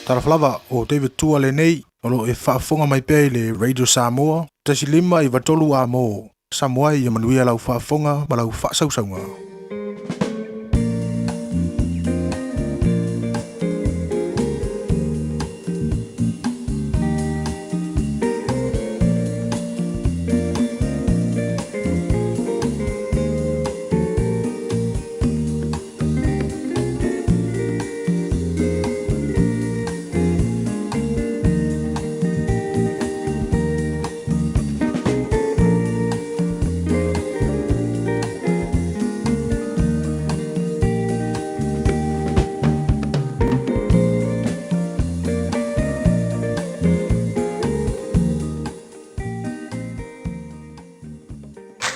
Talofa lava, o David Tua lenei, o lo o e faafofoga mai pea i le Radio Samoa, 1 5 93 A mo Samoa ia manuia lau faafofoga ma lau faasausauga.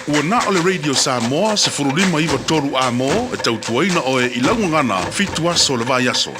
Ua na o le Radio Samoa 15 9 3 A-mo e tautuaina oe i lau gagana fitu aso o le vaiaso.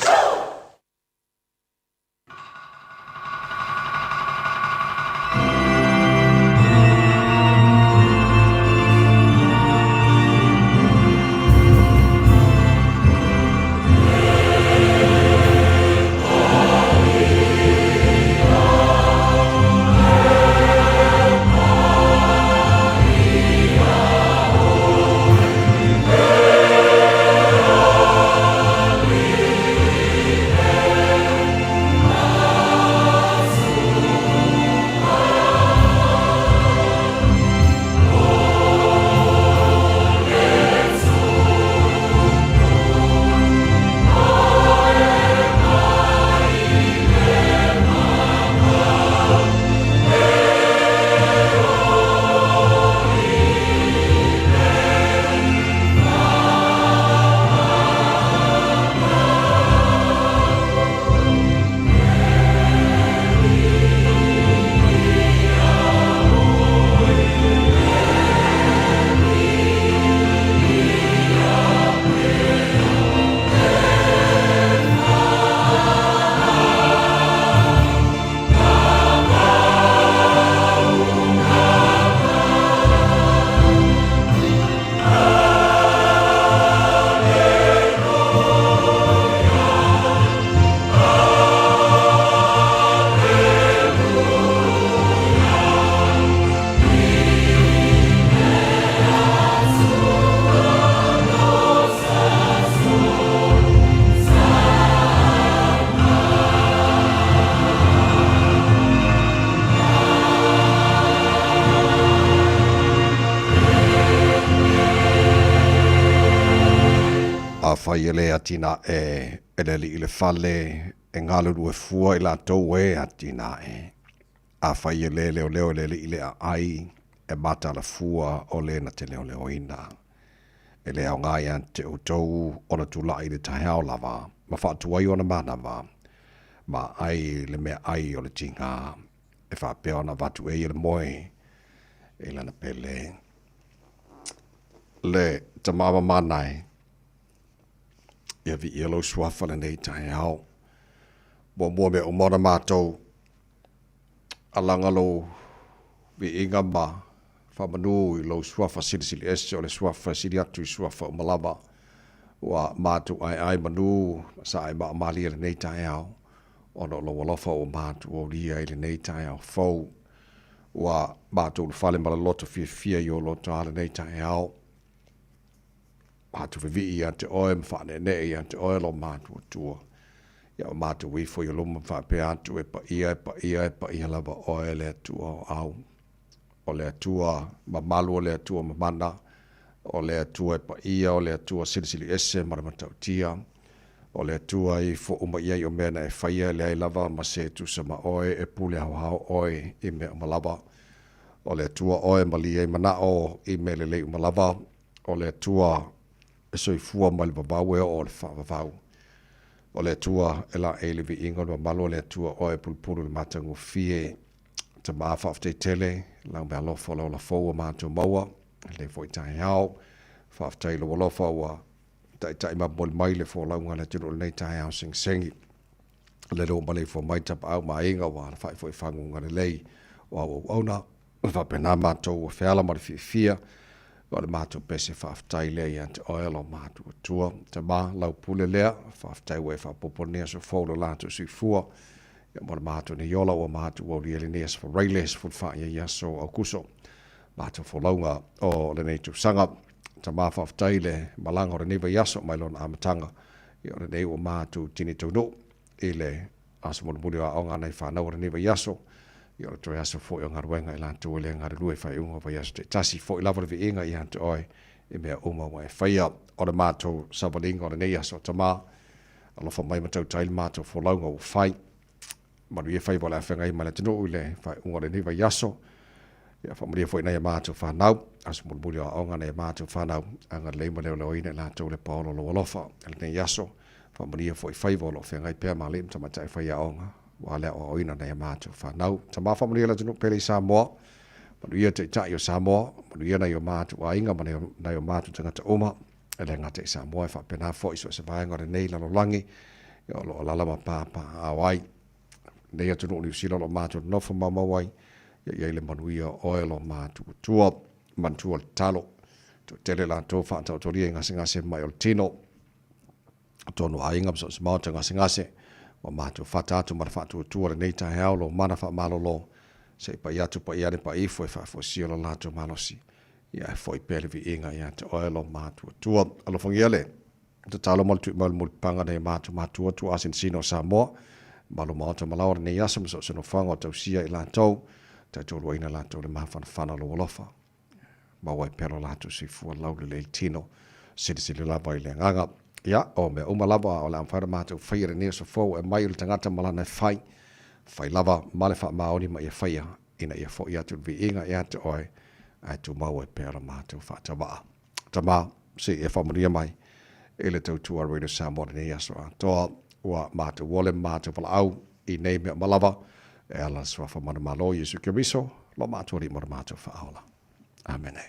Afai e le atinae e le alii le fale e galulue fua i latou e atinae. Afai e le leoleo e le alii le aai e mataala fua o le na te leoleoina. E le aoga ia te outou ona tulai i le taeao lava ma faatuai ona manava ma ai le meaai o le tiga e faapea ona avatu e ia le moe i lana pele. Le tama mamana e, ia viia lou suafa lenei taeao. Muamua mea uma ona matou alaga lou viiga ma faamanu i lou suafa silisili ese o le suafa e sili atu i suafa uma lava. Ua matou aeae manu ma sae maamalie lenei taeao ona o lou alofa ua matou aulia i lenei taeao fou. Ua matou ulufale ma le loto fiafia i ou loto a lenei taeao. Matou vevii ia te oe ma faaneenee ia te oe lo matou Atua. Ia o matou ifo i luma ma faapea atu e paia, e paia, e paia lava oe le Atua o au. O le Atua mamalu, o le Atua mamana, o le Atua e paia, o le Atua silisili ese ma le matautia. O le Atua i ifo uma i ai o mea na e faia, e leai lava ma se tusa ma oe, e pule haohao oe i mea uma lava. O le Atua oe malie ai manao i mea lelei uma lava. O le Atua e soifua mai le vavau e oo i le faavavau. O le Atua e laei le viiga o le mamalu o le Atua oe e pulupulu i le matagofie. Tama faafetai tele lau meaalofa o le ola fou ua matou maua lenei foi taeao. Faafetai i lou alofa ua taitai ma momoli mai le folauga a le atunuu i lenei taeao segisegi. Lele ua maleifua mai tapaau ma aiga ua alafai foi i faguga lelei o au auauna. E faapena matou ua feala ma le fiafia. O le matou pese faafetai lea ia te oe lo matou Atua. Tama, lau pule lea, faafetai ua e faaopoopo lenei aso fou lo latou soifua. Ia mo le matou nei ola ua matou aulia lenei aso Faraile 14 ia ia aso Aukuso. Matou folauga o lenei tausaga. Tama, faafetai le malaga o lenei vaiaso mai lona amataga. Ia o lenei ua matou tini taunuu i le aso mulimuli o aoga a nai fanau o lenei vaiaso. Ia o le toe aso foi o galuega i latou e le galulue i faaiuga o vaiaso taitasi. Foi lava le viiga ia te oe i mea uma ua e faia. O le matou savaliga o lenei aso, Tama, alofa mai ma tautai le matou folauga ua fai. Manuia faiva o le a feagai ma le atunuu i le faaiuga o lenei vaiaso. Ia faamanuia foi i nai a matou fanau, aso mulimuli o aoga nai a matou fanau, agalelei ma leoleoina i latou le paolo o lou alofa i lenei aso. Faamanuia foi faiva o lo o feagai pea ma alii ma tamaitai faiaoga, aua le aoaoina o nai a matou fanau. Tama faamanuia le atunuu pele i Samoa, manuia Taitai o Samoa, manuia nai o matou aiga ma nai o matou tagata uma, e le gata i Samoa e faapena foi so o se vaega o lenei lalolagi o lo o alaala ma papaaao ai. Lenei atunuu o Niu Sila o lo o matou nonofo maumau ai, ia i ai le manuia o oe lo matou Atua. Manatua le tatalo, toatele latou faataotolia i gasegase mai o le tino, tonu aiga ma so o se maota gasegase, ua matou fata atu ma le faatuatua lenei taeao lou mana faamalolo, se i pai atu pai ane pai ifo e faafoisia lo latou malosi, ia e foi pea le viiga ia te oe lo matuatua. Alofagia le tatalo ma le tui mai o le mulipapaga nei matou matua tuuasinasina o Samoa, malu maota ma laoa lenei aso ma so o se nofoaga o tausia i latou, taitoluaina latou le mafanafana o lou alofa. Maua ai pea lo latou soifua laulelei i le tino, silisili lava i le agaga. Ia, o mea uma lava o le a mafai ona matou faia i lenei aso fou e aumai o le tagata ma lana e fai, fai lava ma le faamaoni ma ia faia ina ia foi atu le viiga ia te oe, ae tumau ai pea lo matou faatavaa. Tama, se i e faamanuia mai i le tautua a Radio Samoa i lenei aso atoa. Ua matou ole ma matou valaau i nei mea uma lava, e ala le Suafa manumalo Iesu Keriso, lo matou Alii ma lo matou Faaola. Amene.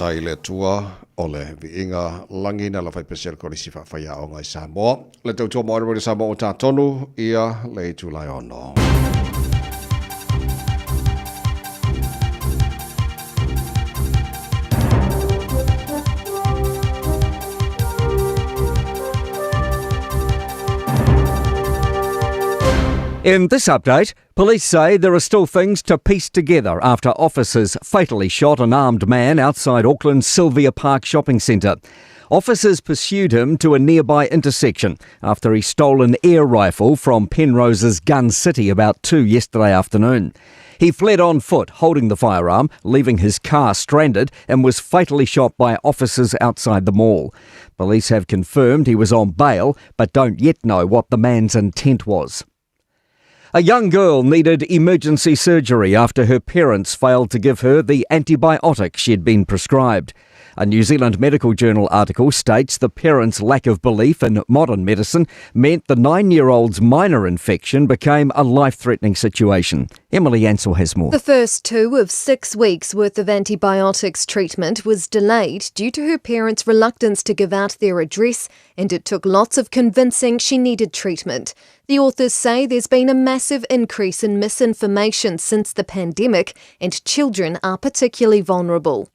Faafetai i le Atua o le viiga lagi na la faipese le Kolisi Faafaiaoga i Samoa. Le tautua mo Radio Samoa ua tatonu ia le itula e 6. In this update, police say there are still things to piece together after officers fatally shot an armed man outside Auckland's Sylvia Park shopping centre. Officers pursued him to a nearby intersection after he stole an air rifle from Penrose's Gun City about 2 yesterday afternoon. He fled on foot, holding the firearm, leaving his car stranded, and was fatally shot by officers outside the mall. Police have confirmed he was on bail, but don't yet know what the man's intent was. A young girl needed emergency surgery after her parents failed to give her the antibiotic she had been prescribed. A New Zealand Medical Journal article states the parents' lack of belief in modern medicine meant the 9 year old's minor infection became a life threatening situation. Emily Ansell has more. The first two of six weeks' worth of antibiotics treatment was delayed due to her parents' reluctance to give out their address, and it took lots of convincing she needed treatment. The authors say there's been a massive increase in misinformation since the pandemic, and children are particularly vulnerable.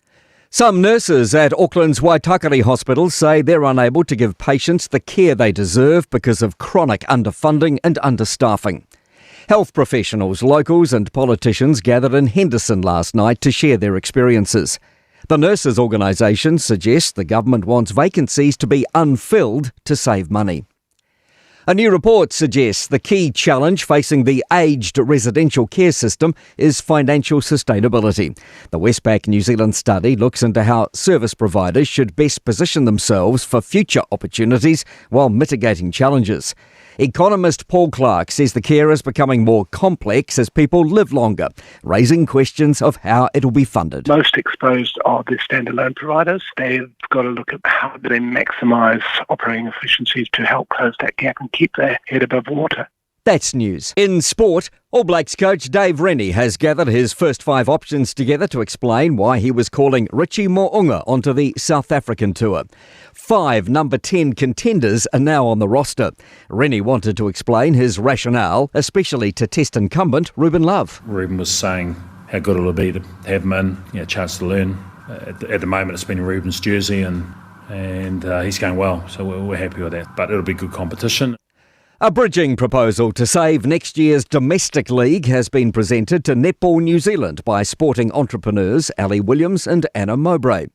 Some nurses at Auckland's Waitakere Hospital say they're unable to give patients the care they deserve because of chronic underfunding and understaffing. Health professionals, locals, and politicians gathered in Henderson last night to share their experiences. The nurses' organisation suggests the government wants vacancies to be unfilled to save money. A new report suggests the key challenge facing the aged residential care system is financial sustainability. The Westpac New Zealand study looks into how service providers should best position themselves for future opportunities while mitigating challenges. Economist Paul Clark says the care is becoming more complex as people live longer, raising questions of how it'll be funded. Most exposed are the standalone providers. They've got to look at how do they maximise operating efficiencies to help close that gap and keep their head above water. That's news. In sport, All Blacks coach Dave Rennie has gathered his first five options together to explain why he was calling Richie Mo'unga onto the South African tour. Five number 10 contenders are now on the roster. Rennie wanted to explain his rationale, especially to test incumbent Ruben Love. Ruben was saying how good it'll be to have him in, you know, a chance to learn. At the, at the moment, it's been Ruben's jersey, and and uh, he's going well, so we're, we're happy with that. But it'll be good competition. A bridging proposal to save next year's domestic league has been presented to Netball New Zealand by sporting entrepreneurs Ali Williams and Anna Mowbray.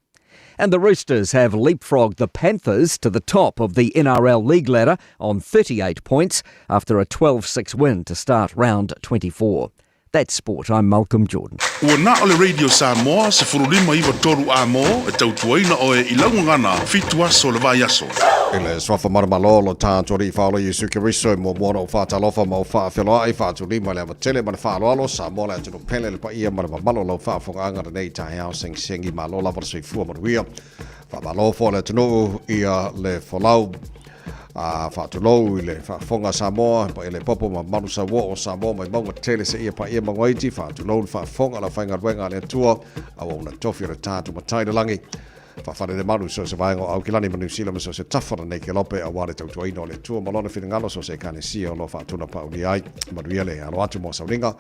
And the Roosters have leapfrogged the Panthers to the top of the NRL league ladder on 38 points after a 12 6 win to start round 24. That's sport. I'm Malcolm Jordan. Ua na o le Radio Samoa 1593 A mo e tautuaina oe i laugagana fitu aso le vaiaso. I le suafa maromalo lo tātou Alii Faaola Iesu Keriso e muamua ona ou faatalofa ma ou faafeloai faatulima le ava tele ma le faaaloalo Samoa le atunuu pele le paia ma le mamalu o lau faafogaaga lenei taeao segisegimalo lava le soifua manuia faamalo fo le atunuu ia le folau a faatulou i le faafofoga a Samoa paia le popo ma mamalu sauoa o Samoa mai mauga tele seia paia maugaiti faatulou le faafofoga la faigaluega a le Atua auauna tofi o le tatou Matai le lagi Faafale le malu so se vaega o Aukilani ma Niu Sila ma so se tafa lenei kelope aua le tautuaina o le Atua ma lona finagalo so se ekalesia o lo faatuna pauli ai. Manuia le alo atu mo sauliga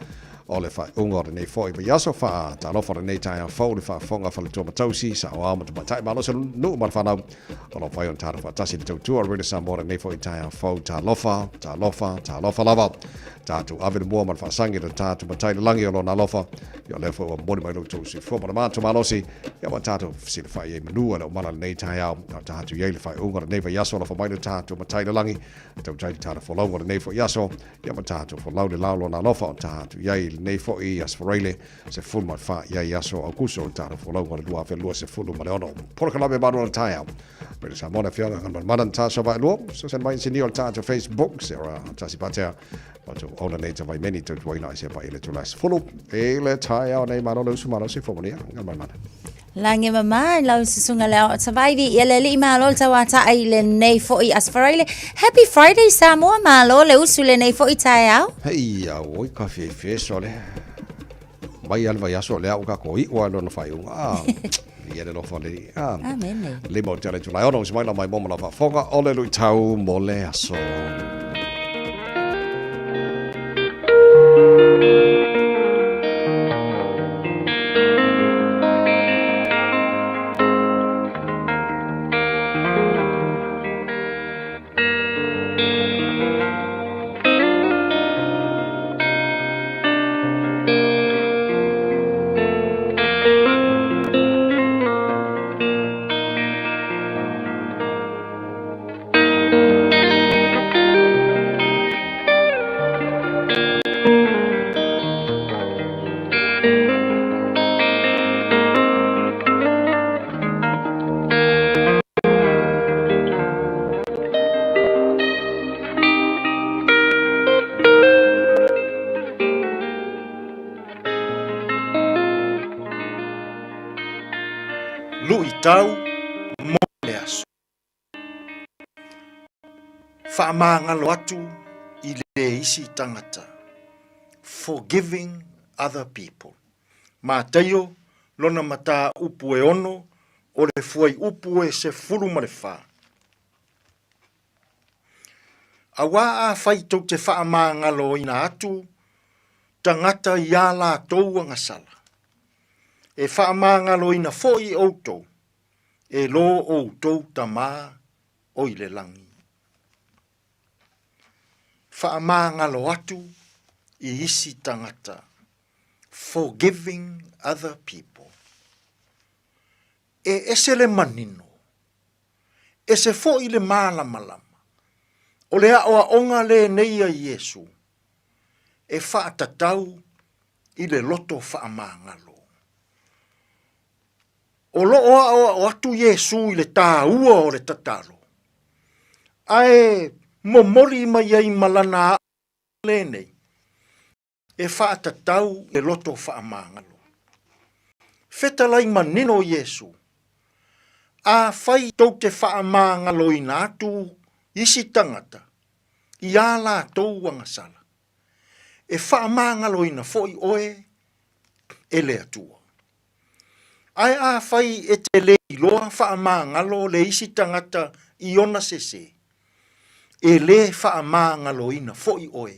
o le faaiuga o lenei foi vaiaso. Faatalofa lenei taeao fou le faafofoga faletua ma tausi, saoao ma tamaitai malosi o nuu ma le fanau o lo fai ona tatou faatasi i le tautua o le Radio Samoa lenei foi taeao fou. Talofa, talofa, talofa lava. Tatou ave le mua ma le faasagi i le tatou Matai i le lagi o lona alofa. Ia o lea foi ua momoli mai lo outou soifua ma le matou malosi. Ia ua tatou fesilafai ai manu a le omala lenei taeao. A o tatou i ai le faaiuga o lenei vaiaso, alofa mai lo tatou Matai i le lagi. Tautai le tala folauga o lenei foi aso. Ia ua tatou folau le lao lona alofa o tatou i ai lenei foi Aso Faraile 14 i ai aso Aukuso o le tala folauga o le 2026. Polokalame malu o le taeao. Mai le Samoa le afioaga Galumalemana na taso vaelua. So mai se o le tatou Facebook, Sarah Tasi Patea. Matou ona nei ta vaimeni tautuaina ai se pa ile tula sefulu. E le taeao nei malo le usu malo se fomonia. Galumalemana. Lagi mama lau susuga le ao savaivi ia le alii malo le tauataʻi i lenei foʻi Aso Faraile. Happy Friday Samoa malo le usu lenei foʻi taeao. Hei au oi ka fefe sole. Mai ale vaiaso le au ka ko iʻu a lona faaiuga. Ah. Ia le alofa o le Alii. Amene. 5 o te ala itulai 6, usi mai lau mai mo ma lau faafofoga, o le luitau mo le aso. Luitau mo le aso. Faamagalo atu i le isi tagata. Forgiving other people. Mataio, lona mataupu e 6, o le fuaiupu e 14. Auā afai tou te faamagaloina atu tagata i ā latou agasala, e faamagaloina foi outou e lo outou Tamā o i le lagi. Faamagalo atu i isi tagata, forgiving other people. E ese le manino, ese foi le malamalama o le aoaoga lenei a Iesu e faatatau i le loto faamagalo. O lo o aoao atu Iesu i le taua o le tatalo, ae momoli mai ai ma lana aoaoga lenei e faatatau i le loto faamagalo. Fetalai manino Iesu, Afai tou te faamagaloina atu isi tagata i ā latou agasala, e faamagaloina foi oe e le Atua. Ae afai e te le iloa faamagalo le isi tagata i ona sese, e le faamagaloina foi oe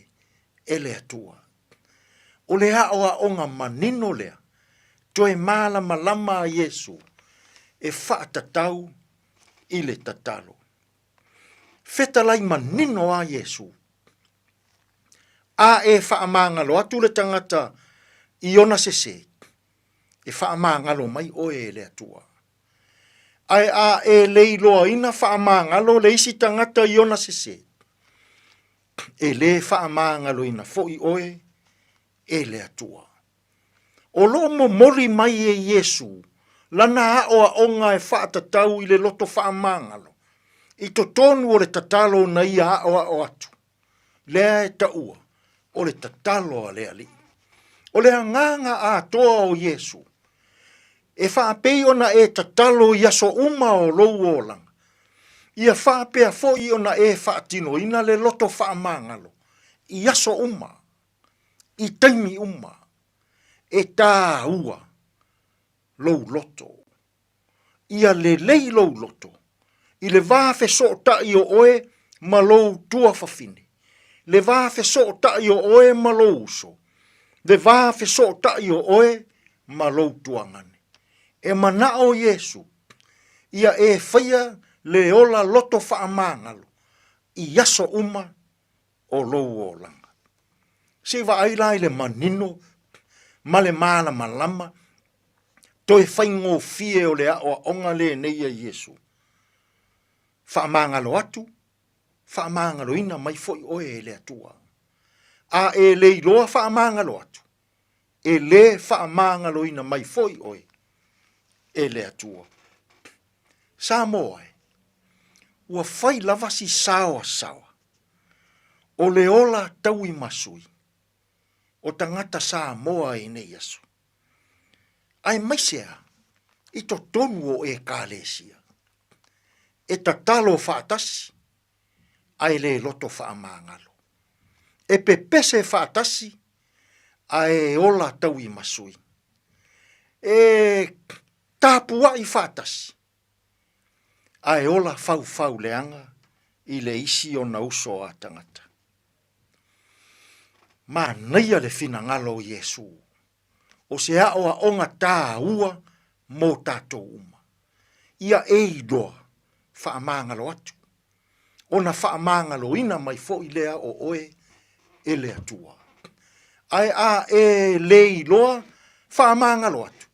e le Atua. O le aoaoga manino lea, toe malamalama a Iesu e faatatau i le tatalo. Fetalai manino a Iesu, A e faamagalo atu le tagata i ona sese, e faamagalo mai oe e le Atua. Ae a e le iloaina faamagalo le isi tagata i ona sese, e lē faamagaloina foi oe e le Atua. O lo o momoli mai e Iesu lana aoaoga e faatatau i le loto faamagalo i totonu o le tatalo na ia aoao atu, lea e taua o le tatalo a le Alii. O le agaga atoa o Iesu, e faapei ona e tatalo i aso uma o lou olaga, ia faapea foi ona e faatinoina le loto faamagalo i aso uma, i taimi uma, e tāua lou loto. Ia lelei lou loto i le va fesootai o oe ma lou tuafafine, le va fesootai o oe ma lou uso, le va fesootai o oe ma lou tuagane. E manao Iesu ia e faia le ola loto faamagalo i aso uma o lou olaga. Se i vaai la i le manino ma le malamalama toe faigofie o le aoaoga lenei a Iesu. Faamagalo atu, faamagaloina mai foi oe e le Atua. A e le iloa faamagalo atu, e lē faamagaloina mai foi oe e le Atua. Samoa e, ua fai lava si saoasaoa o le ola tauimasui o tagata Samoa i nei aso, aemaise a i totonu o Ekalesia, e tatalo faatasi ae le loto faamagalo. E pepese faatasi ae ola tauimasui. E Tapuaʻi faatasi, ae ola faufau leaga i le isi ona uso a tagata. Manaia le finagalo o Iesu, o se aʻoaʻoga tāua mo tatou uma. Ia e iloa, faamagalo atu, ona faamagaloina mai foi lea o oe e le Atua. Ae a e le iloa, faamagalo atu,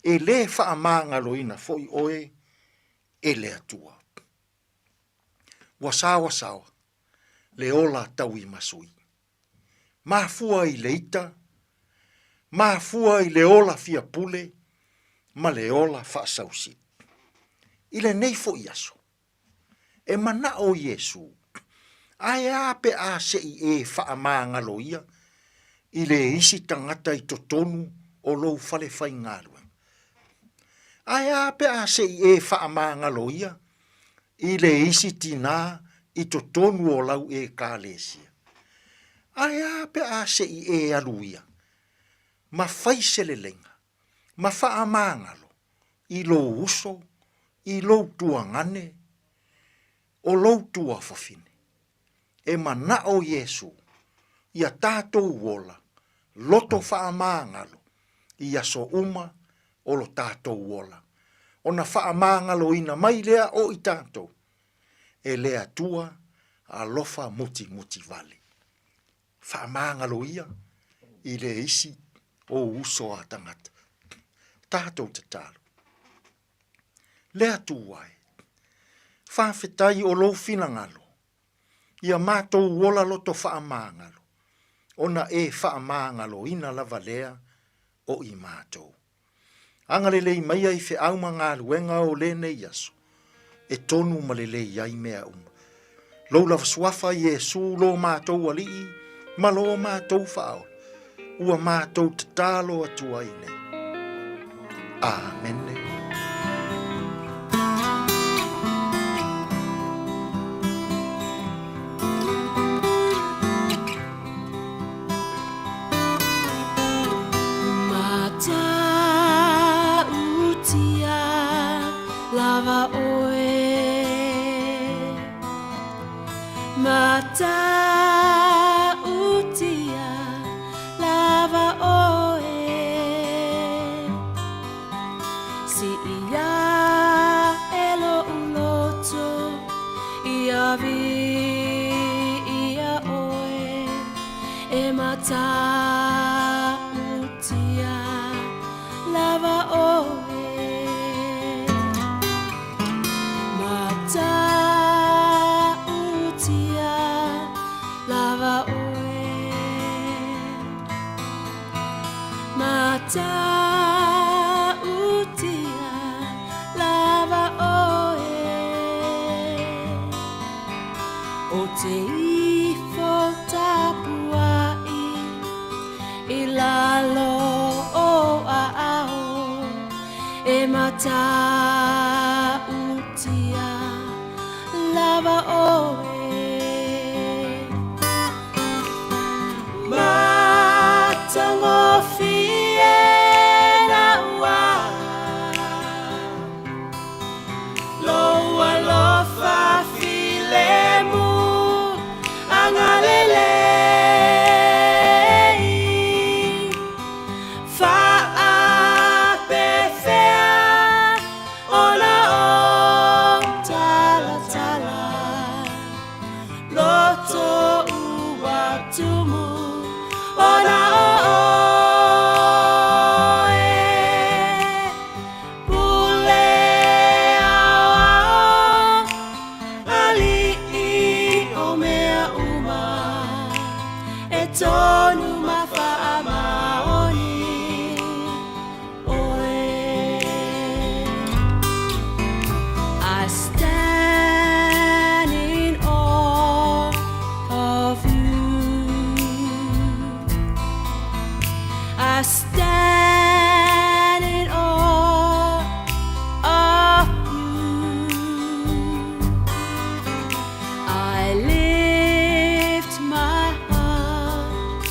e lē faamagaloina foi oe e le Atua. Ua saoasaoa le ola tauimasui. Mafua i le ita, mafua i le ola fiapule ma le ola faasausili. I lenei foi aso, e manao Iesu, ae a pe a se i e faamagaloia i le isi tagata i totonu o lou fale faigaluega? Ae a pe a se i e faamagaloia i le isi tinā i totonu o lau Ekalesia? Ae a pe a se i e alu ia ma fai se leleiga ma faamagalo i lou uso, i lou tuagane, o lou tuafafine? E manao Iesu ia tatou ola loto faamagalo i aso uma o lo tatou ola, ona faamagaloina mai lea o i tatou e le Atua alofa mutimuti vale. Faamagalo ia i le isi ou uso a tagata. Tatou tatalo. Le Atua e, faafetai o lou finagalo ia matou ola loto faamagalo, ona e faamagaloina lava lea o i matou. Agalelei maia i feau ma galuega o lenei aso, e tonu ma lelei ai mea uma. Lou lava suafa Iesu lo matou Alii ma lo matou Faaola, ua matou tatalo atu ai nei. Amene. Matautia lava oe Matautia lava oe Si ia e lo'u loto ia vi ia oe e matautia lava oe Matautia lava oe Matautia lava oe O te ifo tapuai i lalo o aao e matautia lava oe Matagofie na ua Lou alofa filemu agalelei Faapefea ona ou talatala Loto ua tumu ona o oe Pule aoao ali'i o mea uma E tonu ma faamaoni oe I stand in awe of you I stand in awe of you I lift my heart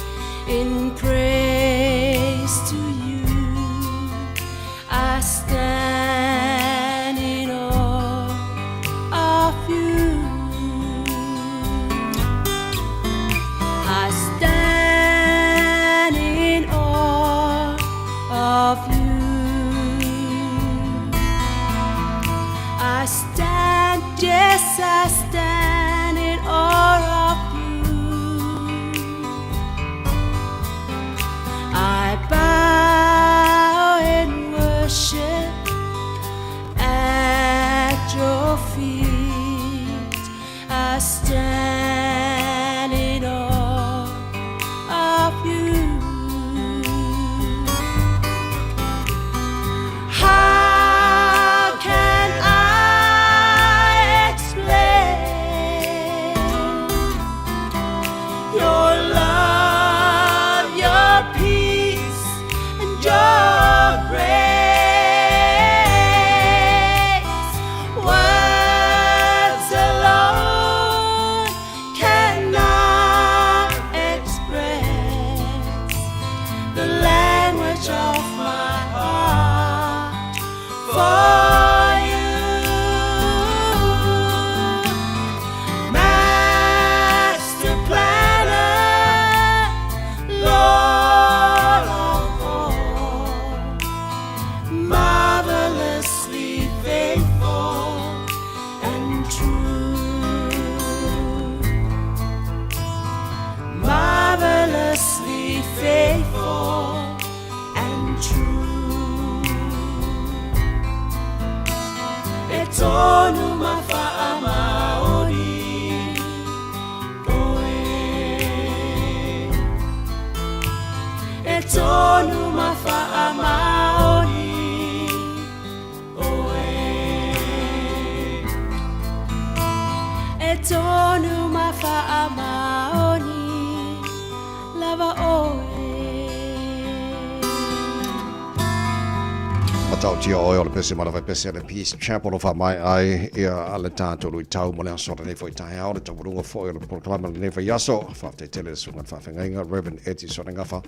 faamaoni oe. E tonu ma faamaoni lava oe. Matautia oe o le pese ma le vaipese a le Peace Chapel o faamaea ai ia le tatou luitau mo le aso o lenei foi taeao, le taualuga foi o le polokalame o lenei vaiaso. Faafetai tele le susuga i le faafeagaiga Reverend Eti Sonegafa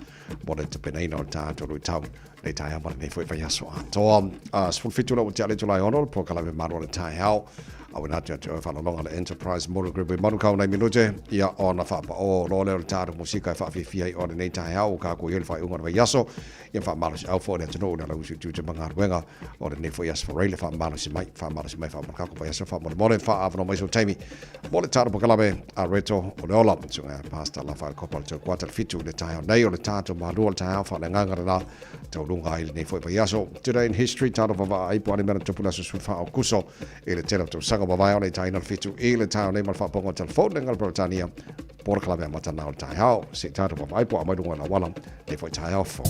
mo le tapenaina o le tatou luitau lenei taeao ma lenei foi vaiaso atoa. 17 lau ua tea le itula e ono, le polokalame malu o le taeao. Auina atu ia te oe faalologa le Enterprise Motor Group i Manukau nai minute ia ona faapao loa lea o le tatou musika e faafiafia ai oe lenei taeao ua kaku i ai le faaiuga o le vaiaso. Ia faamalosiau foi le atunuu i le alauisu i tiute ma galuega o lenei foi aso Faraile. Faamalosi mai, faamalosi mai, faamalokako vaiaso faamolemole, faaavanoa mai sou taimi mo le tatou polokalame a Reto o le Ola. Susuga ia Pastor Lafaele Kopa o le Taukuata le 7 i le taeao nei o le tatou malu o le taeao faaleagaga lena tauluga ai lenei foi vaiaso. Today in History, tatou vavaa ai po o a ni mea na tupu i le aso 14 o Aokuso i le tele o tausaga ua mavae ona i taina le 7 i le taeao nei ma le faapoga o telefone le gala Peretania polokalame amata na o le taeao. Se i tatou vaavaai po o aumai luga o le auala lenei foi taeao fou.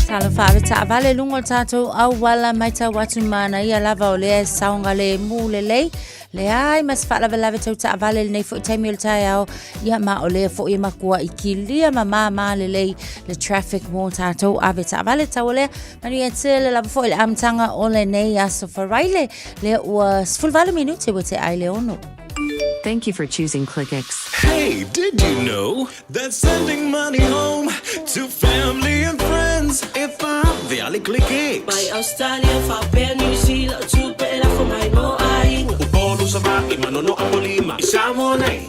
Talofa ave taavale luga o le tatou auala matau atu manaia lava o lea e saogalemu lelei leai ma se faalavelave tau taavale lenei foi taimi o le taeao ia ma o lea foi e matua kilia ma māmā lelei le traffic mo tatou ave taavale tau o lea manuia tele lava foi le amataga o lenei aso Faraile lea ua 18 minute ua tea ai le ono. Thank you for choosing ClickX. Hey, did you know that sending money home to family and friends e vave ClickX? Mai Australia, faapea New Zealand, tupe e lafo mai mo aiga. Upolu, Savaii, Manono, Apolima, i Samoa nei.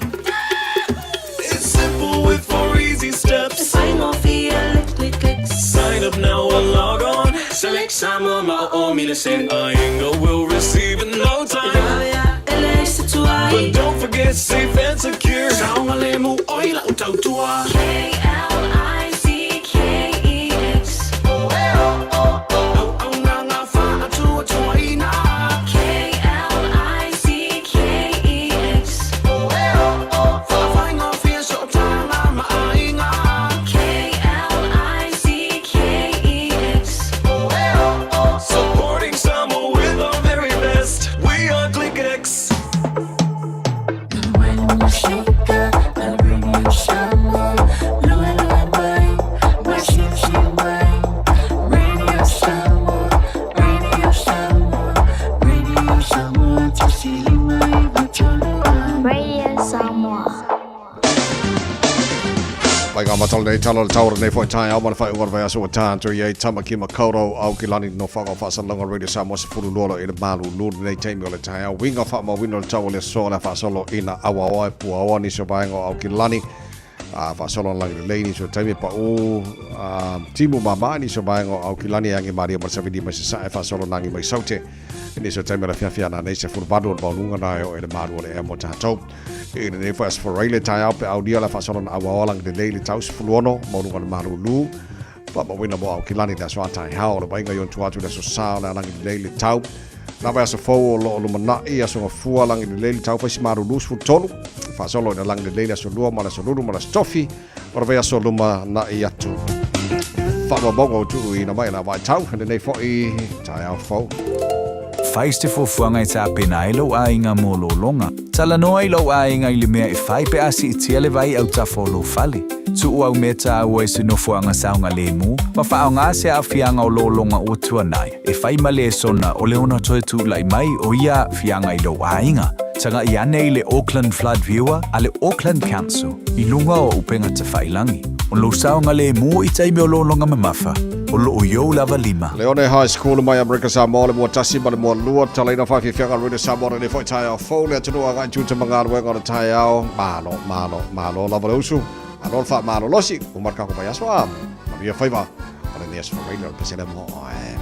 It's simple with four easy steps. E faigofie le ClickX. Sign up now or log on. Select Samoa ma o o mile send. Aiga will receive in no time. E vave a e leai se tuai. But don't forget safe and secure. Saogalemu oe lau tautua. K-L-I-C-K-E-X. Auaunaga faatuatuaina. K-L-I-C-K-E-X. Faafaigofie sootaga ma aiga. K-L-I-C-K-E-X. Supporting Samoa with our very best. We are ClickX. Radio Samoa. Mai ngā matau nei talo le taura nei foi taeao ma le faaiuga o le vaiaso ua tatou i ai Tamaki Makaurau Aukilani Nofoaga o Faasalauga Radio Samoa 12 i le malulu lenei taimi o le taeao uiga faamauina o le tau o le aso o le a faasolo ina auaoa e puaoa nisi o vaega o Aukilani a faasolo na lagi lelei nisi o taimi e paʻū a timu māmā nisi o vaega o Aukilani e age malie ma le savili mai Sasae faasolo na agi mai Saute nisi o taimi o le afiafi ana nei 18 o le maualuga na e oo i le malu o le ea mo tatou I lenei foi aso Faraile taeao pe aulia le faasolo na auaoa lagi lelei le tau 16 maualuga o le malulu faamauina mo Aukilani le aso a taeao o le vaaiga i ona tua atu i le aso Sa o le a lagi lelei le tau na vaiaso fou o lo o lumanai aso Gafua lagi lelei le tau faisi malulu 13 faasolo ina lagi lelei le aso Lua ma le aso Lulu ma le aso Tofi o le vaiaso lumanai atu. Faamaumauga ua tuuina mai e la vaitau lenei foi taeao fou. Fai se fuafuaga e tapena ai lou aiga mo lologa. Talanoa i lou aiga i le mea e fai pe a siitia le vai autafa o lou fale. Tuu au mea taua i se nofoaga saogalemu ma faaaoga se aafiaga o lologa ua tuanai e fai ma lesona o le ono toe tulai mai o ia aafiaga i lou aiga. Tagai ane i le Auckland Flood Viewer a le Auckland Council i luga o upega tafailagi. O lou saogalemu i taimi o lologa mamafa, o loo i ou lava lima. Leone High School mai Amerika Samoa le mua tasi ma le mua lua talaina faafiafiaga Radio Samoa lenei foi taeao fou le atunuu agai i tiute ma galuega o le taeao malo malo malo lava le usu malo le faamalolosi uma le kako vaiaso a manuia faiva o lenei aso Faraile o le pesele mo oe.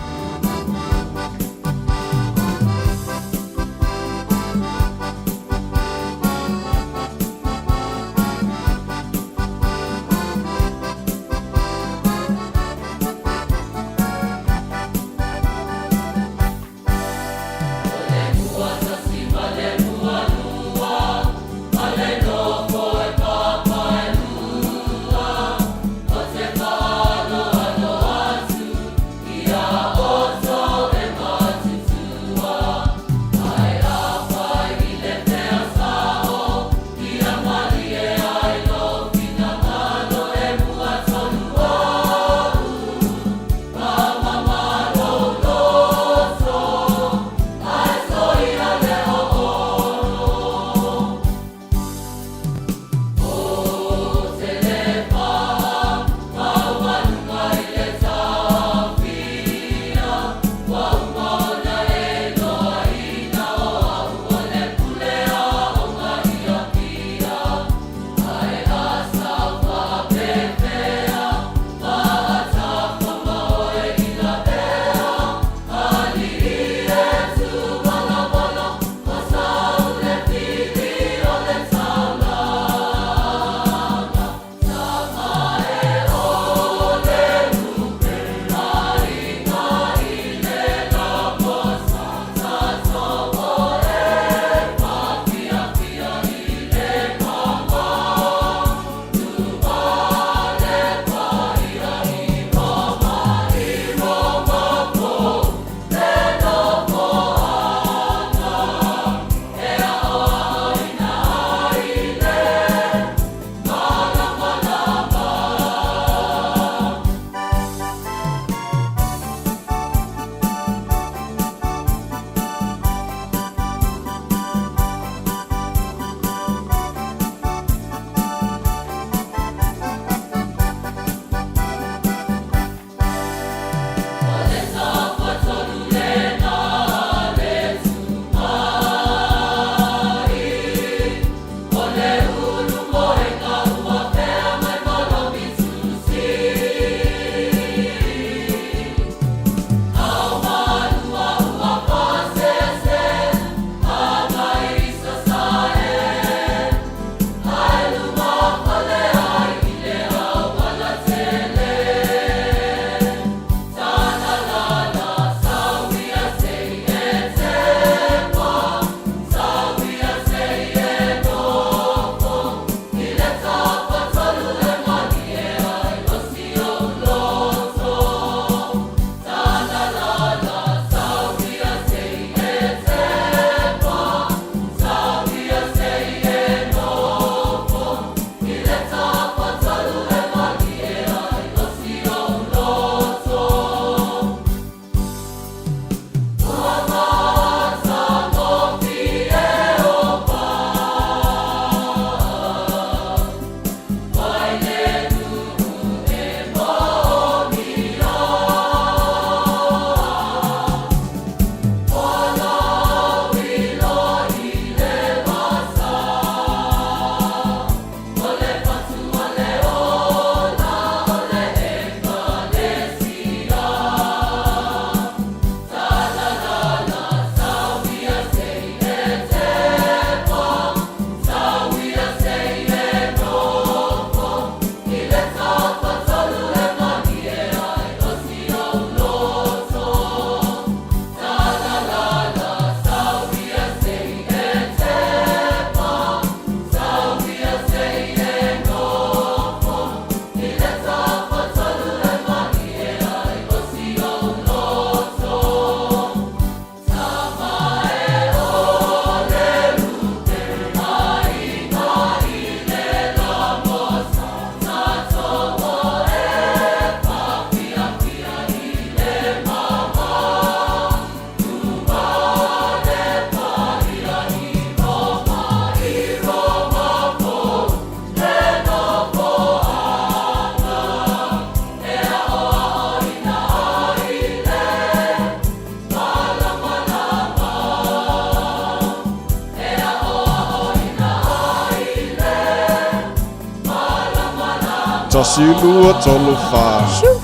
1, 2, 3, 4.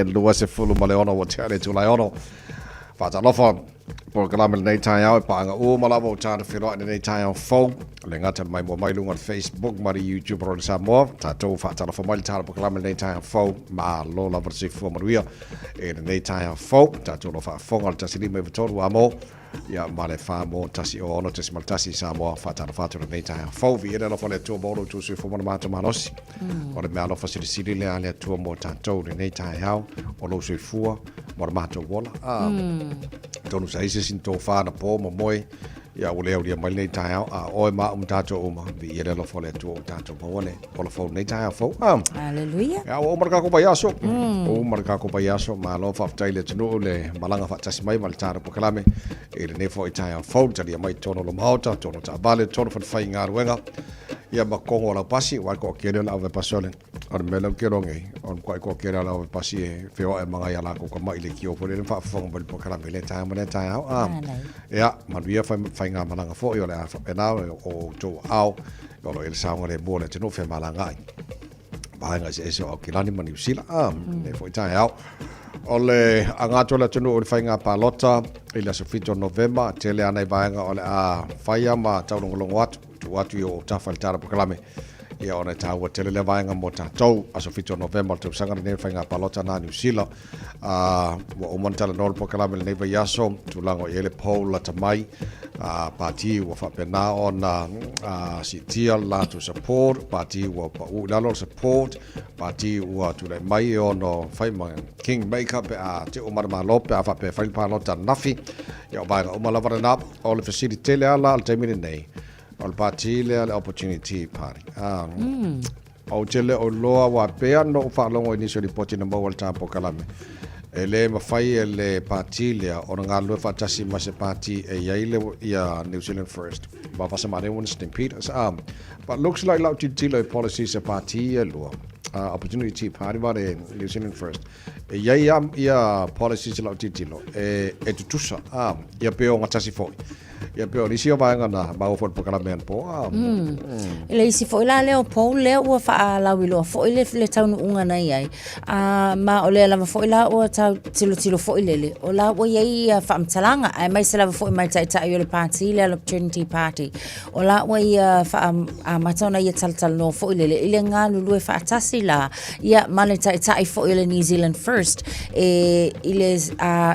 26 ua tea le itula e 6. Faatalofa polokalame lenei taeao e paaga uma lava o tatou feiloai lenei taeao fou. Le gata le maimoa mai luga o le Facebook ma le YouTube o le Samoa. Tatou faatalofa mai le tala polokalame lenei taeao fou. Malo lava le soifua manuia i lenei taeao fou. Tatou lo faafofoga le 153 amo. Ia ma le 4 mo 106.1 Samoa. Faatalofa atu lenei taeao fou. Viia le alofa o le Atua mo lo outou soifua ma le matou malosi. O le meaalofa silisili lea a le Atua mo tatou lenei taeao o lou soifua ma le matou ola. Atonu sa i se isi na tofa anapo ma moe, ia ua le aulia mai lenei taeao, a o oe ma au ma tatou uma, viia le alofa o le Atua ua tatou maua le ola fou lenei taeao fou. Aleluia. Ia, ua uma le tatou vaiaso. Uma le tatou vaiaso. Malo faafetai i le atunuu le malaga faatasi mai ma le tatou polokalame i lenei foi taeao fou, le talia mai i totonu o le Maota, totonu o taavale, totonu o falefaigaluega, ia ma totogi o lau pasi, aua le toatele o le auvepasi o le O le mea lea ou te iloa nei, o le matuai toatele lava o le auvepasi e feoai ma nai a latou tamai i leitio foi lele ma faafofoga mai i le polokalame i lea taeao ma lea taeao. A, ia, manuia faigamalaga foi o le a faapena o outou aao o lo o i ai le saogalemu o le atunuu femalagaai vaega eseese o Aukilani ma Niu Sila. A, lenei foi taeao. O le aga atu o le atunuu i le faiga palota i le aso 7 o Novema, tele lava nai vaega o le a faia ma taulogologo atu, tuu atu i ou autafa i le tala polokalame. Ia ona e taua tele lea vaega mo tatou. Aso 7 o Novema o le tausaga lenei o le faiga palota na Niu Sila. Ua uma ona talanoa le polokalame i lenei vaiaso, tulaga o i ai le poll lata mai, pati ua faapena ona siitia le latou support, pati ua pau i lalo le support, pati ua tulai mai e ono fai ma king maker pe a te uma le Malo pe a faapea e fai le palota ananafi. Ia o vaega uma lava lena. O le fesili tele lava la o le taimi lenei, O le pati lea le Opportunity Party. Ou te le o iloa aua pei lava ona ou faalogo i nisi o lipoti na maua i le ta polokalame, e le mafai e le pati lea ona galulue faatasi ma se pati e i ai le ia New Zealand First ma Vasamane Stampeders. But looks like lau tilotilo i policies a pati ia e lua, Opportunity Party ma le New Zealand First, e i ai lava ia policies i lau tilotilo e tutusa, ia pe ogatasi foi. Ia pei o nisi o vaega na maua foi i le polokalame anapo. I le isi foi la lea o poll lea ua faalauiloa foi le, le taunuuga na i ai. Ma o lea lava foi la ua tau tilotilo foi lele, o la ua i ai ia faamatalaga, aemaise lava foi mai le taitai o le pati lea, le Opportunity Party. O la ua ia faaamata ona ia talatalanoa foi lele i le galulue faatasi la, ia ma le taitai foi o le New Zealand First e, i le,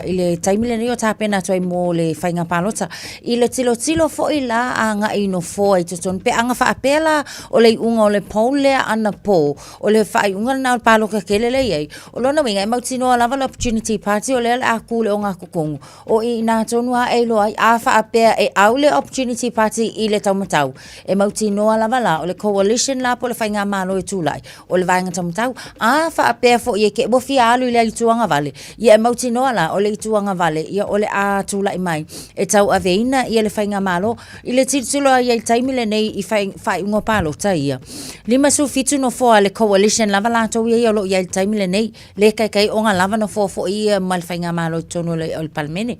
i le taimi lenei o tapena atu ai mo le faiga palota. I le tilotilo foi la agai i nofoa i totonu, pe aga faapea la o le iuga o le poll lea anapo, o le faaiuga lena o le paloka tele lea e i ai, o lona uiga e mautinoa lava le Opportunity Party o lea o le a ku i le ogatotonu. O i ina tonu lava e iloa ai, a faapea e au le Opportunity Party i le taumatau, e mautinoa lava la o le coalition la po o le faigamalo e tulai, o le vaega taumatau. A faapea foi e te ua fia alu i le itu agavale, ia e mautinoa la o le itu agavale ia o le a tulai mai e tauaveina ia le faigamalo i le tilotilo ai i le taimi lenei i faaiuga o palota ia. 57 nofoa a le coalition lava latou ia o lo o i ai i le taimi lenei. Le taitai ona lava nofoa foi ia ma le faigamalo i totonu o le Palemene.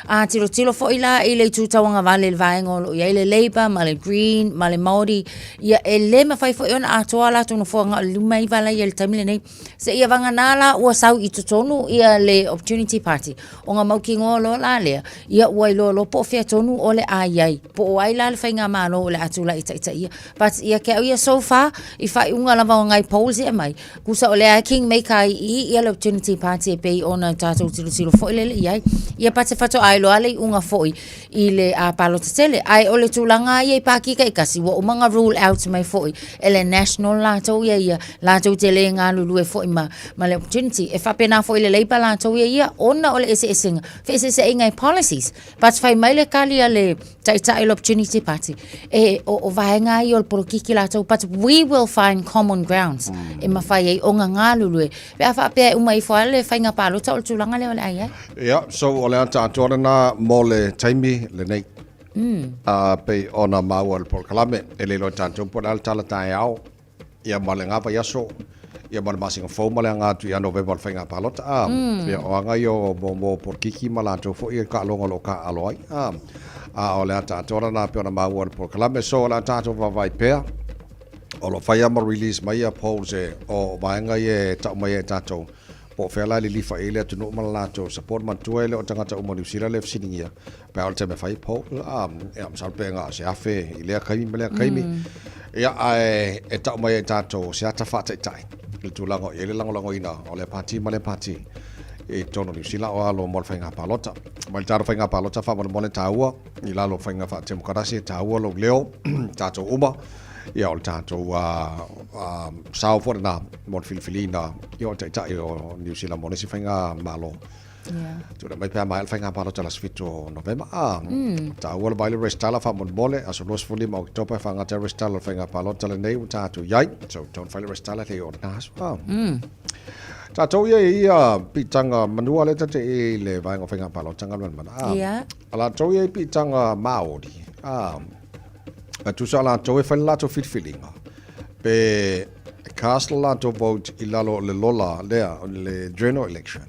A tilotilo foi la i le itu tauagavale i le vaega o lo o i ai le Labour ma le Green ma le Māori, ia e le mafai foi ona atoa latou nofoa na o le 59 la ia i le taimi lenei. Seia vagana la ua sau i totonu ia le Opportunity Party, ona mautinoa loa la lea, ia ua iloa loa po o fea tonu o le a i ai, po o ai la le faigamalo o le a tulai e taitaia. But ia te au ia so far, i faaiuga lava o nai polls ia e aumai, Tusa o lea e king maker ai i ia le Opportunity Party e pei ona tatou tilotilo foi lele i ai. Ia but faatoa iloa le iuga foi i le palota tele. Ae o le tulaga ia i pāti taitasi, ua uma ona rule out mai foi e le National latou ia ia, latou te le galulue foi ma le Opportunity. E faapena foi i le Labour latou ia ia, ona o le eseesega, feeseeseaiga i policies. But fai mai le tali a le taitai o le Opportunity Party, e, o, o vaega ia o le polokiki latou, but we will find common grounds e mafai ai ona galulue. Pe a faapea e uma ifo lava le faiga palota o le tulaga lea o le a i ai. Ia, so o le ata atoa lena mo le taimi lenei. Pei ona maua i le polokalame, e le iloa e tatou po o le a le tala taeao. Ia ma le vaiaso, ia ma le masina fou ma le aga atu ia Novema o le faiga palota. A, ia o aga ia o mo polokiki ma latou foi e taaloga o lo o taaalo ai. A, a o le ata atoa lena pei ona maua i le polokalame. So o le a tatou vaavaai pea. O lo o fai lava ma release mai ia polls e o vaega ia e tau mai ai e tatou po o fea la e lilifa i ai le atunuu ma le latou support. Manatua e le o tagata uma o Niu Sila lea e fesiligia pe a o le taimi e fai poll a, ia masalo pe na o se 1000 i lea taimi ma lea taimi. Ia ae e tau mai ai e tatou o se ata faataitai i le tulaga o i ai le lagolagoina o lea pati ma lea pati i totonu o Niu Sila o alo mo le faiga palota. Mai le tatou faiga palota faamolemole taua i lalo o faiga faatemokarasi e taua lou leo tatou uma. Ia o le tatou sao foi lena mo le filifiliina ia o taitai o Niu Sila mo le isi faigamalo. Yeah. Tulai mai pe a maea le faiga palota i le aso 7 o Novema. Ah, Taua le vai le resitala faamolemole, aso 25 o Oketopa e faagata ai le resitala o le faiga palota lenei ua tatou i ai. So, don't fai le resitala le o lena aso. Ah. Tatou ia i ia piitaga manua lea tate i le vaega o faiga palota Galumalemana. Ah. Yeah. A latou ia i piitaga Māori. Ah. A tusa o latou e fai le latou filifiliga, pe cast le latou vote i lalo o le lola lea, o le general election,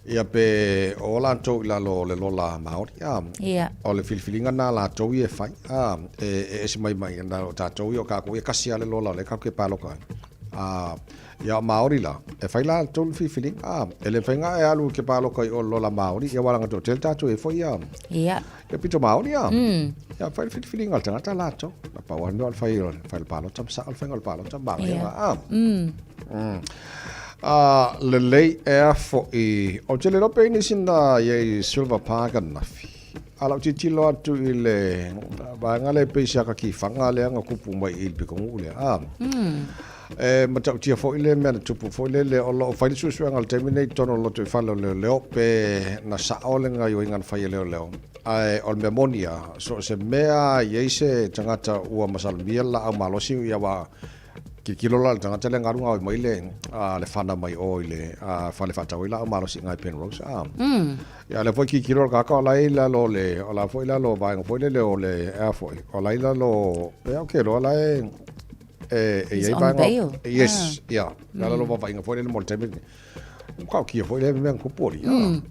ia pe o latou i lalo o le lola Maori, a, o le filifiliga na latou ia e fai, a, e ese mai mai na o tatou ia o kakou ia kasi a le lola o lea kakou ke paloka ai. A, ia o Maori la, e fai latou le filifiliga, a, e le mafai ona e alu e ke paloka i o le lola Maori, ia ua laga toatele tatou e foi ia. Ia pito Māori a. Ia fai le filifiliga a le tagata latou. Na pau lava le mea o le fai o le fai o le palota ma sao le faiga o le palota ma yeah. a. A lelei ea fo'i. Ou te le iloa pe i nisi na i ai Silver Park ananafi. A lau tilotilo atu i le vaega lea e pei se aka kifaga lea na tupu mai i le pitonuu lea. A. E matautia foi le mea na tupu foi lele, o lo o fai le suesuega i le taimi nei i totonu o le lotoifale o leoleo pe na sao le gaoioiga na fai e leoleo. Ae o le mea moni lava, so o se mea i ai se tagata ua masalomia le laau malosi, ia ua tilotilo la le tagata lea na alu gaoi mai le, le fana mai o i le fale faatau ai laau malosi i ina i Penrose. A. Ia lea foi tilotilo le tagata o la e i lalo o le, o la foi i lalo o vaega foi lele o le, ea foi, o la e i lalo, ea ou te iloa o la e E, e He's i ai on vaega bail. Yes, Ah. ia. Le ala lo vaavaaiga foi lele mo le taimi lenei. Matautia foi le mea na tupu alii.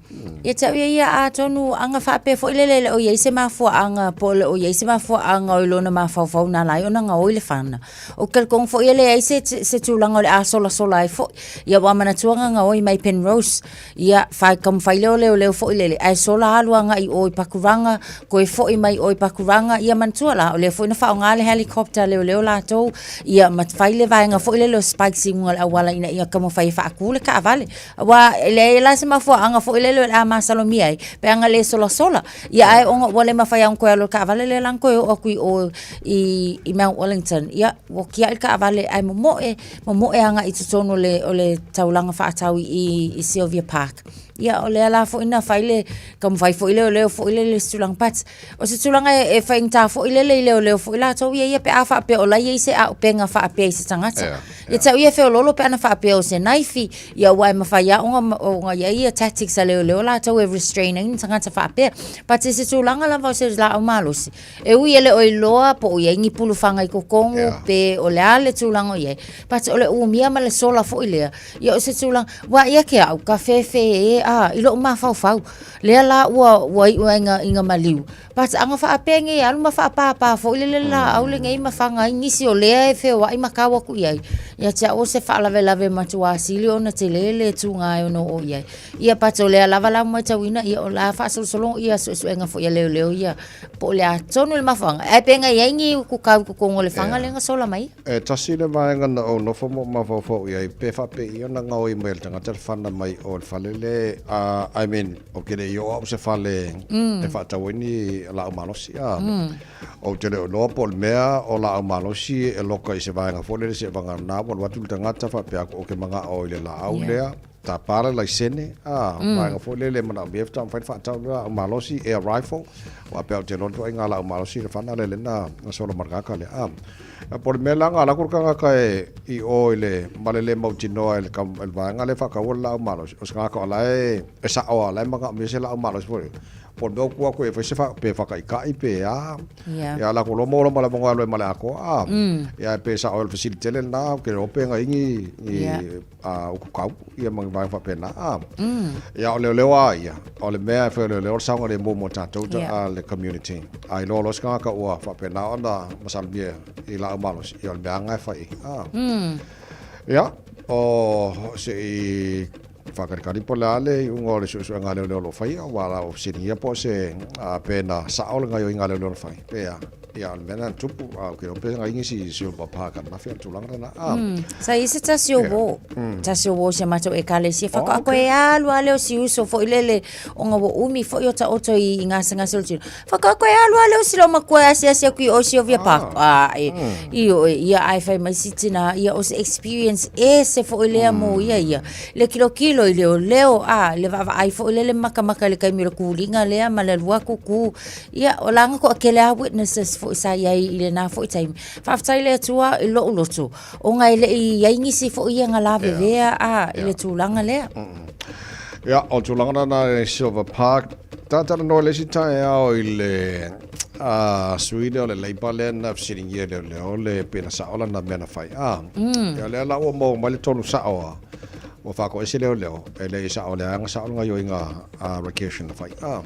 Ia te au ia ia atonu aga faapea foi lele le o i ai se mafuaaga po o le o i ai se mafuaaga o i lona mafaufau na ala ai ona gaoi le fana. Ou te talitonu foi e leai se, se tulaga o le a solasola ai foi. Ia ua manatua na gaoi mai Penrose. Ia, whai, taumafai lea o leoleo foi lele, ae sola alu agai i o i Pakuranga, toe foi mai o i Pakuranga, ia manatua la, o lea foi na faaaoga le helicopter a leoleo latou, ia ma fai le vaega foi lele o spikes i luga o le auala ina ia taumafai e faatu le taavale. Aua e leai la se mafuaaga foi lele o le a masalomia ai, pe ana le solasola. Ia ae ona ua le mafai lava ona toe alu i le taavale lea la na toe oo atu i o i, i Mount Wellington, ia ua tiai le taavale ae momoe momoe agai i totonu o le, o le taulaga faatau i, i Sylvia Park. Ia, o lea la foi na fai le taumafai foi leoleo foi lele i se tulaga but o se tulaga e, e faigata foi lele i leoleo foi latou ia ia pe a faapea o la e i ai se auupega faapea i se tagata. Yeah, Ia te au ia e feoloolo pe ana faapea o se naifi, ia aua e mafai lava ona, ona i ai ia tactics a leoleo latou e restrain ai ni tagata faapea. But i se tulaga lava o se laau malosi, E ui e le o iloa po o i ai ni pulufaga i totonu Yeah. pe o le a le tulaga o i ai, but o le umia ma le sola foi lea, ia o se tulaga, aua ia te au, ka fefe e a, i lou mafaufau, lea la ua, ua iu ai ina, ina maliu, but a na faapea nei e alu ma faapāpā foi lele le laau lenei ma faga ai nisi o lea e feoai ma tau atu i ai, ia te au o se faalavelave matuā sili ona tele le tuga e ono oo i ai. Ia but o lea lava la ua matauina, ia o la faasolosologa ia suesuega foi a leoleo ia, Po o le a tonu le mafuaaga, ae pe na i ai ni uku kau i totonu o le faga lea na sola mai ai. E tasi le vaega na ou nofo ma ou mafaufau i ai, pe faapei ona gaoi mai e le tagata le fana mai o le fale le, I mean, ou te le i oo au i se fale e faatau ai ni laau malosi, a. Ou te le o iloa po o le mea o laau malosi e loka i se vaega foi lele seivagana ua alu atu le tagata faapea atu ou te manao i le laau lea. Tapa le laisene, a, vaega foi lele e manaomia faatoa mafai ona faatau le laau malosi, air rifle, aua pei ou te iloa le ituaiga laau malosi le fana lea lea na solo ma le tagata lea, a. A po o le mea la na alu atu le tagata e i o i le ma le le mautinoa i le i le vaega lea e faataua le laau malosi, o se tagata o la e e sao lava o la e manaomia se laau malosi foi lele. Po o le mea ua tu atu e fai se pe faataitai pe a. Ia a latou loa maua loa ma le avanoa e alu ai ma le atoa a. Ia pe sao ai o le fesili tele lena, ou te iloa pe na i ai ni ututau ia ma ni vaega faapena a. Ia o leoleo lava ia, o le mea e fai o leoleo o le saogalemu mo tatou a le community. A iloa loa se tagata ua faapena ona masalomia i laau malosi, ia o le mea lava lena e fai a. Ia, o se i faatalitali po o le a le iuga o le suesuega a leoleo o lo o faia, aua la ua fesiligia po o se pe na sao le gaoioiga a leoleo na fai, pe a. Ia, o le mea lena na tupu, a ou te iloa pe na i ai nisi Silver Park ananafi o le tulaga lena. A. Sa i ai se tasi o uo, tasi o uo o si a matou ekalesia, faatoa toe alu lava lea o si uso foi lele, ona ua umi foi o taoto i gasegase o le tino. Faatoa toe alu lava lea o si loomatua e asiasi atu i o i Sylvia Park. Ae, ioe, ia ae fai mai si tina, ia o se experience ese foi lea mo ia ia. Le tilotilo i leoleo, a, le vaavaai foi lele matamata i le taimi o le tuliga lea ma le alu atu tu. Ia, o la na toatele lava witnesses foi sa i ai i lena foi taimi. Faafetai i le Atua i lou loto, ona e le i i ai nisi foi ia na lavevea, a, i le tulaga lea. Ia, o le tulaga lena i Silver Park, Ta talanoa i le isi taeao i le sui lea o le Labour lea na fesiligia e leoleo le pe na sao lana mea na fai. A, ia lea la ua maua mai le tonu sao a, ua faatoese leoleo, e le i sao leaga na sao le gaoioiga a Rakesh na fai. A.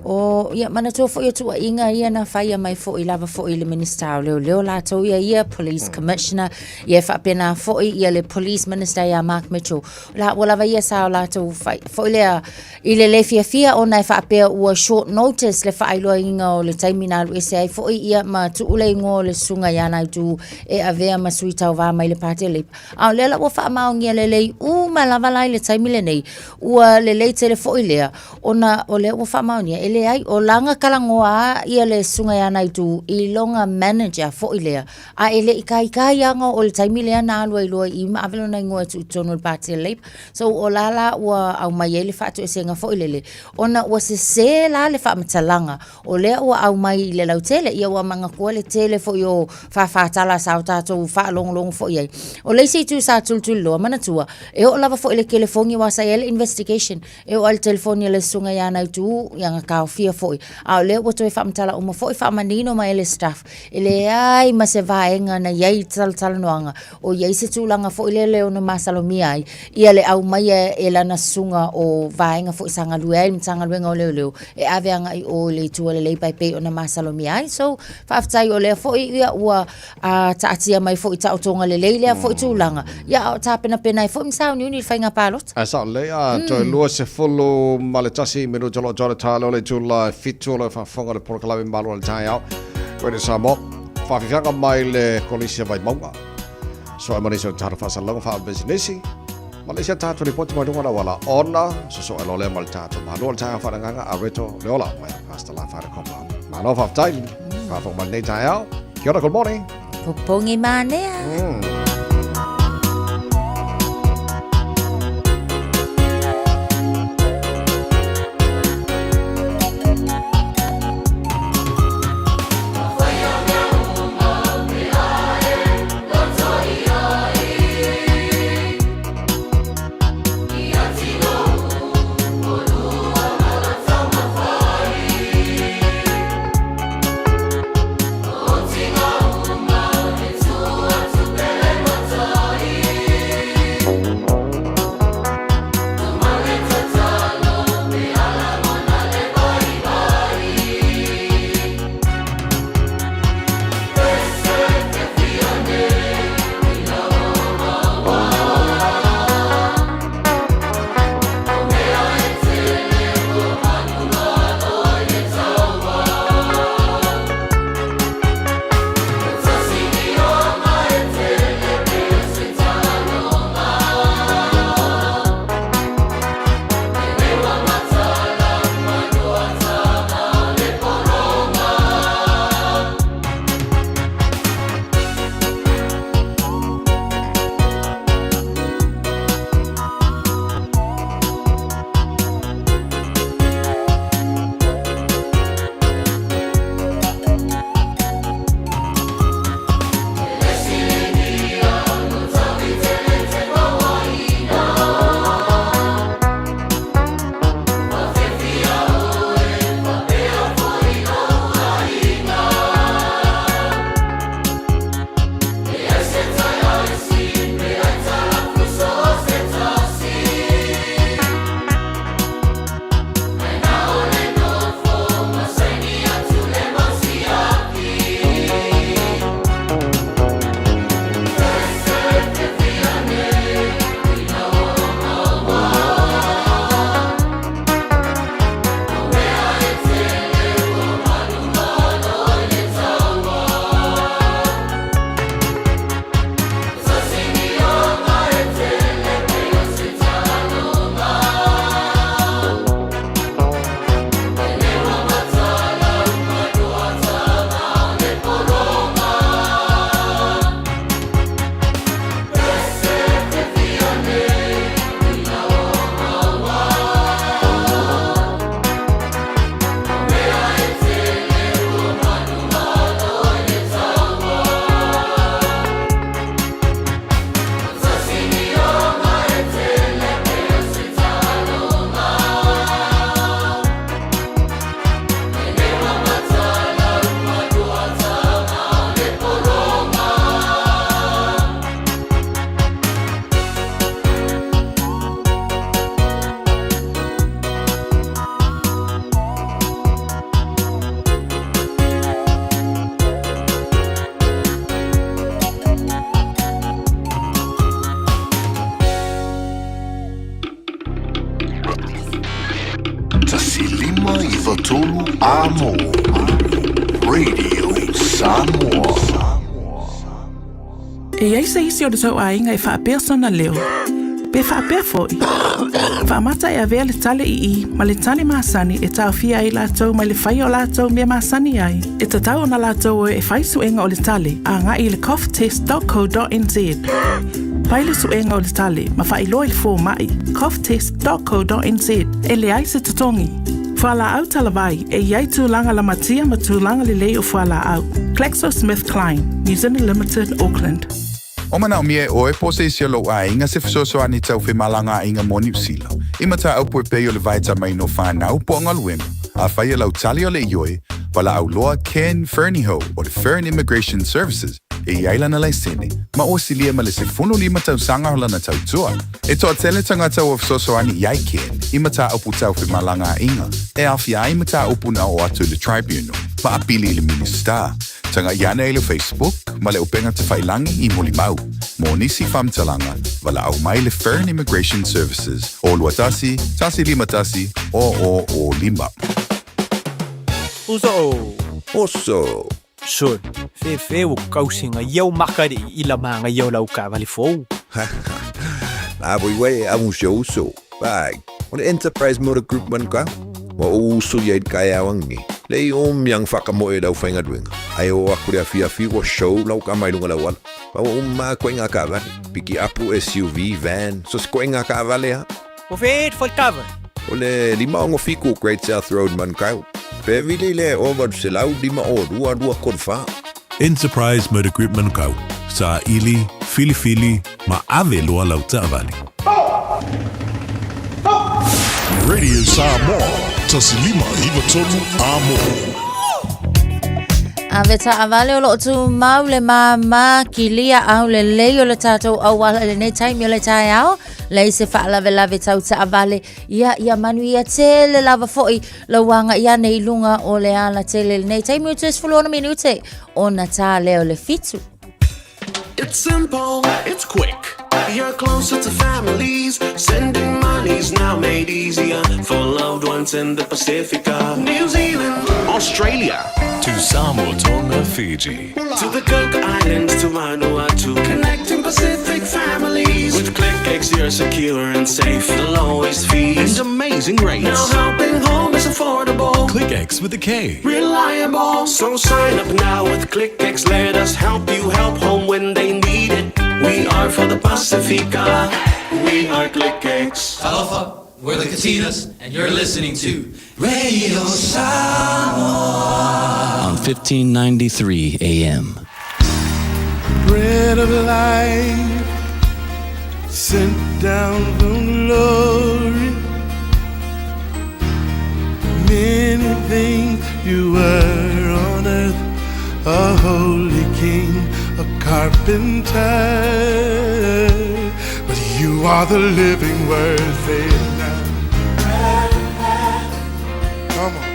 O, ia, manatua foi o tuuaiga ia na faia mai foi lava foi i le Minista o Leoleo latou ia ia, Police Commissioner, ia e faapena foi ia le Police Minister ia Mark Mitchell. La ua lava ia sa o latou fai foi lea I le le fiafia ona e faapea ua short notice le faailoaina o le taimi na alu ese ai foi ia ma tuu le igoa o le Susuga ia Naidu e avea ma sui tauva mai le Pāti a Labour. A o lea la ua faamaonia lelei uma lava la i le taimi lenei, ua lelei tele foi lea ona o lea ua faamaonia e leai o lana talanoa a ia le Susuga ia Naidu i lona manager foi lea a e le i taitai lava ona oo i le taimi lea na alu ai loa i i ma ave lona igoa e tuu i totonu o le Pāti a Labour. So o la la ua aumai ai le faatoesega foi lele, ona ua sese la le faamatalaga, o lea ua aumai i le lautele, ia ua manatua le tele foi o fāfātala sa o tatou faalogologo foi i ai. O le isi itu sa tulituliloa, manatua, e oo lava foi i le telefoni aua sa i ai le investigation, e oo lava i le telefoni a le susuga ia Naidu, ia na taofia foi. A o lea ua toe faamatala uma foi, faamanino mai e le staff, e leai ma se vaega na i ai i talatalanoaga o i ai se tulaga foi lele e ono masalomia ai ia le aumaia e lana susuga o vaega foi sa galue ai i le Matagaluega o Leoleo e ave agai i o i le itu a le Labour e pei ona masalomia ai. So, faafetai o lea foi ia ua taatia mai foi i taotoga lelei lea foi tulaga, ia a o tapenapena ai foi ma sauniuni i le faiga palota. Ae sao lelei, a toe 21 minute o lo o toa le taalo o le itula e 7 o lo o faafofoga le polokalame Malu o le Taeao. Radio Samoa. Faafiafiaga mai le Kolisi a Vaimauga. Soe ma nisi o tatou faasalalauga faapisinisi ma le isi a tatou lipoti mai luga o le auala ona sosoe loa lea ma le tatou Malu o le Taeao faaleagaga a Reto le Ola mai a Pastor La Whare Kopa. Malo faafetai. Faafofoga mai lenei taeao. Kia ora, good morning. Popogi manea. Amo. Radio Samoa. E i ai se isi o le tou aiga e faapea sona leo, pe faapea foi, faamata e avea le tale i i ma le tale masani e taofia ai latou mai le faia o latou mea masani ai, e tatau ona latou o e fai suega o le tale agai i le coughtest.co.nz. Fai le suega o le tale ma faailoa i le fomai, coughtest.co.nz, e leai se totogi. Fualaau talavai, e i ai tulaga lamatia ma tulaga lelei o fualaau. GlaxoSmithKline, New Zealand Limited, Auckland. O manaomia e ʻoe po o se isi o lou aiga se fesoasoani tau femalagaaiga mo Niu Sila, i mataupu e pei o le vaitamaina o whanau po o galuega, afai e lau tali o le ioe, valaau loa Ken Fernihough o le Fern Immigration Services e i ai lana laisene, ma ua silia ma le 15 tausaga o lana tautua. E toatele tagata ua fesoasoani i ai Ken i mataupu tau femalagaaiga, e aofia ai mataupu na oo atu i le Tribunal, ma apili i le Minisita. Taga'i ane i le Facebook ma le upega tafailangi i Molimau. Mo nisi faamatalaga, valaau mai le Fern Immigration Services o 21 151 0005. Uso o. Oso. Sol, fefe ua kausiga ia o makaliʻi i la magaia o lau taavale fou. Na voi wai amu se uso. Pai, o le Enterprise Motor Group man ka. Ua ou uso ia i le taeao angi. Le i o miang whakamoe lau whaingaluenga. Ai o aku le afiafi ua show lau ka mai lunga lau ala. Pa ua uma koe ngā kaavale. Piki apu SUV, van, so se koe ngā kaavale ha. O fe e kava. O le 567 Great South Road Manukau. Pe vili le o 800 52 2 3 4. Enterprise Motor Group Manukau, saili, filifili, ma ave loa lau taavale. Radio Samoa, 1593 Amo. Ave taavale o loo tumau le māmā kilia au lelei o le tatou auala i lenei taimi o le taeao. Leai se faalavelave tau taavale ia ia manuia tele lava foi lau aga'i ane i luga o le alatele i lenei taimi o 16 minute ona tā lea o le fitu. It's simple, it's quick. You're closer to families. Sending money's now made easier for loved ones in the Pacifica, New Zealand, Australia, To Samoa, Tonga, Fiji. to the Cook Islands, to Vanuatu. Connecting Pacific families. With ClickX, you're secure and safe. The lowest fees And amazing rates. Now helping home is affordable. ClickX with a K. Reliable. So sign up now with ClickX. Let us help you help home when they need it. We are for the Pacifica. We are ClickX. Aloha, we're the Katinas, and you're listening to Radio Samoa on 1593 AM. Bread of life sent down from glory. Many things you were on earth, a holy king, a carpenter. But you are the living word, say it now. Come on.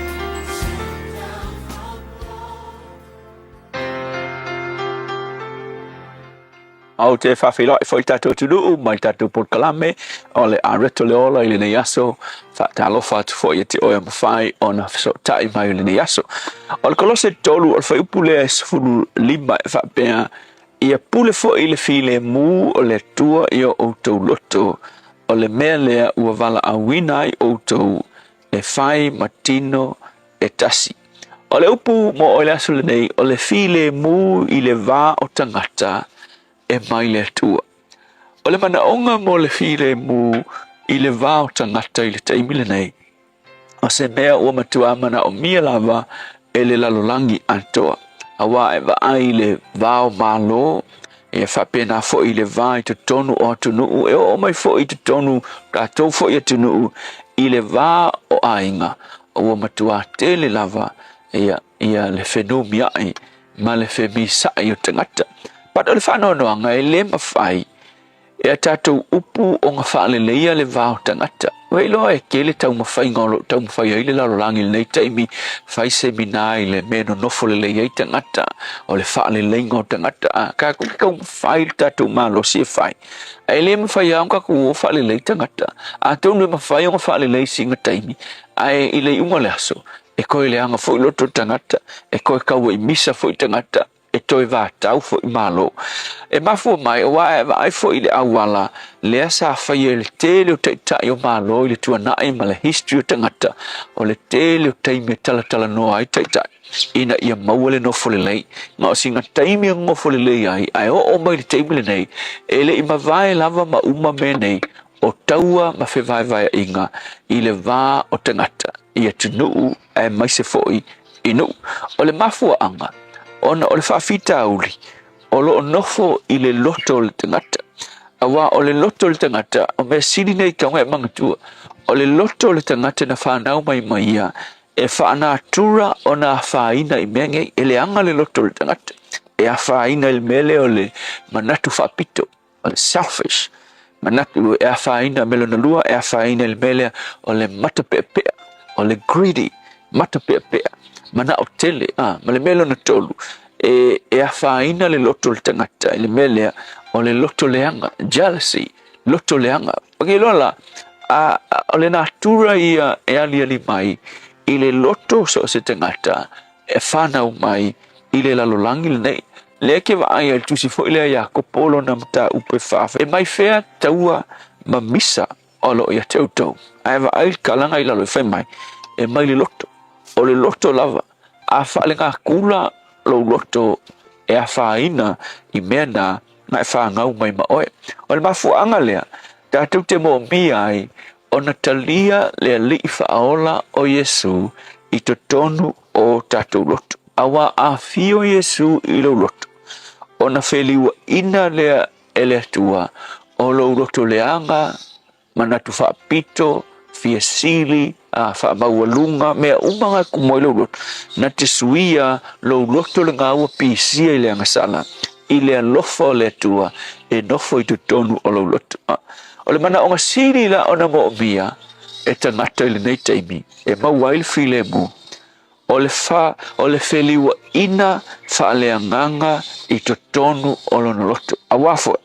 Ou te faafeiloai foi i tatou atunuu mai tatou polokalame o le Areto le Ola i lenei aso. Faatalofa atu foi ia te oe o mafai ona fesootai mai i lenei aso. O le Kolose 3 o le fuaiupu lea e 15 e faapea, Ia pule foi le filemu o le Atua i o outou loto, o le mea lea ua valaauina ai outou e fai ma tino e tasi. O le upu mo oe le aso lenei, o le filemu i le va o tagata e mai le Atua. O le manaoga mo le filemu i le va o tagata i le taimi lenei, o se mea ua matuā manaomia lava e le lalolagi atoa, auā e vaai i le va o Malo, e faapena foi i le va i totonu o atunuu, e oo mai foi i totonu tatou foi atunuu i le va o aiga, ua matuā tele lava ia, ia le fenumiaʻi ma le femisaʻi o tagata. But o le faanoanoaga e le mafai E a tatou upu ona faaleleia le va o tagata. Ua iloa e tele taumafaiga o lo o taumafai ai le lalolagi i lenei taimi, fai semina i le mea e nonofo lelei ai tagata, o le faaleleiga o tagata. A tatou te taumafai le tatou malosi e fai, ae le mafai lava ona tatou o faalelei tagata. Atonu e mafai ona faalelei i sina taimi, ae i le iuga o le aso, E koe leaga foi loto tagata, e koe kauaimisa foi tagata, e toe vatau foi Malo. E mafua mai, auā e vaai foi i le auala lea sa faia e le tele o taitai o Malo i le tuanai ma le history o tagata, o le tele o taimi e talatalanoa ai taitai ina ia maua le nofo lelei. Ma o sina taimi e nofo lelei ai, ae oo mai le taimi lenei, e le i mavae lava ma uma mea nei o taua ma fevaevaeaiga i le va o tagata i atunuu aemaise foi i nuu. O le mafuaaga, ona o le faafitauli o lo o nofo i le loto o le tagata. Aua o le loto o le tagata, o mea sili nei tauga e manatua, o le loto o le tagata na fanau mai ma ia, e faanatura ona afaina i mea nei, e leaga le loto o le tagata, e afaina i le mea lea o le manatu faapito. O le selfish, manatu e afaina, me lona lua e afaina i le mea lea o le matapeapea, o le greedy, matapeapea, manao tele, a, ma le mea lona tolu, e, e afaina le loto o le tagata i le mea lea o le loto leaga, jealousy, loto leaga. O ke loa la, a, a, o le natura ia e aliali mai i le loto so o se tagata e whanau mai i le lalolagi lenei. Lea ke vaai ai le tusi foi lea Iakopo lona mataupu e faafe, e mai fea taua ma misa o lo o ia te outou. Ae vaai le kalaga i lalo e fai mai, e mai le loto. O le loto lava, a faalegakula lou loto e afaina i mea na na e fagau mai ma oe. O le mafuaaga lea, tatou te moomia ai ona talia le Alii Faaola o Iesu i totonu o tatou loto. Auā afio Iesu i lou loto, ona feliuaina lea e le Atua o lou loto leaga, manatu faapito, fia sili, a faamaualuga, mea uma na e tumu ai lou loto, na te suia lou loto lena ua pisia i le agasala, i le alofa o le Atua e nofo i totonu o lou loto. O le manaoga sili la ona moomia e tagata i lenei taimi e maua ai le filemu, o le fa, o le feliuaina faaleagaga i totonu o lona loto. Auā foi,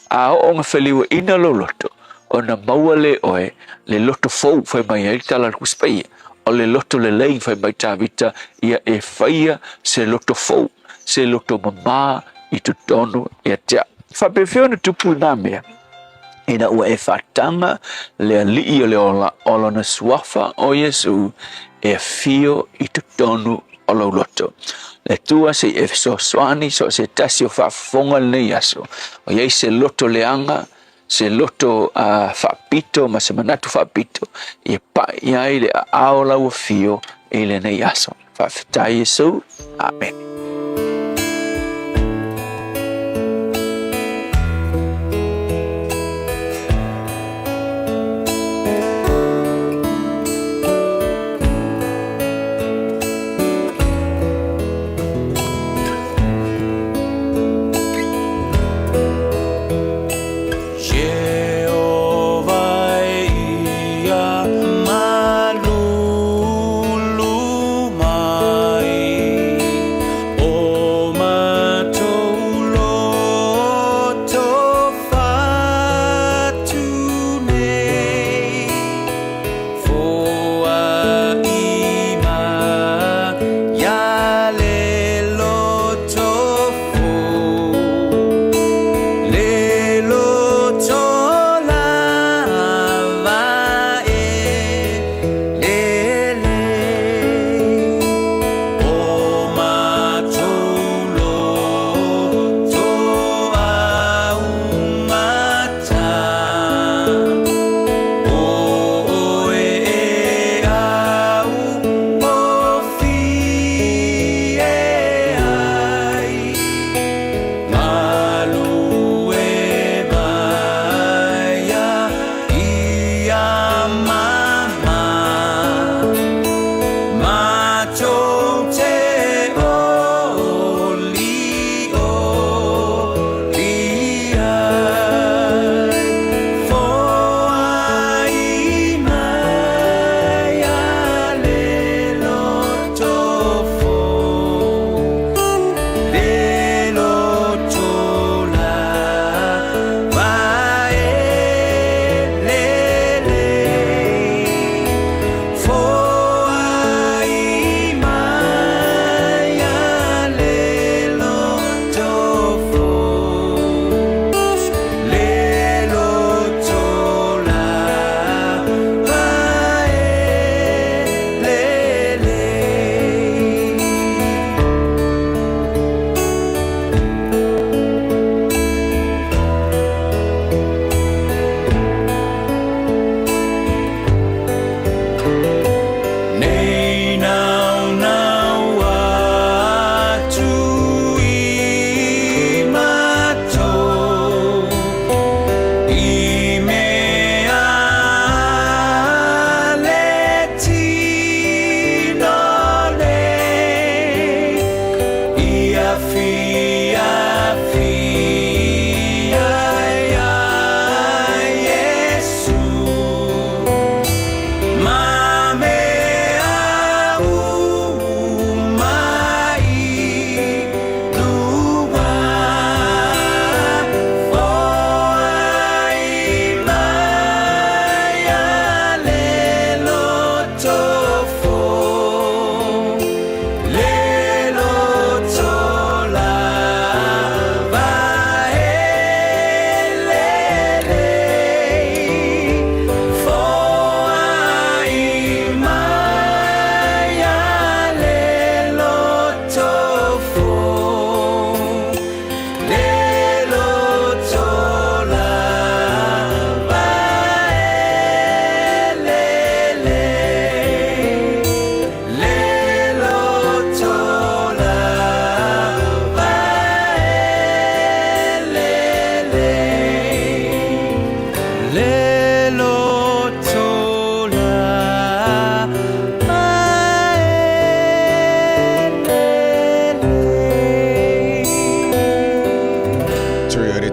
a oo ina feliuaina lou loto, ona maua lea e oe le loto fou, fai mai ai le tala a le Tusi Paia, o le loto lelei, fai mai Tavita, ia e faia se loto fou, se loto mamā i totonu ia te au. E faapefea ona tupu lena mea? Ina ua e faataga le Alii o le ola o lona suafa o Iesu e afio i totonu o lou loto. Le Atua se i e fesoasoani so o se tasi o faafofoga lenei aso, o i ai se loto leaga, se loto uh, faapito ma se manatu faapito e pai i ai le aao lau afio i lenei aso. Faafetai Iesu. Amene.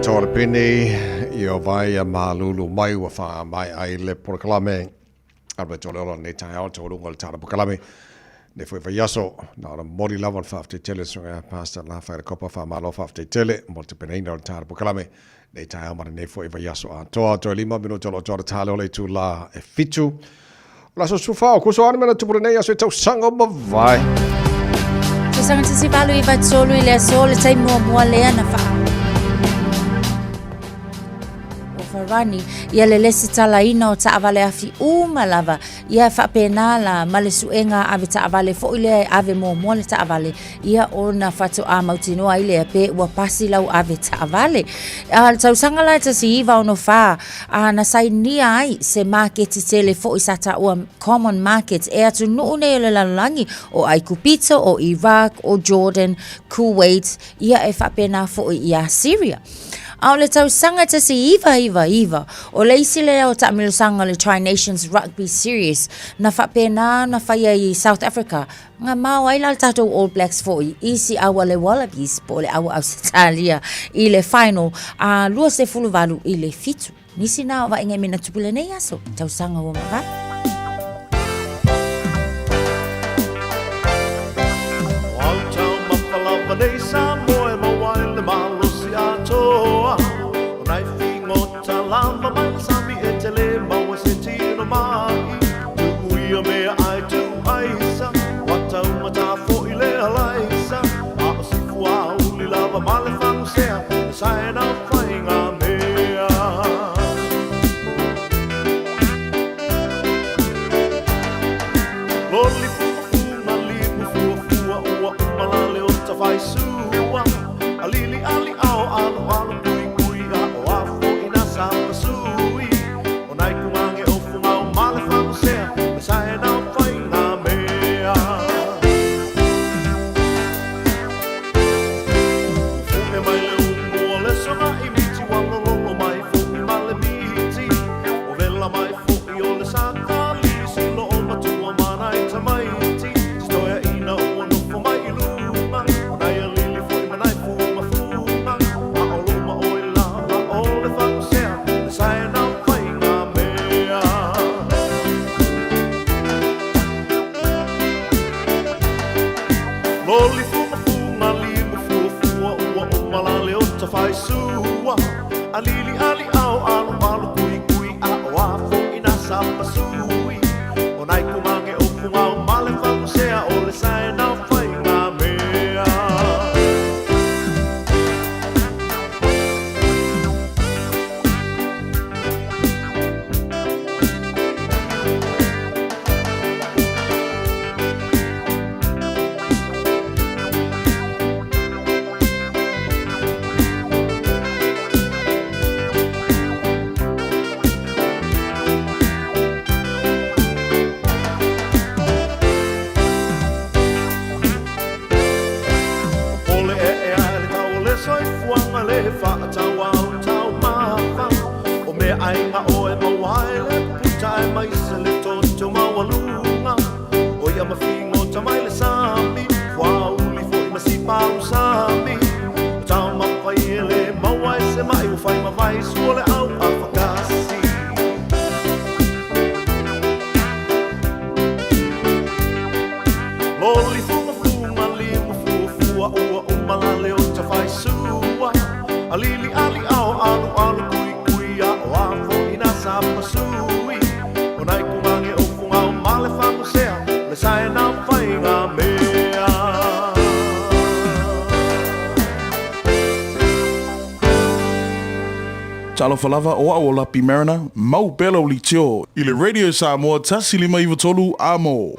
toa le peni i o vai a malulu mai ua wha mai ai le porokalame. Alberto le ola nei taeao taualuga o le tala porokalame. Nei foi vaiaso, na ona momoli lava o le faafetai tele susuga ia Pastor Lafaele Kopa, faamalo faafetai tele mo le tapenaina o le tala porokalame nei taeao ma lenei foi vaiaso atoa. Toe 5 minuta o lo o toa le tala o le itula e 7. O le aso 14 o Akuso a ni mea na tupu lenei aso i tausaga ua mavae. Tausaga 1893 i le aso le taimi muamua lea na wha Farani, ia le lesitalaina o taavale afi uma lava, ia faapena la ma le suega ave taavale foi lea e ave muamua le taavale, ia ona faatoa mautinoa ai lea pe ua pasi lau ave taavale. A le tausaga la e 1964, a na sainia ai se maketi tele foi sa taua Common Market e atunuu nei o le lalolagi, o Aikupito, o Iraq, o Jordan, Kuwait, ia e faapena foi ia Syria. A o le tausaga 1999, o le isi lea o taamilosaga o le Tri-Nations Rugby Series na faapena ona faia i South Africa, na mao ai la le tatou All Blacks foi i si aua le Wallabies po o le aua Ausetalia i le final a 28 i le 7. Nisi na o vaaiga i mea na tupu i lenei aso, tausaga ua mavae. O au taumafa lava nei Samoa e maua ai le malosi atoa. O nai figota lava mai le sami e tele maua se tino ma'i. Tu'u ia mea ai tu'u aisa, ua taumata fo'i le alaisa. A o si fuauli lava ma le fagusea, e saena faiga mea. Loli fugafuga limu fuafua ua uma la le ota faisua. Alili ali ao alo alo kui kui a o a fo'i na sapasui. O nai kumage o fugao ma le fagusea, e saena faiga mea. Fu'e mai le umu o le soga'i miti ua lololo mai fo'i ma le miti. O vela mai fo'i o le sakali silo o matua ma nai tamaiti. Si toeaina ua nofo mai i luma o nai alili fo'i ma nai fugafuga. A o luma oi lava o le fagusea le saena faiga mea. Loli fugafuga limu fuafua ua uma la le ota faisua. Alili ali ao alo alo kui kui a o a fo'i na sapasui. O nai kumage o fugao ma le fagusea o le saena faiga mea. O le ee ae le tau o le soifuaga le faatauau taumafa. O meaaiga oe maua ai le puta aemaise le toto maualuga. O ia mafigota mai le sami, fuauli fo'i ma sipau sami. O taumafa ia le maua ai se ma'i ua fai ma vai sua le au afakasi. Loli fugafuga limu fuafua ua uma la le ota faisua. Alili ali ao alu alu kui kui a o a fo'i na sapasui. O nai kumage o fugao ma le fagusea le saena faiga mea. Talofa lava o a'u o Lapi Mariner, mau pea lau leitio i le Radio Samoa 1593 amo.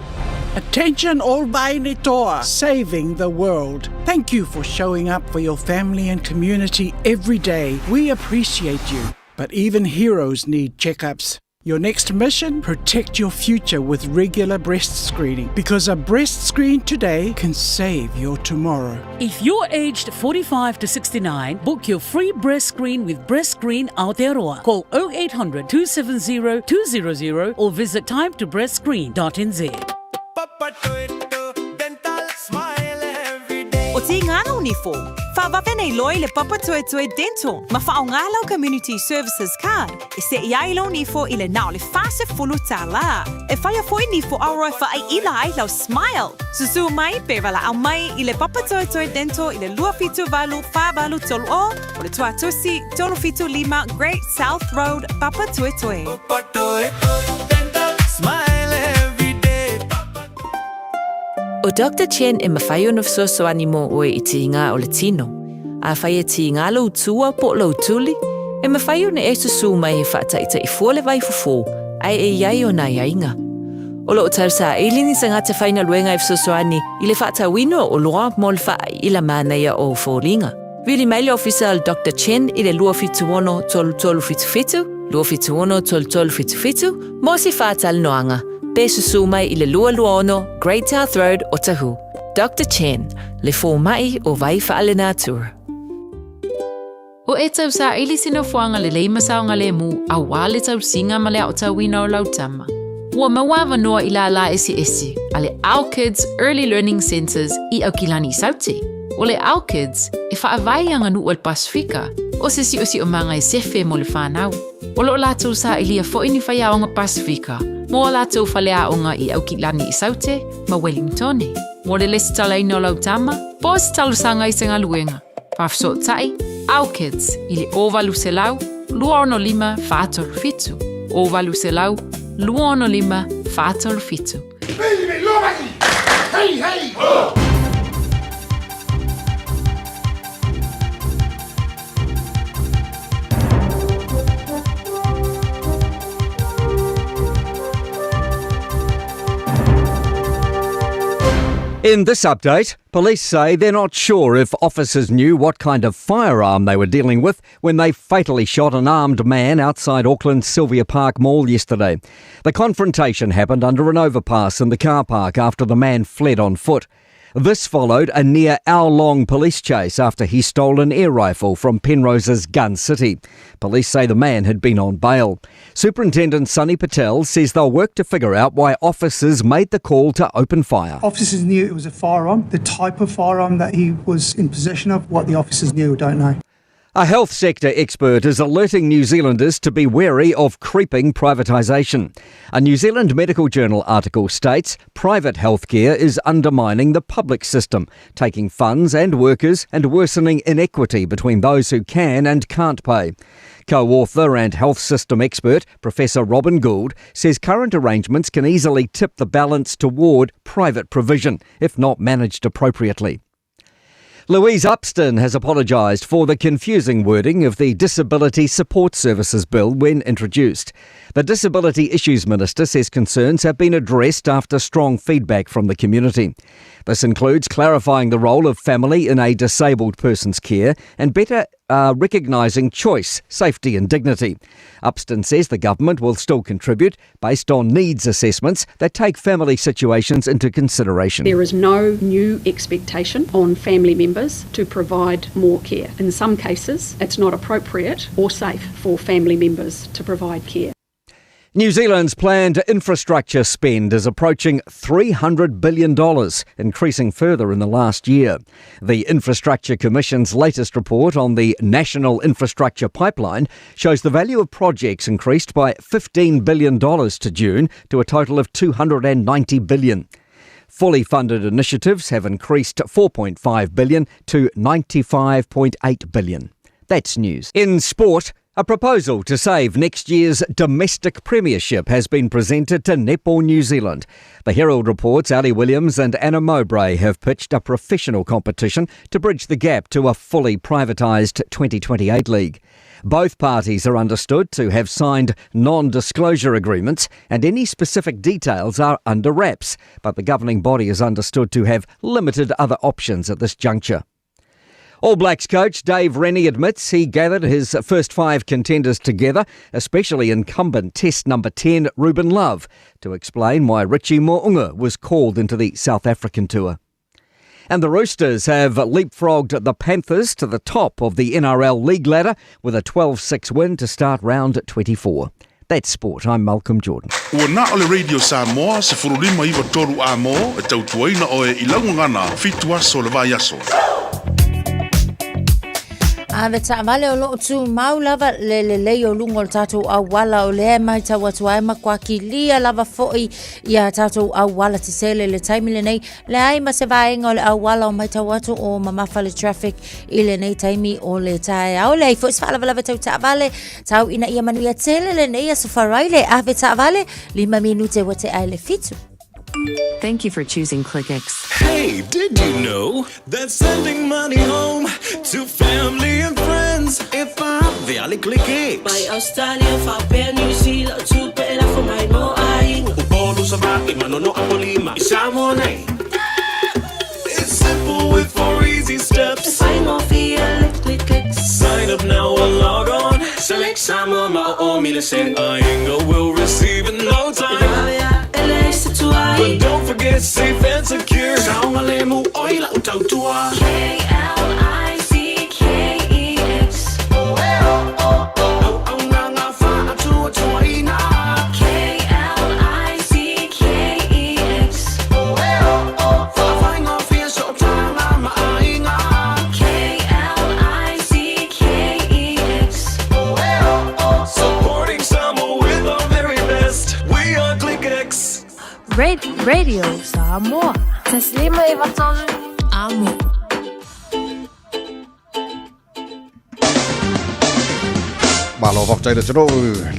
Attention all Vaine Toa, saving the world. Thank you for showing up for your family and community every day. We appreciate you. But even heroes need checkups. Your next mission? Protect your future with regular breast screening because a breast screen today can save your tomorrow. If you're aged 45 to 69, book your free breast screen with Breast Screen Aotearoa. Call 0800 270 200 or visit timetobreastscreen.nz. O tīngana o nifo. Faavave nei loa i le Papatoetoe Dental ma faaaoga lau Community Services Card e seʻi ai lou nifo i le na o le $40. E faia foi nifo auro e faaiʻila ai lau smile. Susū mai pe valaau mai i le Papatoetoe Dental i le 278 483 o le Tuatusi 375 Great South Road, Papatoetoe. Smile every day. ʻO Doctor Chen e mafai ona fesoasoani mo ʻoe i tīgā o le tino. Afai e tīgā lou tua po o lou tuli, e mafai ona e susū mai he faataʻitaʻi fua le vaifofo ae e i ai ona aiaiga. O lo o tausaili ni tagata faigaluega e fesoasoani i le faatauina o oloa mo le faaiʻila manaia o foliga. Vili mai le ofisa o le Doctor Chen i le 276 3377, 276 3377, mo se faatalanoaga, pe susū mai i le 226 Great South Road, Otahuhu. Doctor Chen, le fōmaʻi o Vai Faalenatura. O e tausaili se nofoaga lelei ma saogalēmū auā le tausiga ma le aotauina o lau tama. Ua maua avanoa i lālā eseese a le Our Kids Early Learning Centres i Aukilani i Saute. O le Our Kids, e faavae i aganuu a le Pasefika, o se siosiomaga e sefe mo le whanau. O lo o latou sailia foi ni faiaoga Pasefika mo a latou faleaoga i Aukilani i Saute ma Wellingtone. Mo le lesitalaina o lau tama, po o se talosaga i se galuega. Faafesootai, Our Kids, i le 0800 265 437, 0800 265 437. Hey, hey, ho! In this update, police say they're not sure if officers knew what kind of firearm they were dealing with when they fatally shot an armed man outside Auckland's Sylvia Park Mall yesterday. The confrontation happened under an overpass in the car park after the man fled on foot. This followed a near hour long police chase after he stole an air rifle from Penrose's Gun City. Police say the man had been on bail. Superintendent Sunny Patel says they'll work to figure out why officers made the call to open fire. Officers knew it was a firearm, the type of firearm that he was in possession of, what the officers knew, don't know. A health sector expert is alerting New Zealanders to be wary of creeping privatisation. A New Zealand Medical Journal article states private healthcare is undermining the public system, taking funds and workers and worsening inequity between those who can and can't pay. Co author and health system expert Professor Robin Gould says current arrangements can easily tip the balance toward private provision if not managed appropriately. Louise Upston has apologised for the confusing wording of the Disability Support Services Bill when introduced. The Disability Issues Minister says concerns have been addressed after strong feedback from the community. This includes clarifying the role of family in a disabled person's care and better recognising choice, safety and dignity. Upston says the government will still contribute based on needs assessments that take family situations into consideration. There is no new expectation on family members to provide more care. In some cases, it's not appropriate or safe for family members to provide care. New Zealand's planned infrastructure spend is approaching $300 billion, increasing further in the last year. The Infrastructure Commission's latest report on the National Infrastructure Pipeline shows the value of projects increased by $15 billion to June to a total of $290 billion. Fully funded initiatives have increased 4.5 billion to 95.8 billion. That's news. In sport, a proposal to save next year's domestic premiership has been presented to Netball New Zealand. The Herald reports Ali Williams and Anna Mowbray have pitched a professional competition to bridge the gap to a fully privatised 2028 league. Both parties are understood to have signed non disclosure agreements, and any specific details are under wraps. But the governing body is understood to have limited other options at this juncture. All Blacks coach Dave Rennie admits he gathered his first five contenders together, especially incumbent Test number 10 Ruben Love, to explain why Richie Mo'unga was called into the South African tour. And the Roosters have leapfrogged the Panthers to the top of the NRL League ladder with a 12 6 win to start round 24. That's sport. I'm Malcolm Jordan. Ua na o le Radio Samoa 159 a mō e tautuaina oe i laugagana fitu aso le vai aso. Ave taavale o loo tumau lava le lelei o luga o le tatou auala o lea e matau atu ai matua kilia lava foi ia tatou auala tetele i le taimi lenei. Leai ma se vaega o le auala o matau atu o mamafa le traffic i lenei taimi o le taeao. Leai foi se faalavelave tau taavale, tau ina ia manuia tele lenei aso Faraile. Ave taavale, 5 minute ua tea i le 7. Thank you for choosing ClickX. Hey, did you know that sending money home to family and friends if I via ClickX? Mai Australia, faapea New Zealand, tupe e lafo mai mo aiga. Upolu Savaii, Manono Apolima, i Samoa nei. It's simple with four easy steps. E faigofie le ClickX. Sign up now or log on. Select Samoa ma o o mile sen. Ainga will receive in no time. E vave ae leai se tuai. But don't forget safe and secure. Saogalemu oi lau tautua. K-L-I-C-K-E-X. Auaunaga faatuatuaina. K-L-I-C-K-E-X. Faafaigofie sootaga ma aiga. K-L-I-C-K-E-X. Supporting Samoa with our very best. We are ClickX. Radio Samoa. Taslima Ivatolu. Amo. Malo faafetai le atunuu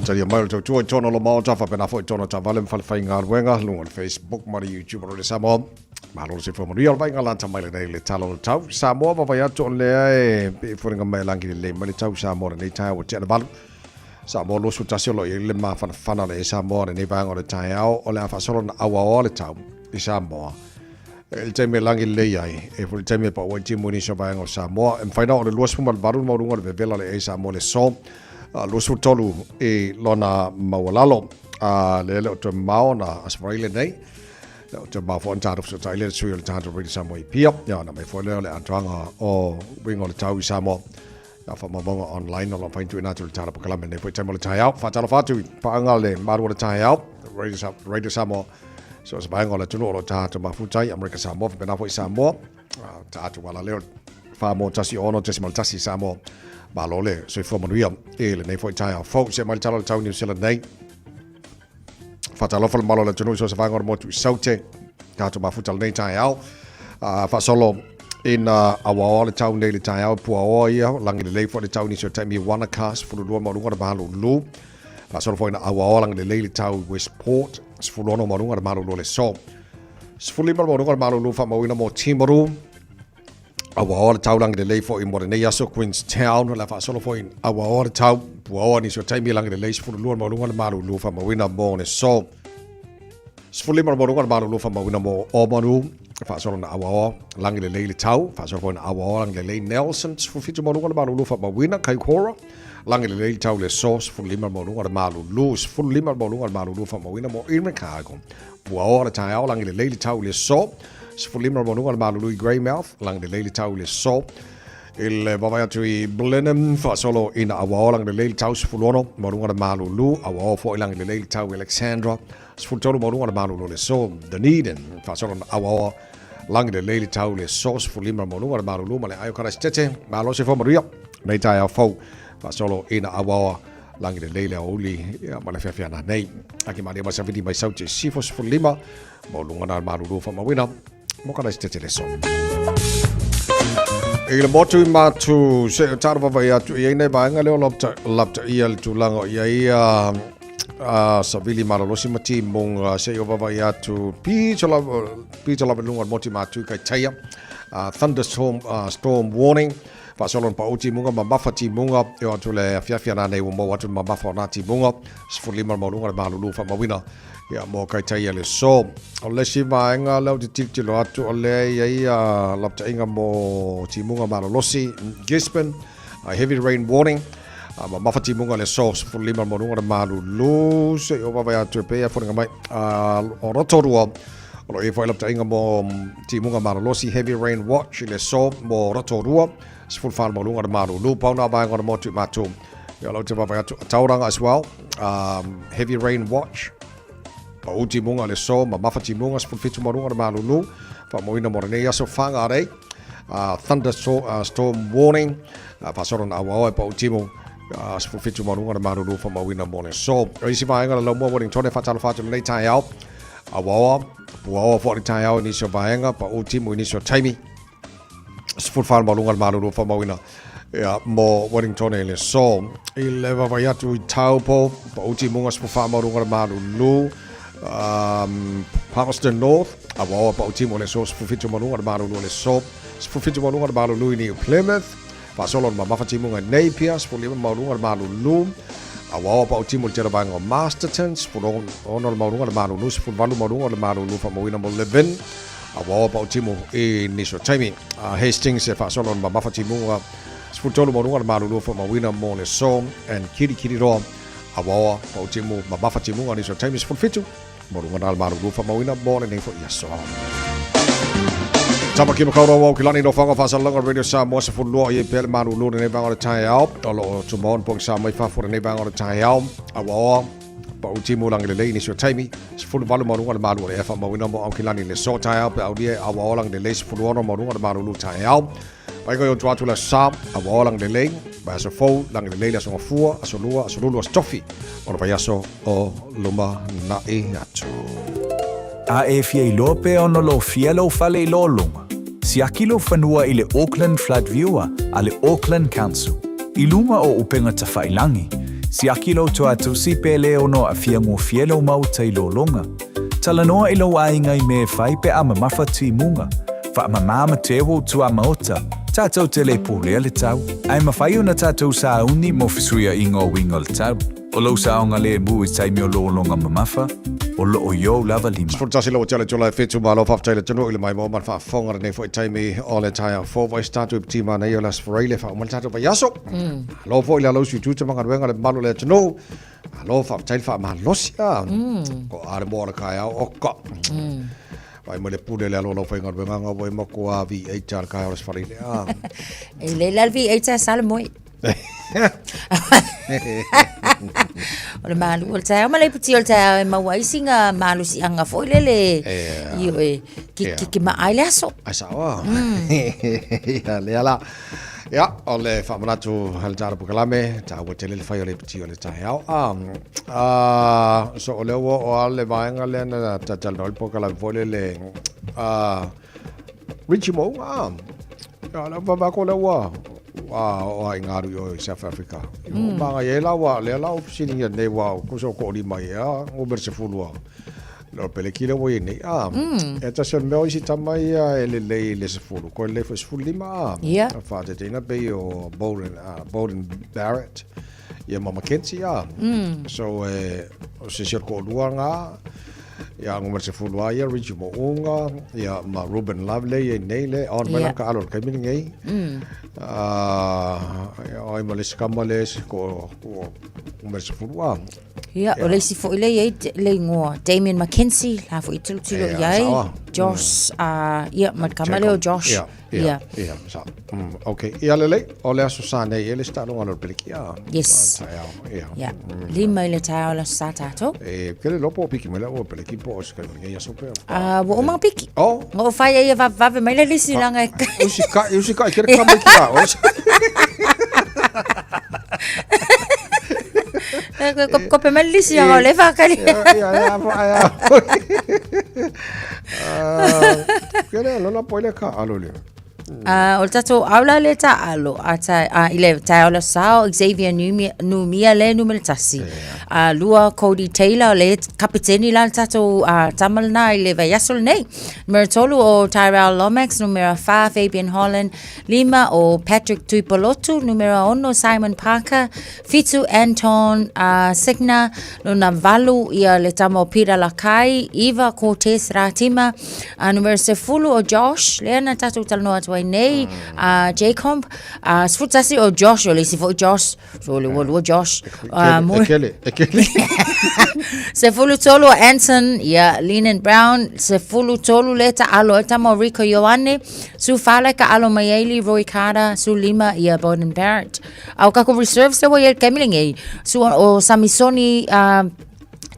talia mai o le tautua i tona o lo maota faapena foi tona taavale ma fale faigaluega luga o le Facebook ma le YouTube o le Samoa. Malo le soifua manuia o le vaaiga lata mai lenei le tala o le tau Samoa vaavaai atu o lea e pei e foliga mai e lagi lelei mai le tau Samoa lenei taeao ua tea le 8. Samoa 21 o lo o i ai le mafanafana o le Samoa lenei vaega o le taeao o le a faasolo na auaoa le tau i Samoa. I le taimi e lagi lelei ai, e foi le taimi e pau ai timu i nisi o vaega o Samoa. E mafai na oo i le 28 le maualuga o le vevela o le ea Samoa le aso 23 i lona maualalo. A lea le o toe mamao ona Aso Faraile nei. Le o toe mamao foi ona tatou fesootai lea le sui o le tatou Radio Samoa i Apia. Ia ona mai foi lea o le atoaga o uiga o le tau i Samoa. Ia faamaumauga online o lo o mafai ona tuuina atu i le tala polokalame lenei foi taimi o le taeao. Faatalofa atu i paaga le malu o le taeao, Radio Samoa, so o se vaega o le atunuu o lo o tatou mafuta ai, Amerika Samoa, faapena foi Samoa. Tatou ala lea o 4 1 6.1 Samoa. Malo le soifua manuia i lenei foi taeao fou. Se mai le tala o le tau New Zealand nei. Faatalofa le malo o le atunuu i so o se vaega o le motu i Saute. Tatou mafuta lenei taeao. Faasolo ina auaoa le tau nei le taeao puaoa ia lagi lelei foi le tau nisi o taimi i Wanaka 12 maualuga le malulu. Faasolo foi ina auaoa lagi lelei le tau i Westport 16 maualuga le malulu o le aso. 15 maualuga le malulu faamauina mo Timaru. Auaoa le tau lagi lelei foi mo lenei aso Queenstown le faasolo foi auaoa le tau puaoa nisi o taimi lagi lelei 12 maualuga le malulu faamauina mo le aso. 15 maualuga le malulu faamauina mo Omanu faasolo na auaoa lagi lelei le tau faasolo foi na auaoa lagi lelei Nelson 17 maualuga le malulu faamauina Kaikoura lagi lelei le tau le aso 15 maualuga le malulu 15 maualuga le malulu faamauina mo Invercargill puaoa le taeao lagi lelei le tau le aso 15 maualuga le malulu i Greymouth lagi lelei le tau le aso i le vaavaai atu i Blenheim faasolo ina auaoa lagi lelei le tau 16 maualuga le malulu auaoa foi lagi lelei le tau i Alexandra 13 maualuga le malulu le aso Dunedin faasolo ina auaoa lagi lelei le tau le aso 15 maualuga le malulu ma le aio Karaisitete malo soifua manuia nei taeao fou faasolo ina auaoa lagi lelei le aoauli ma le afiafi ana nei ake malie mai savili mai sau te sifo 15 maualuga na le malulu faamauina mo Karaisitete le aso. I le motu i matu se o taro vavai atu i ai nei vaega lea o lapta ia le tulaga o i ai a savili malolosi ma timuga se i o vavai atu pito lava i luga o le motu i matu i Kaitaia thunderstorm storm warning faasolo na pau timuga mamafa timuga e o atu le afiafi ana nei ua maua atu le mamafa o nā timuga 15 le maualuga le malulu faamauina ia mo Kaitaia le aso. O le isi vaega lea ou te tilotilo atu o lea e i ai lapataiga mo timuga malolosi Gisborne heavy rain warning mamafa timuga le aso 15 le maualuga le malulu se i o vaavaai atu e pei e foliga mai o Rotorua o lo o i ai foi lapataiga mo timuga malolosi heavy rain watch i le aso mo Rotorua 14 le maualuga le malulu. Pau nā vaega o le motu i matou. Ia lau te vaavaai atu a Tauranga as well. Heavy rain watch. Pau timuga le aso, mamafa timuga, 17 maualuga le malulu. Faamauina mo lenei aso Whangarei. Thunder Storm Warning, faasolo na auaoa e pau timu 17 maualuga le malulu faamauina mo le aso. O isi vaega o le laumua Wellington e faatalofa atu i lenei taeao, auaoa, puaoa foi le taeao i nisi o vaega, pau timu i nisi o taimi. 14 maualuga le malulu faamauina ia, mo Wellington i le aso. I le vaavaai atu i Taupo, pau timuga 14 maualuga le malulu, Palmerston North, auaoa pau timu o le aso 17 maualuga le malulu o le aso, 17 maualuga le malulu i New Plymouth, faasolo le mamafa timuga i Napier, 15 maualuga le malulu, auaoa pau timu i le tele vaega o Masterton, 16 le maualuga le malulu, 18 maualuga le malulu faamauina mo Levin, auaoa pau timu i nisi o taimi. Hastings e faasolo le mamafa timuga 13 maualuga le malulu faamauina mo le aso, and Kirikiriroa, Awaoa, Pautimu, mamafa timuga nisi o taimi 17, maualuga na le malulu faamauina mo lenei foi aso. Tamaki Makaurau au ki lani no whanga whasalanga Radio Samoa se fulua i e pele malulu lenei vanga o le taeao. O loo tumaon pong sa mai fafo lenei vanga o le taeao. Awaoa, Pautimu langi lelei nisi o taimi, 18 maualuga le malu o le ea faamauina mo Aukilani le so taeao pe aulia awaoa langi lelei 16 maualuga le malulu taeao. Pai koe o atu le sa, a ua ola lelei, vai aso fou, langi lelei le aso ngafua, aso lua, aso lulu, aso tofi, o le vai aso o luma na'i atu. A e fia iloa pe ono lou fia lou fale i lologa, siaki lou fanua i le Auckland Flood Viewer a le Auckland Council. I luga o upega tafailangi, siaki lou toatusi pe le ono aafia gofie lou maota i lologa. Talanoa i lou aiga i mea e fai pe a mamafa timuga. Faamamā ma te ua tuamaota, tātou te le pulea le tau, ae mafai ona tātou sauni mo fesuiaiga o uiga o le tau. O lou saogalemu i taimi o lologa mamafa, o loo i ou lava lima. 11 lau tele tula e whitu malo whafetai le tunu i le maimoa ma le faafofoga lenei foi taimi o le taeao fou vai se tatou i piti mana ia o le Aso Faraile faauma le tatou vaiaso. Malo foi le alausi i tuta ma galuega le mamalu o le atunuu. Malo faafetai le faamalosi a. Ko a le moa o le kaeao o ka. Vai mo le pule le alo lau faigaluega nga ua e matua V8 a le kaeao o le Aso Faraile a. E le la le V8 a sa le moe. O le malu o le taeao ma le iputi o le taeao e maua ai sina malosiaga foi lele i oe ki ki ki maai le aso. Ai sao a. Ia lea la. Ia, o le faamanatu a le tala polokalame, taua tele le fai o le iputi o le taeao. A, so o lea ua oo lava le vaega lea na talatalanoa ai le polokalame foi lele, a, Richie Mo'unga, a. Ia, o lea ua vaai atu o lea ua, ua oo lava i galu i o i South Africa. I hoʻomāgai ai la ua, lea la ua fesiligia nei ua tusa o toʻalima ia, numera 10 a. Le o peleki lea ua i ai nei, a. E tasi o le mea o isi tama ia e lelei i le 10, koe lelei foi 15, a. Ia. Faateteina pei o Beauden, Beauden Barrett, ia ma McKenzie, a. So, e, o se isi o le toʻalua lena, ia numera 10 lava ia, Richie Mo'unga, ia ma Ruben Love lea e i ai nei le, on mai Ia. lana taalo i le taimi lenei. Ia, o ai ma le isi tama lea, ko, ko, numera 10, a. Ia, o le isi foi lea e i ai le igoa Damien McKenzie, la foi tilotilo i ai. Josh, ia, ma le tama lea o Josh. Ia, ia, ia, sa. Okay. Ia lelei, o le aso sa nei e le isi taaloga a le Peleki, a. Yes. Taeao, ia. Ia, 5 i le taeao le aso sa tatou. E, ke le iloa po o piki mai le au Peleki po o se kai nei aso pea. Ua uma piki. Oh. Ua ou fai ai ia vavevave mai le lisi langa e. Usikai, usikai, kere kama i ki la oe. Kope mai le lisi langa o le whakari. Ia, ia, ia, Kere, lola po ile ka alo le. O le tatou aula le taalo a ta, a, i le taeao le sao Xavier Numia, Numia le numera 1. Lua Cody Taylor le kapiteni la le tatou tama lena i le vaiaso lenei. Numera 3 o Tyrell Lomax, numera 4 Fabian Holland, 5 o Patrick Tuipolotu, numera 6 Simon Parker, 7 Anton Signer, lona 8 ia le tama o Peter Lakai, 9 Cortez Ratima, numera 10 o Josh, lea na tatou talanoa atu ai nei, Jacob, 11 o Josh, o le isi foi Josh, so le ua lua Josh. E kele, e kele. 13 o Anson, ia Lennon Brown, 13 le taalo ai tama o Rieko Ioane, 14 le taalo mai ai Leroy Carter, 15 ia Beauden Barrett. A o kako reserves lea ua i ai le taimi lenei, o Samisoni,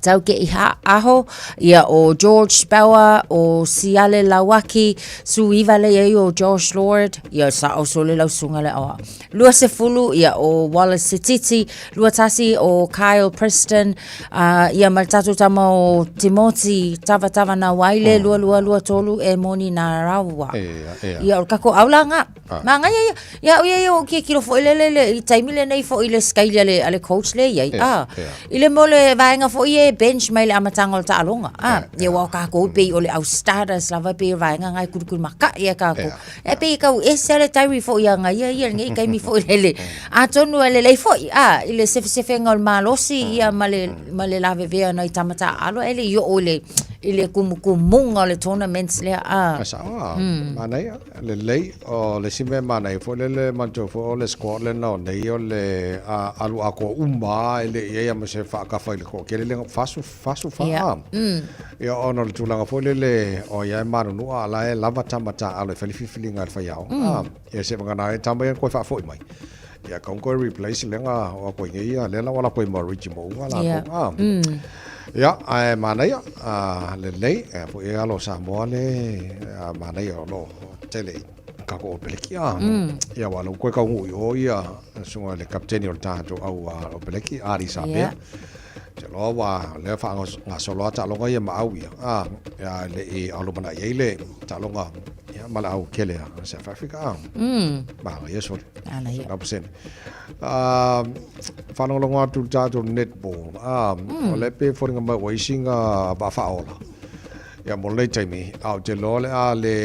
Tau ke iha aho, ia o George Bauer, o Siale Lauaki, Su iva le ia o Josh Lord, ia sa o sole lau sunga le awa. 20, ia o Wallace Sititi, 21 o Kyle Preston, uh, ia ma le tatou tama o Timoti Tavatava na Waile, 2223 e moni nā rawa. Ia, ia. Ia o le kako aulanga. Ah. Manaia ia. Ia au ia ia o kia kilo foi le le le i taimi lenei foi le skeili a le a le coach le iai. Ia, Ah. ia. I le mo le vaega foi e bench mai le amataga o le taaloga. Ah. Ia ua o kākou pei o le au starters lava pei o vaega ngai kulikuli maka'i e kākou. E pei e kau ese le taimi foi a ngai ia lenei taimi foi le le. Atonu e lelei foi ah i le sefesefega o le malosi ia ma le ma le lavevea nai tama taaalo e le i oo i le i le kumukumuga o le tournaments lea. Ah. Ai sao ah. Manaia. Lelei, o le isi mea manaia foi lele manatua foi o le squad lena o nei o le a, alu atoa uma lava e le i ai a ma se faakafa i le toatele lea 44 Ia. Ia ona o le tulaga foi lele o ia e manunua a la e lava tama taaalo e fai le filifiliga a le faiaoga. Ia se vagana ai tama ia na toe faafoi mai. Ia kau na toe replace lea o atu ai nei ia lea la ua latou i ma Reggie Mo'unga latou. Ia, ae manaia, a, lelei, e foi e alo o Samoa le a, manaia o lo o tele i kako o Peleki. A, ia ua lou koe kaunuu i o ia, susuga i le kapiteni o le tatou au a, o Peleki, Ardie Savea. Ia. Te loa ua lea faagasolo lava taaloga ia ma au ia, a, ia le i alumanai ai le taaloga ia, ma le au kele a South Africa. A, manaia sole. Manaia. 100%. Uh, whanongolongo atu le tātou netball. O le pe wharinga mai ua isi ngā waa whaola. Ia mo lenei taimi, a o te loa le a le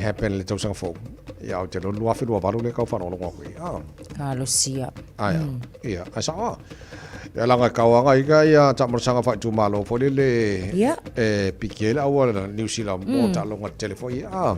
happen le tausanga fou. Ia o te loa 2028 le kau whanongolongo aku i. Ah. Kalosia. Aia. Ia, ai sao a. Ia langa e kauanga ika ia taamolosaga faaitumalo foi lele Ia. e piki ai le auala New Zealand mo taaloga tetele foi ia.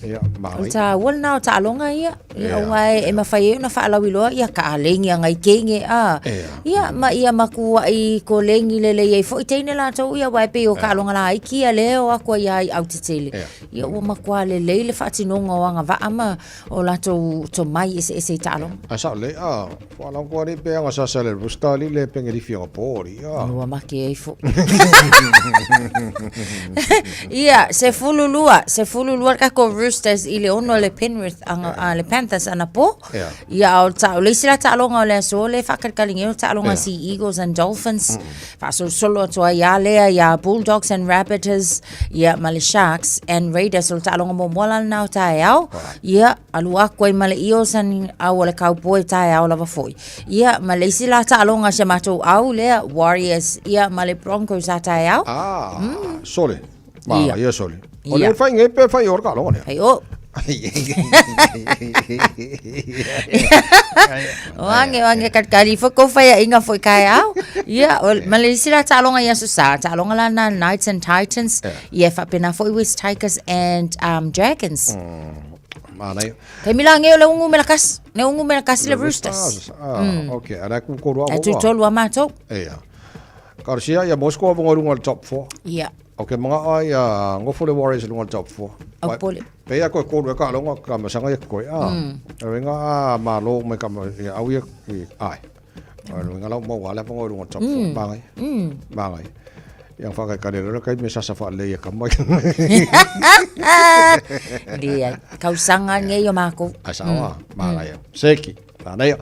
Ia, O le manaia. taua lena o taaloga ia. Ia, Ia. aua e, e mafai ai ona faalauiloa ia kaalegi agai kege a. Ia. Ia, ma ia makuaʻi kolegi lelei ai foi teine latou ia, aua e pei o taaloga laiti ia lea e o atu ai lava i autetele. Ia. Ia, ua matua lelei le faatinoga o agavaa ma o latou tomai eseese i taaloga. Ae sao lelei, a, whalango ani pe anga sasa le rusta ali le penge rifi anga pō ali, a. Ua make ai foi. Ia, 12, 12 le tatou Roosters i le 6 le Penrith anga, a, le Panthers anapo. Ia. Ia, a o ta, o le isi la taaloga o le aso le faakalikali nei o le taaloga Ia. Sea Eagles and Dolphins. Faasolosolo atu ai ia lea ia Bulldogs and Rabbitohs, ia ma le Sharks and Raiders o le taaloga muamua la lena o taeao. Ia, alu aku ai ma le Eels and au o le Cowboy taeao lava foi. Ia, ma le isi la taaloga a si a matou au lea, Warriors, ia ma le Broncos a taeao. Ah, sole. Ma, Ia. ia sole. O Ia. le whai ngei pe whai o le taaloga lea. Hei o. O ange, o ange kalikali foi kou faiaʻiga foi taeao. Ia, o, ma le isi la taaloga i Aso Sa, taaloga la na Knights and Titans, ia e faapena foi West Tigers and um, Dragons. Manaia. Taimi la ngei o le ugu me la kasi, le ugu me la kasi le Roosters. Ah, ok. Ana ku koru a E tūtolu a mātou. Ia. Ka sia ia Moscow a vonga runga le top 4. Ia. O ke mga ai a ngofo le Warriors lunga le top 4. Au pole. Pe ia koe koru e ka longa ka masanga ia koe. Ah. Mm. a malo mai ka ma ia au ia i ai. O lunga lau mau ala vonga lunga top 4. Mangai. Mangai. Ia whaka ka le kai me sasa wha le ia ka mai. Lia, kausanga ngei o mākou. Ai sawa, mangai. Seki. Manaia.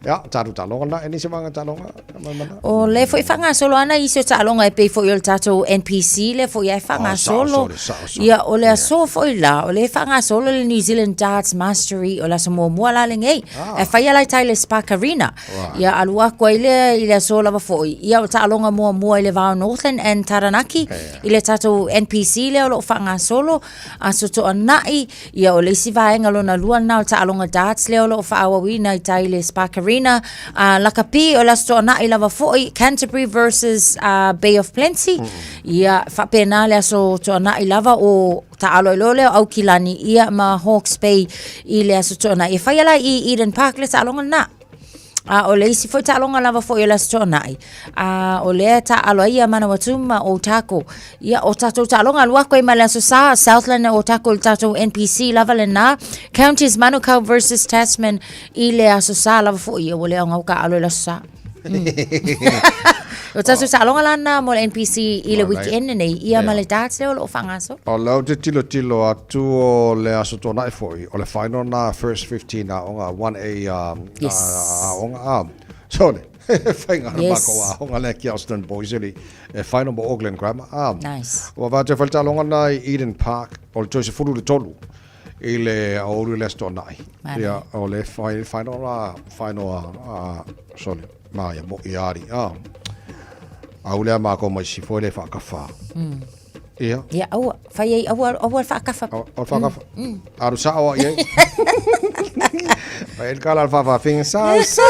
Ia, taru talonga na, e nisi wanga talonga. Mai mana. O le foi whangasolo ana i se taaloga e pei foi o le tatou NPC le foi ai whangasolo. Oh, sao, sao, sao. Ia, o le aso foi la, o le whangasolo le New Zealand Darts Mastery o le aso muamua la lenei. Ah. E whai ala i tai le Spark Arena. Right. Ia, alu aku ai le i le aso lava foi. Ia, o taaloga muamua i le Vao Northland and Taranaki. I le tatou NPC le o loo whangasolo. Aso toanai, ia o le isi vaega lona lua lena o le taaloga darts lea o loo faaauauina i tai le Spark Arena. Uh, lakapi o le aso toanai lava foi, Canterbury versus uh, Bay of Plenty. Ia, faapena le aso toanai lava o taalo ai loa lea o Aukilani, ia ma Hawke's Bay i le aso toanai. E fai ala i Eden Park le taaloga lena. A o le isi foi taaloga lava foi o le Aso Toonai, a o lea taaalo ai ia Manawatu ma Otago. Ia, o tatou taaloga alu aku ai ma le Aso Sa, Southland e Otago i le tatou NPC lava lena. Counties Manukau versus Tasman i le Aso Sa lava foi. Ia, ua le aoga o taaalo i le Aso Sa. O tatou taaloga la na mo le NPC i le weekend nei, ia ma le darts lea o lo o faagasolo. O lea ou te tilotilo atu o le Aso Toonai foi, o le final na first 15 aoga, 1A Yes. aoga a. So le faiga Yes. makou aoga lea Kelston Boys e e final mo Auckland Grammar. Nice. Ua vaai atu e fai le taaloga na i Eden Park o le toe 13 i le aoauli o le Aso Toonai. Manaia. Ia, o le final la, final a, sorry, ma ia mo i ari. Au lea mākou mai sifo le whaakawha. Ia. Ia, aua, fai ai, aua, aua le whaakawha. O le whaakawha. Aru sa o i ai. Pai el kala al whawhawhinga sa, sa!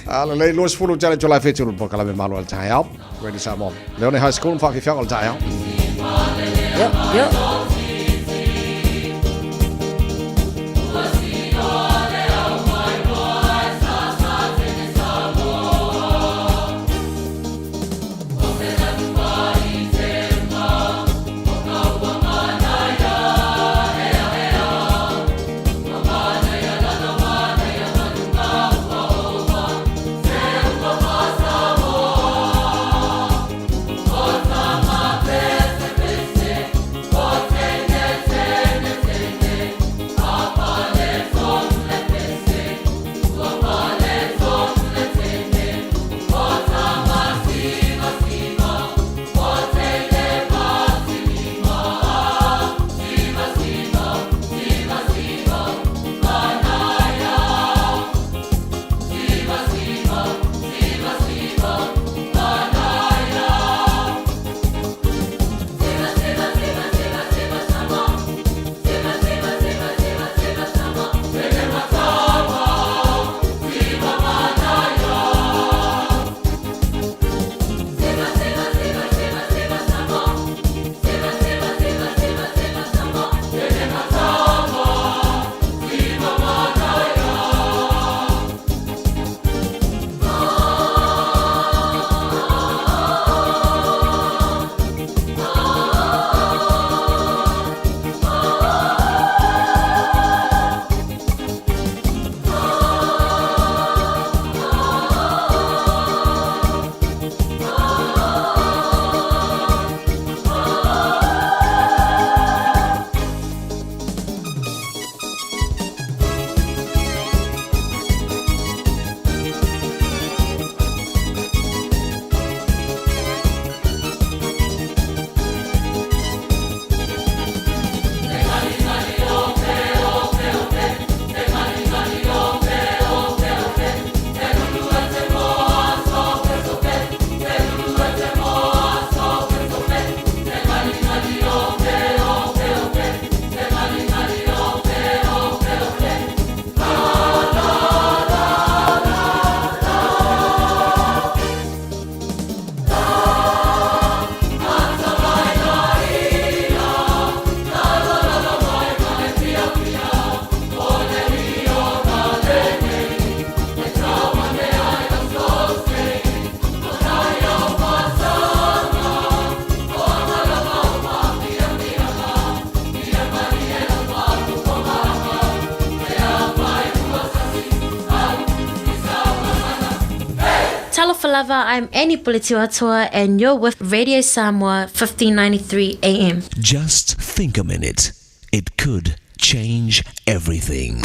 Ala lei 20 tale tolai whetulu po kala me malo al tai au. Radio Samoa. Leone High School mwhawhiwhianga al tai au. Yo, yo. Talofa lava, I'm Annie Puletiwatoa and you're with Radio Samoa 1593 AM. Just think a minute. It could change everything.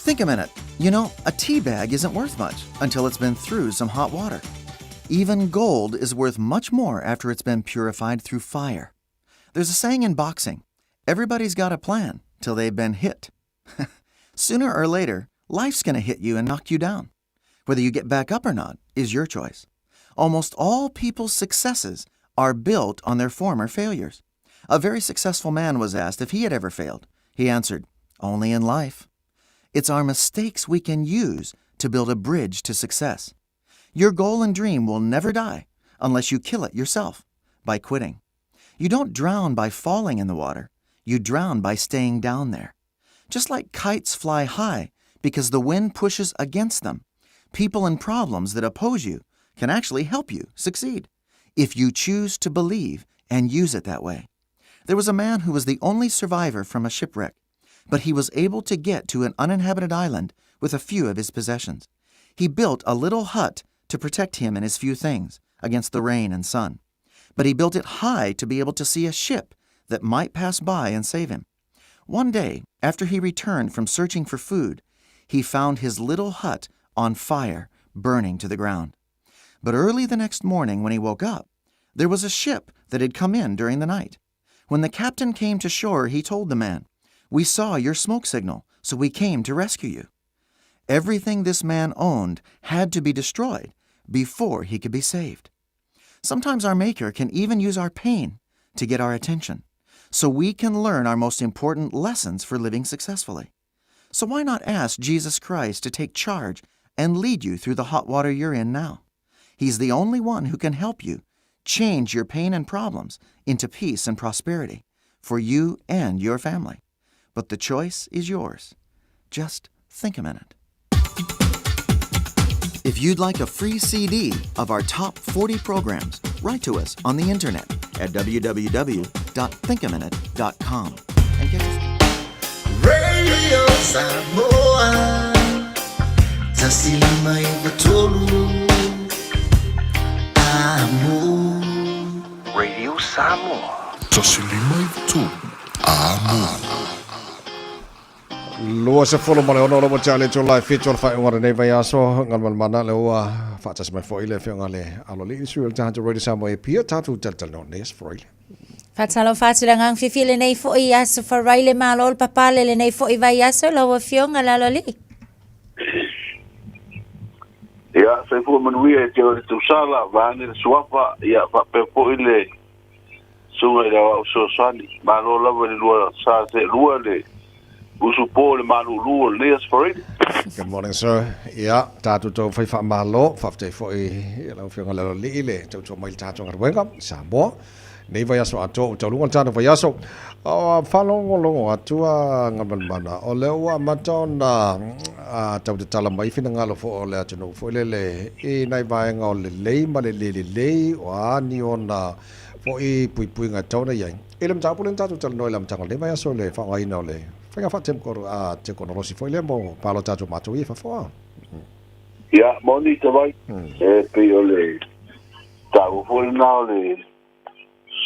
Think a minute. You know, a tea bag isn't worth much until it's been through some hot water. Even gold is worth much more after it's been purified through fire. There's a saying in boxing everybody's got a plan till they've been hit. Sooner or later, life's going to hit you and knock you down. Whether you get back up or not is your choice. Almost all people's successes are built on their former failures. A very successful man was asked if he had ever failed. He answered, Only in life. It's our mistakes we can use to build a bridge to success. Your goal and dream will never die unless you kill it yourself by quitting. You don't drown by falling in the water, you drown by staying down there. Just like kites fly high because the wind pushes against them, people and problems that oppose you can actually help you succeed if you choose to believe and use it that way. There was a man who was the only survivor from a shipwreck, but he was able to get to an uninhabited island with a few of his possessions. He built a little hut to protect him and his few things against the rain and sun. But he built it high to be able to see a ship that might pass by and save him. One day, after he returned from searching for food, he found his little hut on fire, burning to the ground. But early the next morning, when he woke up, there was a ship that had come in during the night. When the captain came to shore, he told the man, We saw your smoke signal, so we came to rescue you. Everything this man owned had to be destroyed before he could be saved. Sometimes our Maker can even use our pain to get our attention, so we can learn our most important lessons for living successfully. So why not ask Jesus Christ to take charge and lead you through the hot water you're in now? He's the only one who can help you change your pain and problems into peace and prosperity for you and your family. But the choice is yours. Just think a minute. If you'd like a free CD of our top 40 programs, write to us on the internet at www.thinkaminute.com and get us. Radio Samoa 153 Amo Radio Samoa 153 Amo. 26 lava tale tō lai 7 o le faaiuga o lenei vaiaso galumalemana le ua faatasi mai foʻi le afioga le aloalii le sui o le tatou Radio Samoa e Apia tatou talatalanoa nei aso Faraile. Faatalofa atu le agaga fiafia i lenei foi aso Faraile malo le papale lenei foi vaiaso lau afioga le aloalii. Ia, soifua manuia e te o le tausala, vaeane le suafa, ia faapea foi le susuga i le aoao fesoasoani. Malo lava i le lua sa seelua le usu po i le malūlū o lenei Aso Faraile. Good morning sir. Ia, tatou tau fai faamalo, faafetai foi i lau Afioga i le Aloalii le tautua mai i le tatou galuega i Samoa. Nei vaiaso atoa ua taualuga le tatou vaiaso. O faalogologo atu a Galumalemana, o lea ua amata ona tau tatala mai finagalo foi o le atunuu foi lele i nai vaega o le lelei ma le le lelei, o a ni ona foi puipuiga e tatau ona i ai. I le mataupu lea na tatou talanoa i le amataga o lenei vaiaso i le faaaogaina o le faiga faatekonolosi foi lea mo palota atu a matou ia i fafo. Ia, moni tawai, e pei o le taua foi lena o le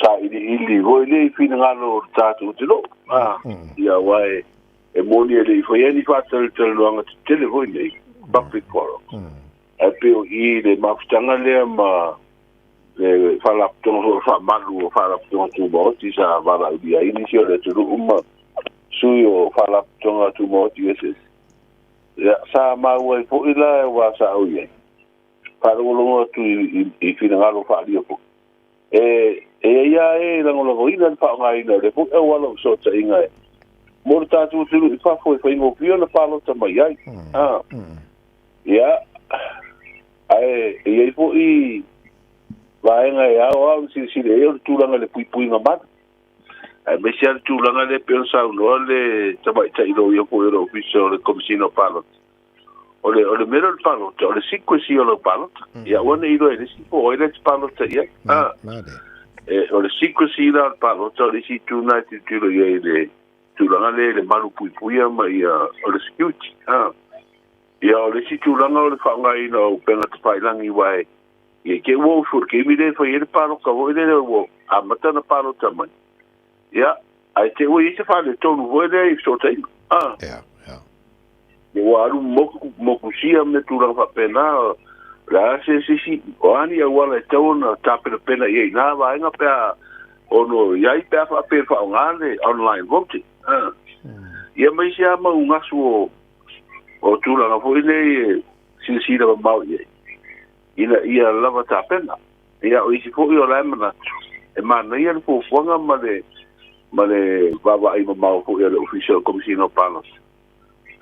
sailiili foi lea i finagalo o le tatou atunuu. Ia, aua e moni e le i faia ni faatalatalanoaga tetele foi nei, public forum. Ae pei o i le mafutaga lea ma le Faalapotopotoga foi o Faamalu o Faalapotopotoga Tumaoti sa valaaulia ai nisi o le atunuu ma sui o Faalapotopotoga Tumaoti eseese. Ia, sa maua ai foi la aua sa ou i ai, faalogologo atu i finagalo faaalia foi. E e i ai lava e e lagolagoina le faaaogaina o lea foi auala o fesootaiga e mo le tatou atunuu i fafo e faigofie ona palota mai ai. Ia, ae e i ai foi vaega e ao lava ona silasila i ai o le tulaga i le puipuiga malu, aemaise lava le tulaga lea e pei ona saunoa le tamaitai loia foi o le Ofisa o le Komesina o Palota. O le, o le mea lea o le palota, o le secrecy o lau palota. Ia aua ne i iloa e le isi po o ai la e te palota i ai. E, o le secrecy la o le palota o le isi itu lena e tilotilo i ai i le tulaga lea i le malu puipuia ma ia, o le security. Ia, o le isi tulaga o le faaaogaina o upega tafailagi aua e i te i ua usu i le taimi lea e fai ai le paloka foi lele ua amata ona palota mai. Ia, ae te i ua i ai se faaletonu foi lea i fesootaiga. A. Ia, ia. Ua alu moku, mokusia ma tulaga faapena, o le a se isi, o a ni auala e tatau ona tapenapena i ai i na vaega pe a ono i ai pe a faapea e faaaoga le online voting. A. Ia ma isi lava mau gasu o, o tulaga foi nei e silasila mamao i ai, ina ia lava tapena. Ia, o isi foi o la e manatu, e manaia le fuafuaga ma le, ma le vaavaai mamao foi a le Ofisa o le Komesina o Palota.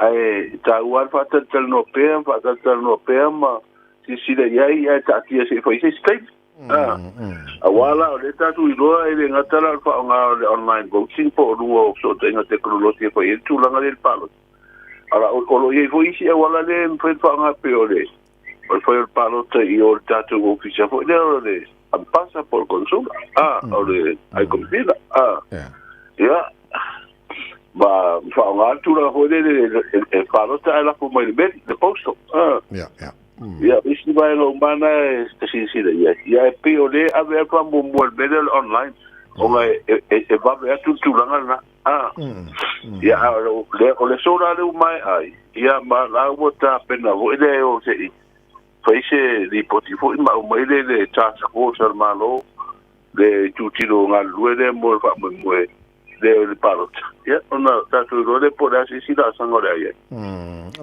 Ae taua lava le faatalatalanoa pea, faatalatalanoa pea ma silasila i ai, ae taatia se i fai se isi taimi. Aua la, o lea tatou iloa e le gata la o le faaaoga o le online voting po o luga o fesootaiga tekonolosi e fai ai le tulaga lea i le palota. Ala, o lo o i ai foi isi auala lea e mafai ona faaaoga pei o le o le fai o le palota i o le tatou ofisa foi lea o le Ambasa po le Konsula, a, o le High Commissioner, a. Ia, ma faaaoga le tulaga foi lele e palota ae lafo mai le meli, le postal, a. Ia, o isi vaega uma lava na e silasila i ai. Ia, e pei o lea e ave atu faamuamua i le mea lea o le online, ona e vave atu le tulaga lena, a. Ia, a o le aso la lea ua maea ai, ia, ma la ua tapena foi lea e o se i fai se lipoti foi ma aumai lea i le task force a le Malo, le itutino galulue lea mo le faamoemoe lea o le palota, ia, ona tatou iloa lea po o le a se isi laasaga o le a i ai.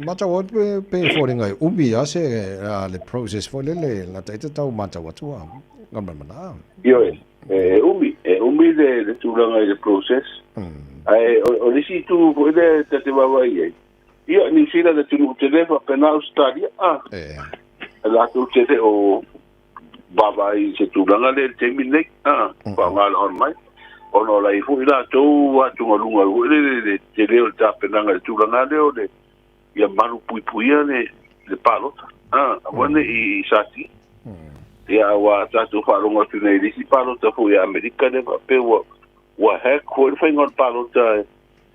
Matau atu pe pe foliga e umi a se le process foi lele la taita tau matau atu a nga. Ioe, e umi, e umi le le tulaga i le process. Ae o le isi itu foi lea ta te vaavaai i ai, ia, Niu Sila le atunuu tele faapena Ausetalia, a. E latou te le o vaavaai i se tulaga lea i le taimi lenei, a, faaaoga le online, ona o la e i ai foi latou atugaluga foi lele i le tele o le tapenaga i le tulaga lea o le ia malupuipuia le le palota, a, aua ne i satia. Ia, aua a tatou faalogo atu nei i le isi palota foi a Amerika lea faapea ua ua hack foi le faiga o le palota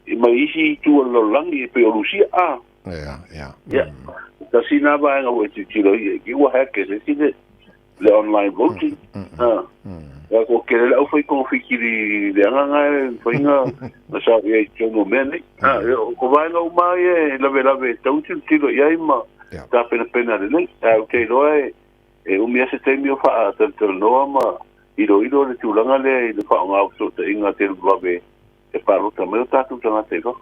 i mai isi itu o le lalolagi e pei o Rusia, a. Ia, ia. Ia, tasi lena vaega ua e tilotilo i ai, i ua hack e se isi le, le online voting. A. Ia, ko kele le au whai togafiti le agaga e mafai na na sao i ai i totonu o mea nei. A, ia, o vaega uma ia e lavelave e tatau ona tilotilo i ai ma tapenapena lelei. Ae ou te iloa e e umi lava se taimi o faatalatalanoa ma iloilo le tulaga lea i le faaaoga o fesootaiga televavave e palota mai o tatou tagata i fafo.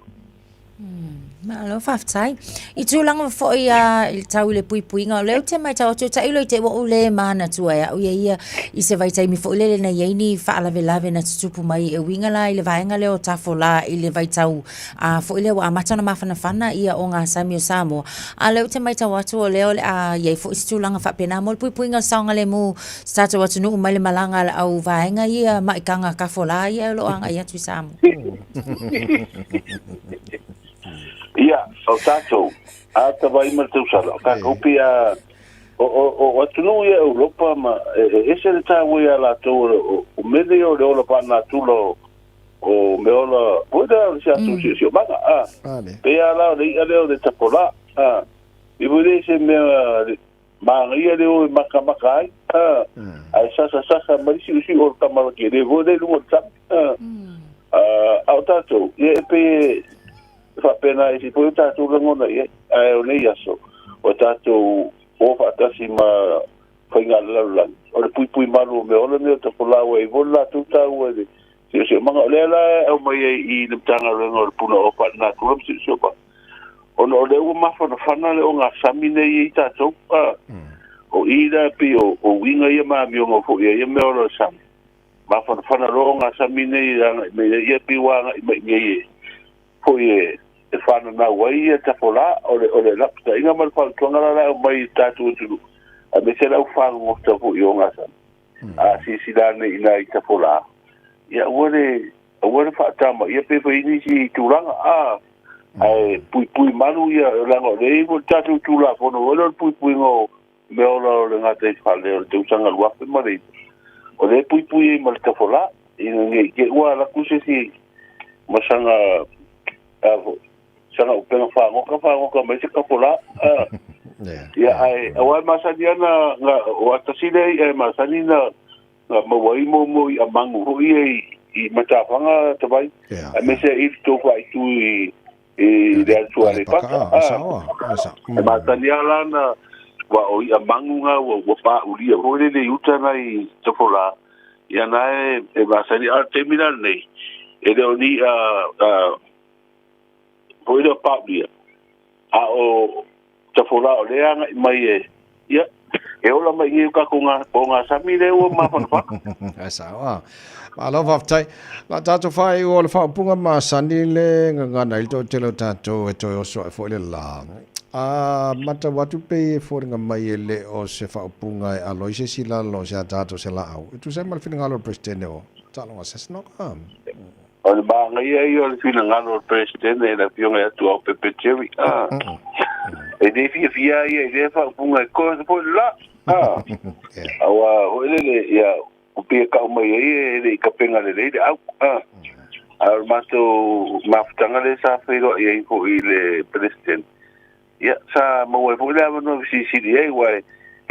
Malo faafetai. I tulaga foi a i le tau i le puipuiga, o lea ou te matau atu, tailo i te ua ou le manatua e au ia ia i se vaitaimi foi lele na i ai ni faalavelave na tutupu mai e uiga la i le vaega lea o tafolā i le vaitau a foi lea ua amata ona mafanafana ia ogasami o Samoa. A o lea ou te matau atu o lea o le a i ai foi se tulaga faapena mo le puipuiga o le saogalemu o se tatou atunuu mai le malaga a le au vaega ia maikaga tafolā ia o lo o agai atu i Samoa. Ia, o tatou, a tavai ma le tausala, o tatou pei a, o, o, o atunuu ia Europa ma, e, e ese le taua ia latou, o, o mea nei o le ola faanatura o, o mea ola, foi lea o le se atu siosiomaga, a, pei a la o le i'a lea o le tapola, a, i foi lea se mea manaia le o e makamaka ai, a, ae sasasasa mai le siusiu o le tama lakele foi lea i luga o le sami, a, a, a o tatou, ia e pei e faapena e se foi o tatou lagona i ai, ae o nei aso, ua tatou o faatasi ma faiga a le lalolagi, o le puipui malu o mea ola nei o tafola ua i ai foi le latou taua i le siosiomaga. O lea la e aumai ai i le Matagaluega o le Punaoa Faalenatura ma Siosiomaga, ona o lea ua mafanafana le ogasami nei e i tatou, a, o i la e pei o, o uiga ia ma amioga foi a ia mea ola o le sami, mafanafana loa ogasami nei e agai mai ai, ia pei ua agai mai i inei e, foi e, e fananau ai ia tafolā. O le, o le lapataiga ma le fautuaga la la e aumai i le tatou atunuu, aemaise le au fagogota foi i ogasami, a silasila ane i nai tafolā, ia aua le, aua le faatamaia pe fai nisi tulaga, a, ae puipui malu ia, leaga o lea e i ai foi le tatou Tulafono foi lea o le puipuiga o mea ola o le gataifale o le tausaga 2009, o lea e puipui ai ma le tafolā, ina ne i te i ua alu atu se isi ma sana, a foi, sana upega fagota, fagota mai se tafolā, a. Ia, ae, aua e masani lava na, na, o atasi lea i'a e masani na, na maua ai mo i'a manu foi ia i matafaga tavai, aemaise ai i le tou faaitu i i le atu Aleipata. E masani lava la na, ua o i'a manu na ua pa'ulia foi lele i uta na i Tafolā, ia na e masani, a o le taimi la lenei, e le o ni i'a foi lea o pa'ulia, a o Tafolā o lea e agai mai e, ia, e ola mai i o tatou ogasami lea ua mafanafana. Ae sao a. Malo faafetai. La tatou faaiu o le faaupuga masani le gagana i le toatele o tatou e toe oso ae foi le la. A matau atu pei e foliga mai e le o se faaupuga e alo ai se isi lalo o se ataata o se laau. E tusa ai ma le finagalo o le Peresetene o Taaloga Cessnock. O le manaia ia o le finagalo o le Peresetene le Afioga ia Tuaopepe Jerry. E le fiafia ia i lea faaupuga e koe atu foi le la. A. Aua foi lele, ia, ua pei e kau mai ai e le i kapega lelei le au. A. A o le matou mafutaga lea sa feiloai ai foi i le Peresetene, ia, sa maua ai foi le avanoa e fesilisili ai, aua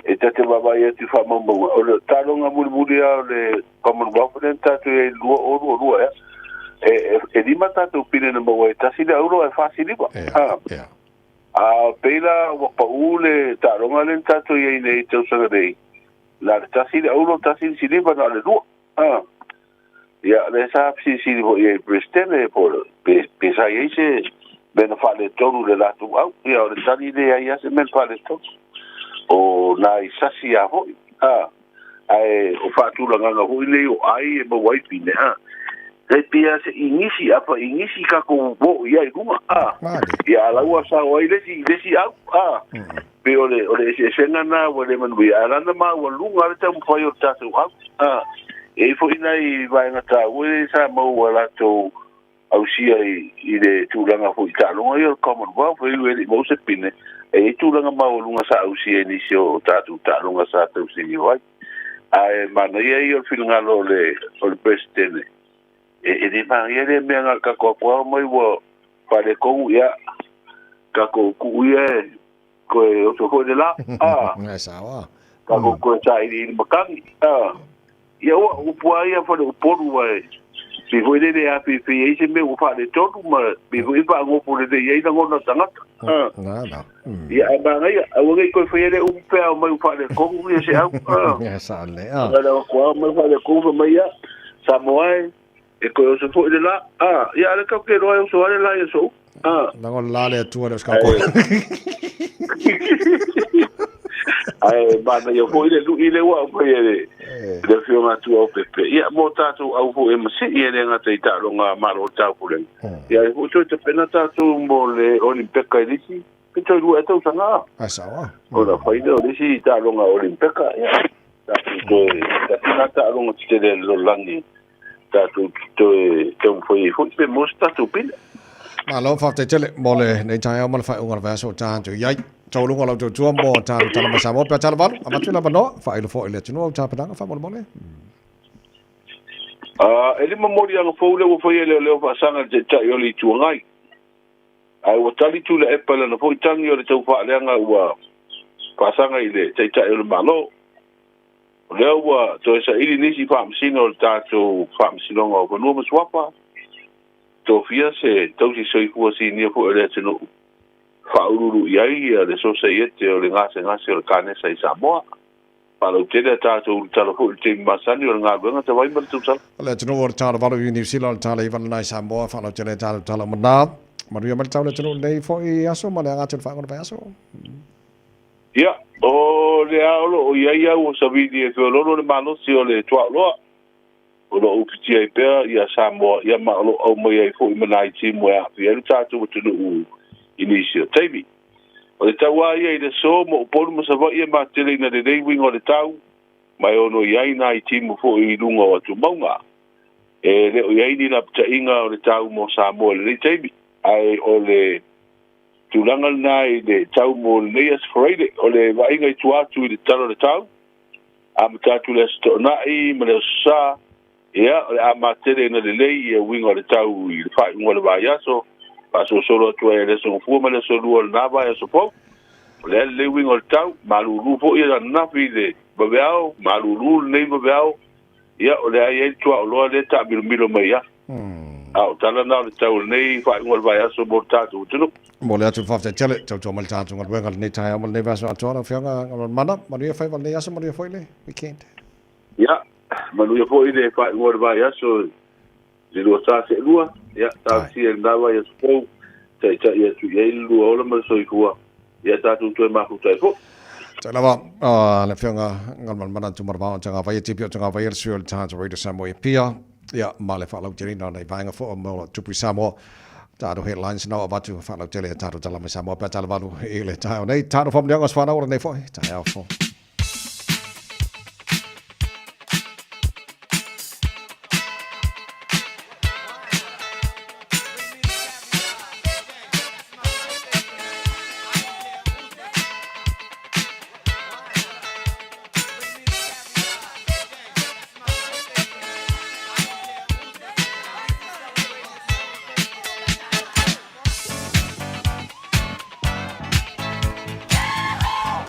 e ta te vaavaai atu i faamaumauga, o le taaloga mulimuli lava o le Commonwealth lea na tatou i ai i le 2022 ea, e 5 tatou pine na maua ai, tasi le auro ae 4 siliva. A. A pei la ua pau le taaloga lea na tatou i ai nei i le tausaga nei, na o le tasi le auro, tasi le siliva, na o le lua. A. Ia, lea sa fesilisili foi i ai i le Peresetene, po o pe, pe sa i ai se mea na faaletonu i le latou au. Ia, o le tali, leai lava se mea na faaletonu. O nai sasi lava foi. A. Ae o faatulagaga foi nei o ai e maua ai pine, a. Tai pei lava se igisi, a faigisi tatou oo i ai i luga, a. Ia, a la ua sao ai le isi, le isi au, a. Pei o le, o le eseesega lena ua le manuia, ae lana maualuga lava le taumafai o le tatou au, a. E i ai foi nai vaega taua ia sa maua latou ausia i le tulaga foi i taaloga ia o le Commonwealth, e ui e le i maua se pine, e i ai tulaga maualuga sa ausia i nisi o tatou taaloga sa tausinio ai. Ae manaia ia o le finagalo o le o le Peresetene, e le manaia lea mea na o le tatou atu lava omai ua faaletonu, ia tatou tuu ia e toe oso foi le la, a. Tatou toe sailiili matagi, a. Ia ua upu lava ia faleupolu ae pei foi lele a feifei ai se mea ua faaletonu ma pei foi e faagofo lelei ai lagona o tagata. Ia ae manaia, aua ne i toe faia lea upu pe a omai ua faaletonu ia se au. Ana le atu lava omai faaletonu fai mai ia, Samoa e, e toe oso foi le la. Ia a o lea tatou te iloa e oso lava le la i aso uma. Lagona la le Atua le o se kako. Ae manaia foi le lui lea ua aumai e le le Afioga Tuaopepe. Ia, mo tatou au foi e masii, e le gata i taaloga Malo o le Taupulega. Ia, e foi toe tapena tatou mo le Olimpeka i le isi pe toe 2 ea tausaga. Ai sao a. Ona fai lea o le isi taaloga Olimpeka. Ia, tatou toe tasi na taaloga tetele a le lalolagi tatou te toe taumafai ai foi pe maua se tatou pine. Malo, faafetai tele mo lenei taeao ma le faaiuga o le vaiaso o tatou i ai. Taualuga o lau tautua mo tatou tala mai Samoa pe a tala valu, avatu le avanoa, faailo foi i le atunuu au tapenaga faamolemole. E 5 moliaga fou lea ua faia e leoleo faasaga i le Taitai o le Itu Agai. Ae ua tali Tuilaepa i lana foi tagi o le tau faaleaga ua faasaga i le Taitai o le Malo. O lea ua toe saili nisi faamasino o le tatou Faamasinoga o Fanua ma Suafa, tofia se tausi soifua sinia foi o le atunuu, faauluulu i ai le Sosaiete o le Gasegase o le Kanesa i Samoa. Faalautele a tatou ulutala foi i le taimi masani o le galuega tawai ma le tausala. O le atunuu o le tala valu i Niu Sila, o le tala iva lena i Samoa, faalautele a tatou tala o mana. Manuia mai le tau le atunuu i lenei foi aso ma le aga atu i le faaiuga o le vaiaso. Ia, o lea o lo o i ai au o Savili e feoloolo le malosi o le tuaoloa, o lo o ufitia ai pea ia Samoa, ia ma o lo o aumaia ai foi ma nai timu e aafia ai lo tatou atunuu i nisi o taimi. O le tau lava ia i le aso mo Upolu ma Savaii e mateleina lelei uiga o le tau, ma e ono i ai nai timu foi i luga o atumauga. E le o i ai ni lapataiga o le tau mo Samoa i lenei taimi, ae o le tulaga lena i le tau mo lenei Aso Faraile, o le vaaiga i tua atu i le tala o le tau, amata atu i le Aso Toonai ma le Aso Sa, ia, o le a matele ina lelei ia uiga o le tau i le faaiuga o le vaiaso, faasolosolo atu ai i le Aso Gafua ma le Aso Lua o lena vaiaso fou. O le a lelei uiga o le tau, malulu foi ananafi i le vaveao, malulu lenei vaveao, ia, o le a i ai le tuaoloa lea e taamilomilo mai ai. A o tala na o le tau o lenei faaiuga o le vaiaso mo le tatou atunuu. Momoli atu le faafetai tele, tautua mai le tatou galuega lenei taeao ma lenei vaiaso atoa lau Afioga Galumalemana. Manuia faiva lenei aso, manuia foi le weekend. Ia, manuia foi le faaiuga o le vaiaso i le 20 seelua. Ia, talosia i lena vaiaso fou, taitai atu i ai le lua ola ma le soifua. Ia tatou toe mafuta ai foi. Tai lava le Afioga Galumalemana Tumaravao o Tagavaia, tipi o Tagavaia, le sui o le Times of Radio Samoa i Apia. Ia, ma le faalauteleina o nai vaega foi o mo tupu i Samoa. Tatou headlines na o avatu faalautele a tatou tala mai Samoa pe a tala valu i le taeao nei. Tatou whamulianga o se whanau o lenei foi. Taeao fou.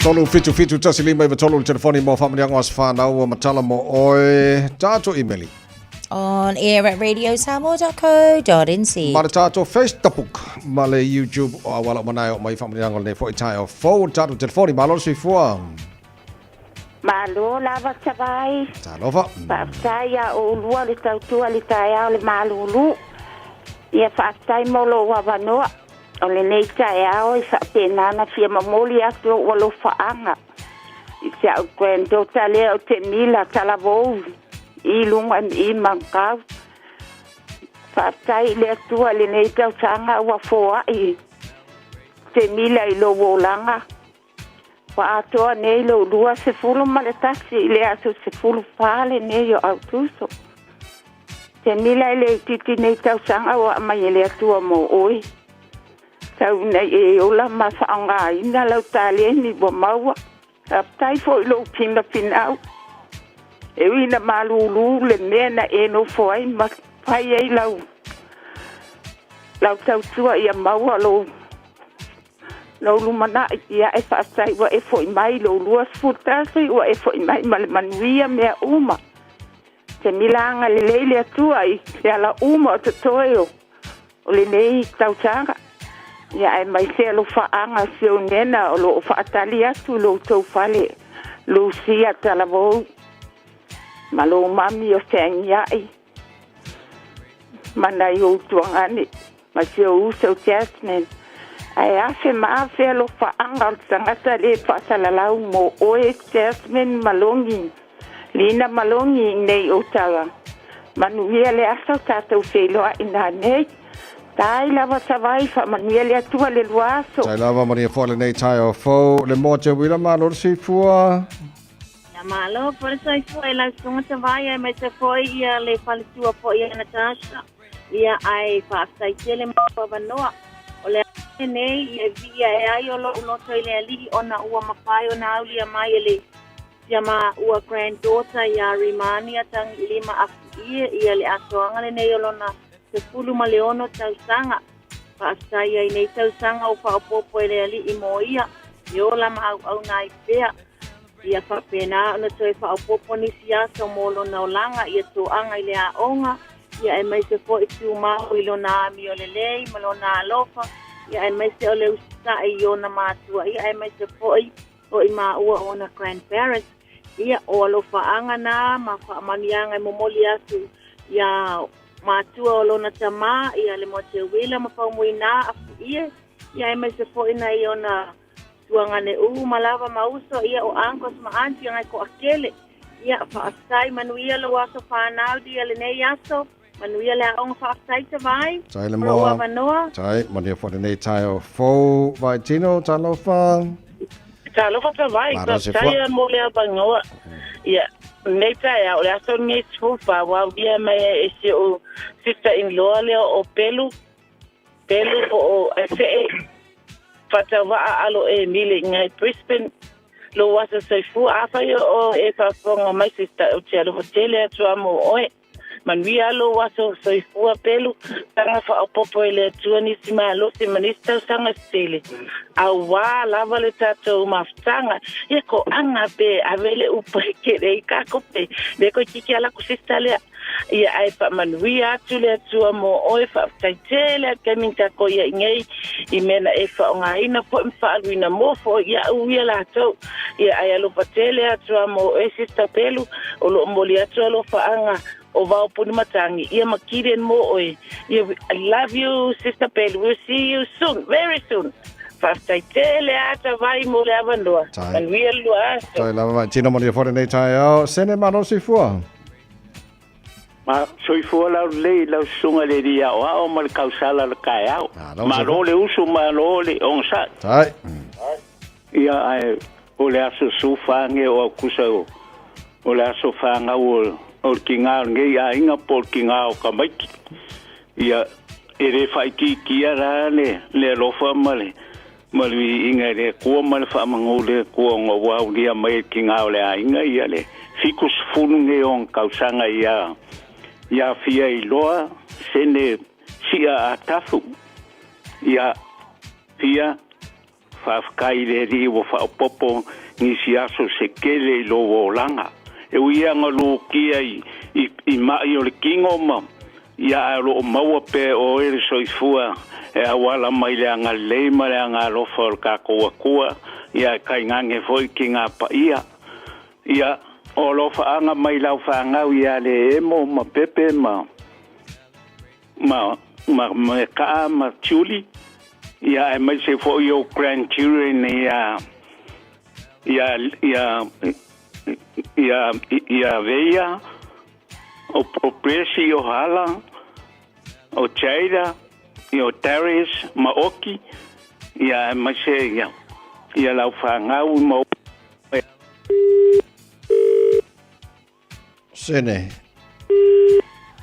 3 7 7 1 5 9 3 le telefoni mo faamanuiaga o aso fanau ua matala mo oe. Tatou imeli. On air at radiosamoa.co.nz. Ma le tatou Facebook ma le YouTube o auala uma na e oo mai faamanuiaga o lenei foi taeao fou. Le tatou telefoni, malo le soifua. Malo lava Tavai. Talofa. Faafetai ia oulua le tautua i le taeao le malulu. Ia faafetai mo lou avanoa. O lenei taeao e faapena ona fia momoli atu lou alofaaga i si au granddaughter lea o Temila Talavou i luga i Manukau. Faafetai i le Atua i lenei tausaga ua foai Temila i lou olaga. Ua atoa nei lou 21 i le aso 14 lenei o Aokuso. Temila e le itiiti nei tausaga ua aumai e le Atua mo oe. Tau ina e ola ma faaaogaina lau taleni ua maua. Faafetai foi i lou finafinau. E ui ina malulu le mea na e nofo ai ma fai ai lau lau tautua ia maua lou lou lumanai. Ia e faafetai ua e foi mai lou 21 ua e foi mai ma le manuia mea uma. Te mila agalelei le Atua i le ala uma o totoe o o lenei tausaga. Ia aemaise alofaaga o si ou nena o lo o faatali atu i lo outou fale Lucia Talavou ma lou mami o Feagiai ma nai ou tuagane ma si ou uso Jasmine. Ae afe ma afe alofaaga o le tagata le faasalalau mo oe Jasmine Malogi. Lina Malogi nei o tala. Manuia le aso tatou feiloai nanei. Tai lava Savai faamanuia le Atua le lua aso. Tai lava manuia foi lenei taeao fou le moa te uila malo le soifua. Ia malo foi le soifua i lau susuga Savai aemaise foi ia le faletua foi ia Natasha. Ia ae faafetai tele mo lou avanoa. O le aso lenei ia e viia ae ai o lou loto i le Alii ona ua mafai ona aulia mai e le Ia maua granddaughter ia Rimania Tagiilima Afuie ia le atoaga lenei o lona 16 tausaga. Faafetai ai nei tausaga ua faaopoopo e le Alii mo ia, e ola ma auauna ai pea. Ia faapena ona toe faaopoopo nisi aso mo lona olaga ia toaga i le aoga, ia aemaise foi tumau i lona amio lelei ma lona alofa, ia aemaise o le usitai i ona matua, ia aemaise foi o i māua o ona grandparents, ia, o alofaaga nā ma faamanuiaga e momoli atu iā mātua o lona tamā, ia Lemoateuila ma Faumuinā Afuie, ia aemaise foi nai ona tuagane uma lava ma uso, ia, o uncles ma aunty ngai toatele. Ia, faafetai, manuia lou aso whānau ia lenei aso. Manuia le aoga faafetai Tavai. Tai le O lou moa. avanoa. Tai, manuia foi lenei taeao fou. Vaitino, talofa. Talofa Tavai, Malo se faafetai fua. mo le avanoa. Ia, nei taeao, o le aso lenei 14, ua aulia mai ai e si ou sister-in-law lea o Pelu, Pelu po o Aifee, Faatauvaa Alo Emile i ngai Brisbane, lou aso soifua. Afai o e faafofoga mai sister, ou te alofa tele atu lava mo oe. Manuia lou aso soifua pelu, saga faaopoopo e le Atua nisi malosi ma nisi tausaga se tele, auā lava le tatou mafutaga. Ia ko aga pe ave le upa i kele i ka kope, le koe kiki ala ku sister lea. Ia ae faamanuia atu le Atua mo oe, faafetai tele atu kai minita ko ia i nei, i mea na e faaaogaina foi ma faaluina mo foi iaʻu ia latou. Ia ae alofa tele atu a mo oe sister pelu, O lo o moli atu alofaaga o Vao Puni Matangi ia ma Gideon mo oe. Ia I love you sister Pelu we'll see you soon very soon. Faafetai tele a Tavai mo le avanoa. Tai. Manuia le lua aso. Tai lava mai tino manuia foi lenei taeao. Sene malo soifua. Ma soifua lau lelei i lau susuga i le alii aoao ma le kausala o le taeao. Malo le usu, malo le ogasai. Tai. Ia, ae o le aso 14 o Aukusa o le aso fanau o le tiga o lenei aiga po o le tiga o tamaiti. Ia, e le faaitiitia la le alofa ma le ma le viiga i le Atua ma le faamanu i le Atua ona ua aulia mai e le tiga o le aiga ia le 70 nei o ona tausaga ia ia fia iloa sene sia atafu ia fia. Faafetai i le Alii ua faaopoopo nisi aso se tele i lou olaga. E ui lava ina lutia i, i, i ma'i o le tino ma, ia ae o lo o maua pea e oe le soifua e auala mai le agalelei ma le agaalofa o le tatou Atua, ia ae tainane foi tina paia. Ia, o alofaaga mai lau fanau ia Leemo ma Pepe ma, ma, ma Mekaa ma Julie, ia aemaise foi ou grandchildren ia, ia, ia, ia, ia Veia, o, o Presi, o Hala, o Jada, ia o Darius ma Oki, ia aemaise ia, ia lau fanau ma Sene.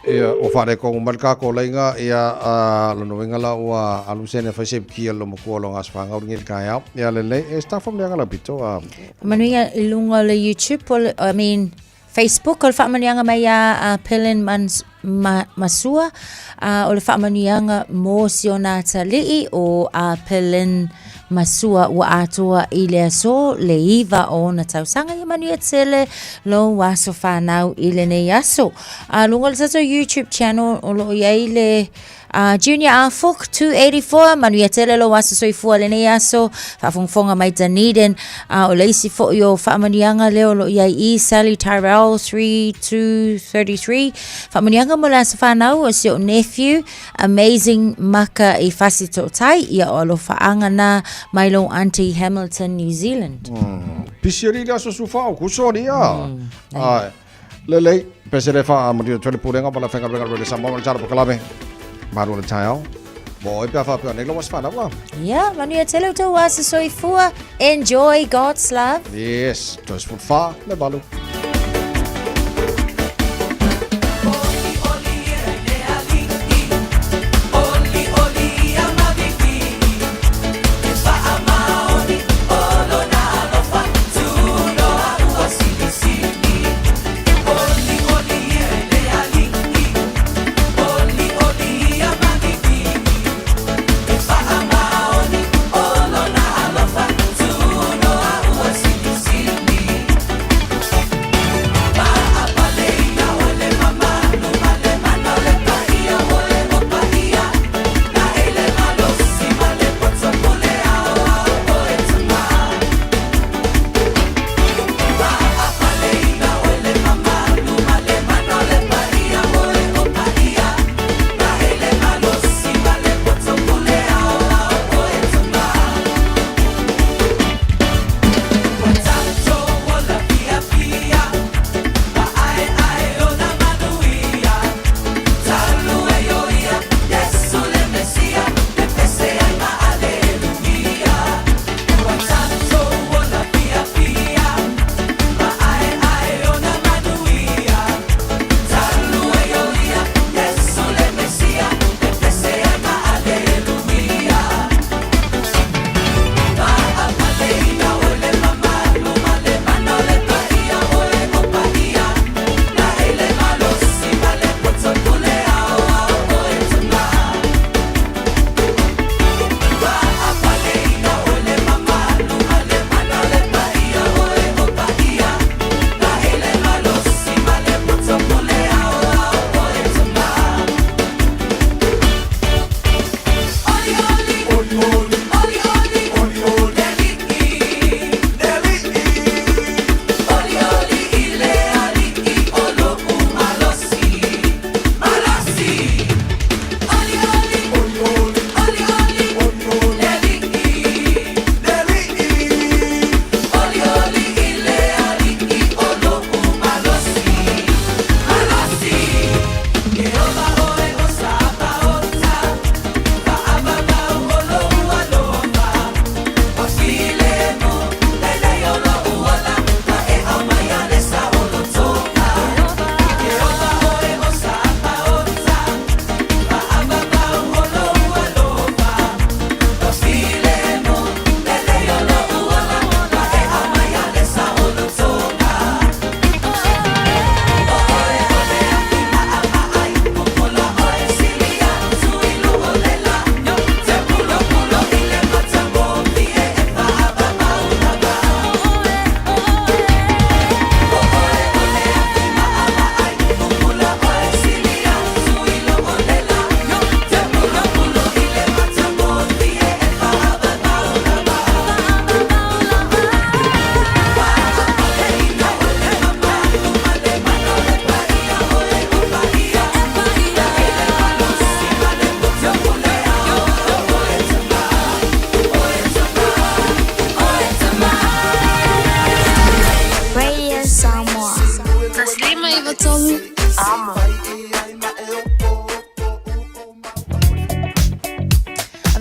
Ia, ua faaletonu mai le tatou laina, ia, a, lona uiga la ua alu sene e fai se kia lo matua lo aso fanau lenei i le taeao. Ia, lelei, e staff am leaga lau pito, a. Manuia i lunga o le YouTube, o le, I mean, Facebook, o le faamanuiaga mai ia a Pelin Mans, Ma, Masua, a o le faamanuiaga mo si ona atalii o a Pelin Masua ua atoa i le aso le 9 o ona tausaga. Ia manuia tele lou aso fanau i lenei aso. A luga o le tatou YouTube channel o lo o i ai le Junior Afuk 284, manuia tele lou aso soifua lenei aso, faafogafoga mai Dunedin. A o le isi foi o faamanuiaga lea o lo o i ai i Sally Tyrell 3233, faamanuiaga mo le aso fanau o si ou nephew Amazing Maka i Fasitootai, ia o alofaaga na mai lou auntie Hamilton, New Zealand. Pisi alii le aso sufa o kuso alii a. Ai. Lelei, pese le fa manuia tele pulega ma le faigaluega le Samoa ma le tala pokalame. Malu o le taeao. Mo oe pe a faapea nei lou aso fanau a. Ia, manuia tele outou aso soifua. Enjoy God's love. Yes, 34 le valu.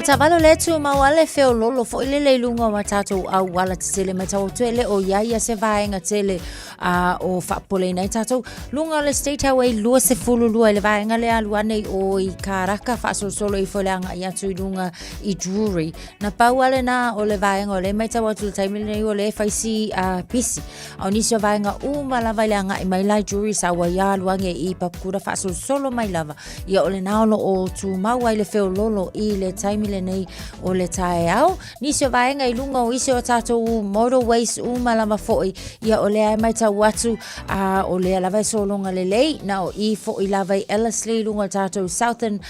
Avetaavale o lea e tumau lava le feoloolo foi lele i luga o a tatou auala tetele matau atu e le o i ai ia se vaega tele a o faapopoleina ai tatou luga o le State Highway 22 i le vaega lea alu ane i o i Karaka faasolosolo ifo i le agai atu i luga i Drury. Na pau lava lena o le vaega o lea e matau atu i le taimi lenei o lea e fai si pisi. A o nisi o vaega uma lava i le agai mai la i Drury sa ua ia alu ane i Papakura faasolosolo mai lava. Ia o lena o lo o tumau ai le feoloolo i le taimi lenei o le taeao. Nisi o vaega i luga o isi o tatou motorways uma lava foi, ia o lea e matau atu, a o lea lava e sologa lelei, na o i foi lava i Ellerslie i luga o le tatou Southern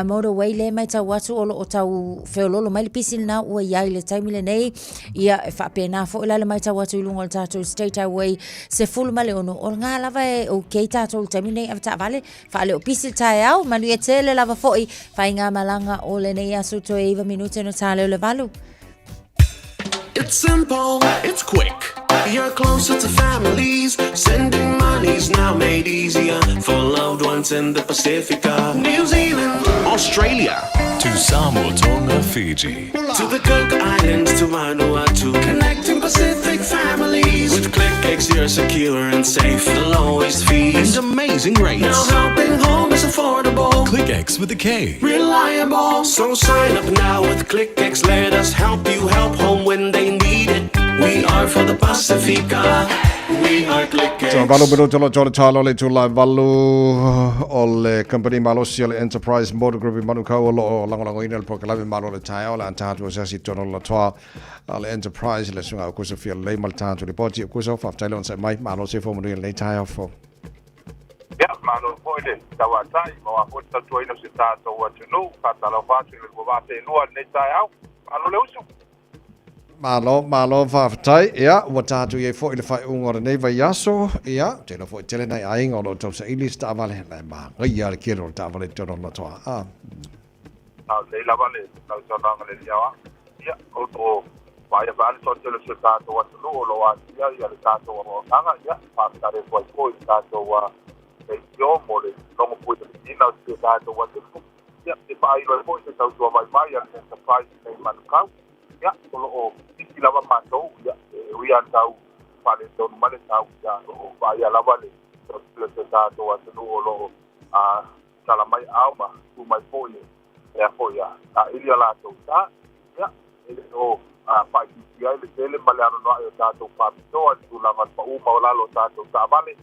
Motorway lea e matau atu o lo o tau feoloolo mai le pisi lena ua i ai i le taimi lenei. Ia e faapena foi la le matau atu i luga o le tatou State Highway 16, o lena lava e okay tatou i le taimi lenei avetaavale. Faaleopisi le taeao, manuia tele lava foi faigamalaga o lenei aso toe 9 minute ona ta lea o le 8. It's simple, it's quick. You're closer to families. Sending money's now made easier for loved ones in the Pacifica, New Zealand, Australia, To Samoa, Tonga, Fiji. To the Cook Islands, to Vanuatu. Connecting Pacific families. With KlickEx, you're secure and safe. The lowest fees and amazing rates. Now helping home is affordable. KlickEx with a K. Reliable. So sign up now with KlickEx. Let us help you help home when they need it. We are for the Pacifica. We are KlickEx. So, valu minuti o lo tole talo le tula valu o le company malosi o le Enterprise Motor Group i Manukau o lo o lagolagoina le polokalame malo o le taeao le a tatou asiasi i totonu o le toa a le Enterprise le susuga Aukuso Fialelei ma le tatou lipoti. Aukuso, faafetai le onosai mai, malo se fou manuia lenei taeao fou. Ia, malo foi le tauatai, ma oa foi le tautuaina o si o tatou atunuu. Faatalofa atu i le lua vaa seelua i lenei taeao. Malo le usu. Malo, malo faafetai. Ia, ua tatou i ai foi i le faaiuga o lenei vaiaso. Ia, ou te iloa foi e tele nai aiga o lo o tausaili se taavale, la e manaia lava le kelo o le taavale i totonu o le latoa. Ah. A o lelei lava le sausaunoaga a le Alii Aoao. Ia, o lo o vaaia vaea le toatele o si o tatou atunuu o lo o asia ia le tatou auaunaga. Ia, faafetai atu ai foi i le tatou leitio mo le logo puipuiina o si o tatou atunuu. Ia, e faailo ai foi se tautua vaivai a le Enterprise i nei Manukau. Ia, o lo o pisi lava matou, ia, e ui lava tau faaletonu mai le tau, ia, o lo o vaaia lava le toatele o si o tatou atunuu o lo o tala mai aao ma tu mai foi e mea foi a saili a latou sa. Ia, e le o faaitiitia ai le tele ma le anoanoai o tatou faapitoa i le tulaga o le pau maualalo o tatou taavale.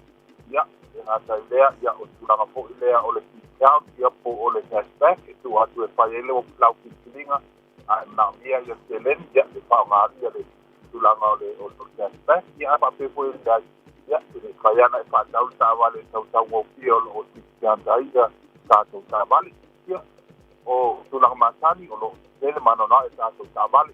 Ia, e gata i lea, ia, o le tulaga foi lea o le discount, ia, po o le cashback e tuu atu e fai ai le lau filifiliga, a e manaomia ia le seleni, ia, e faaaoga atu ia le tulaga o le o le cashback, ia, ae faapea foi e leai, ia, e le mafai lava ona e faatau le taavale i le tautaugofie o lo o discount ai ia tatou taavale. Ia, o tulaga masani o lo o tele ma anoanoai a tatou taavale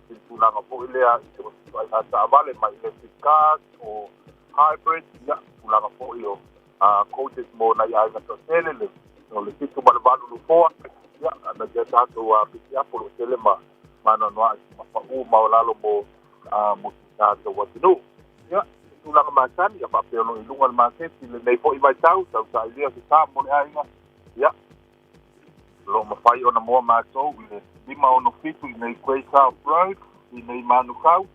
i le tulaga foi lea i so o se ituaiga taavale mai electric cars o hybrid, ia, tulaga foi o coaches mo nai aiga toatele, le, o le 7 ma le 8 nofoa, ia, aemaise a tatou pisiapo o lo o tele ma ma anoanoai ma pau maualalo mo, mo si tatou atunuu. Ia, i tulaga masani, ia faapea o lo o i luga o le maketi i lenei foi vaitau, tausailia se sa mo le aiga, ia, o lo o mafai ona moa matou i le 567 i nei Grey South Road, i nei Manukau,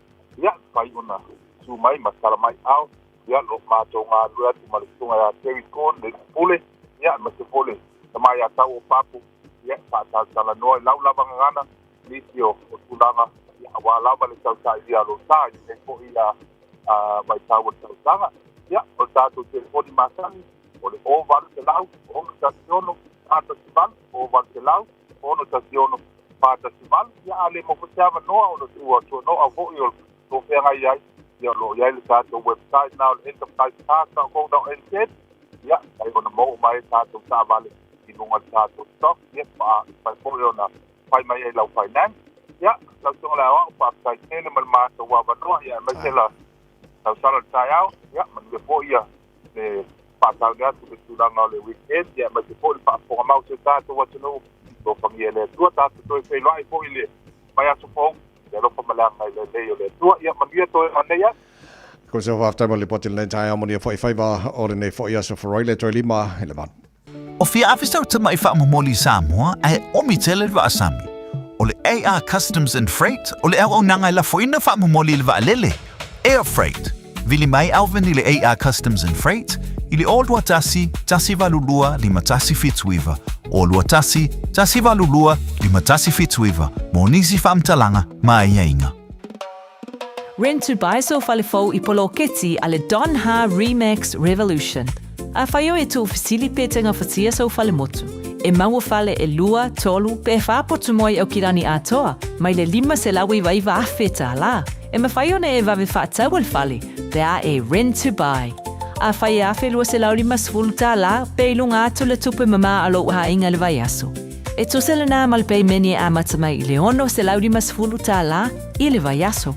ia, mafai ona susu mai ma tala mai ao, ia, lo matou galulue atu ma le susuga ia Terry Corn, le pule, ia, aemaise foi le tama ia Tau o Papu, ia, faatalatalanoa i lau lava gagana, nisi o, o tulaga, ia, aua lava le tausailia a lou sa, i lenei foi a, a vaitau o le tausaga. Ia, o le tatou telefoni masani, o le 0800 616 418, 0800 616 418. Ia, a le maua foi se avanoa ona ua tuano'a foi o lo o feagai ai, ia, o lo o i ai le tatou website na o le enterprisecars.co.nz, ia, mafai ona maua mai ai tatou taavale i luga o le tatou stock, ia, mafai foi ona fai mai ai lau finance. Ia, lau Afioga i le Aoao, faafetai tele mo le matou avanoa, ia, aemaise la tausala o le taeao, ia, manuia foi ia le faataune atu i le tulaga o le weekend, ia, aemaise foi le faafofoga mau o si o tatou atunuu, alofagia e le Atua, tatou toe feiloai foi i le vaiaso fou, i le alofa ma le agalelei o le Atua. Ia, manuia toe o nei aso. Ko se faafetai mo le lipoti lenei taeao manuia foi faiva o lenei foi aso Faraile toe lima i le valu. O fia afe sau tamaʻi faamomoli i Samoa ae omi tele le vaa sami. O le. AR Customs and Freight, o le auaunaga e lafoina faamomoli i le vaalele, Air Freight. Vili mai Alvin i le AR Customs and Freight i le 021 182 5179, 021 182 5179 mo nisi faamatalaga ma aiaiga. Rent to buy sou fale fou i poloketi a le Don Ha Remax Revolution. Afai oe e tuufesili pe tegafatia sou fale motu, e maua fale e lua, tolu, pe whā potu moe au ki lani atoa, mai le $599,000 tālā. E mawhai ona e wawe whaataua le fale, pe a e rent to buy. Afai e $1,250 tālā, pe i lunga atu le tupe mamā a lou aiga le vaiaso. E tusa lenā ma le peimene e amata mai i le $650 tālā i le vaiaso.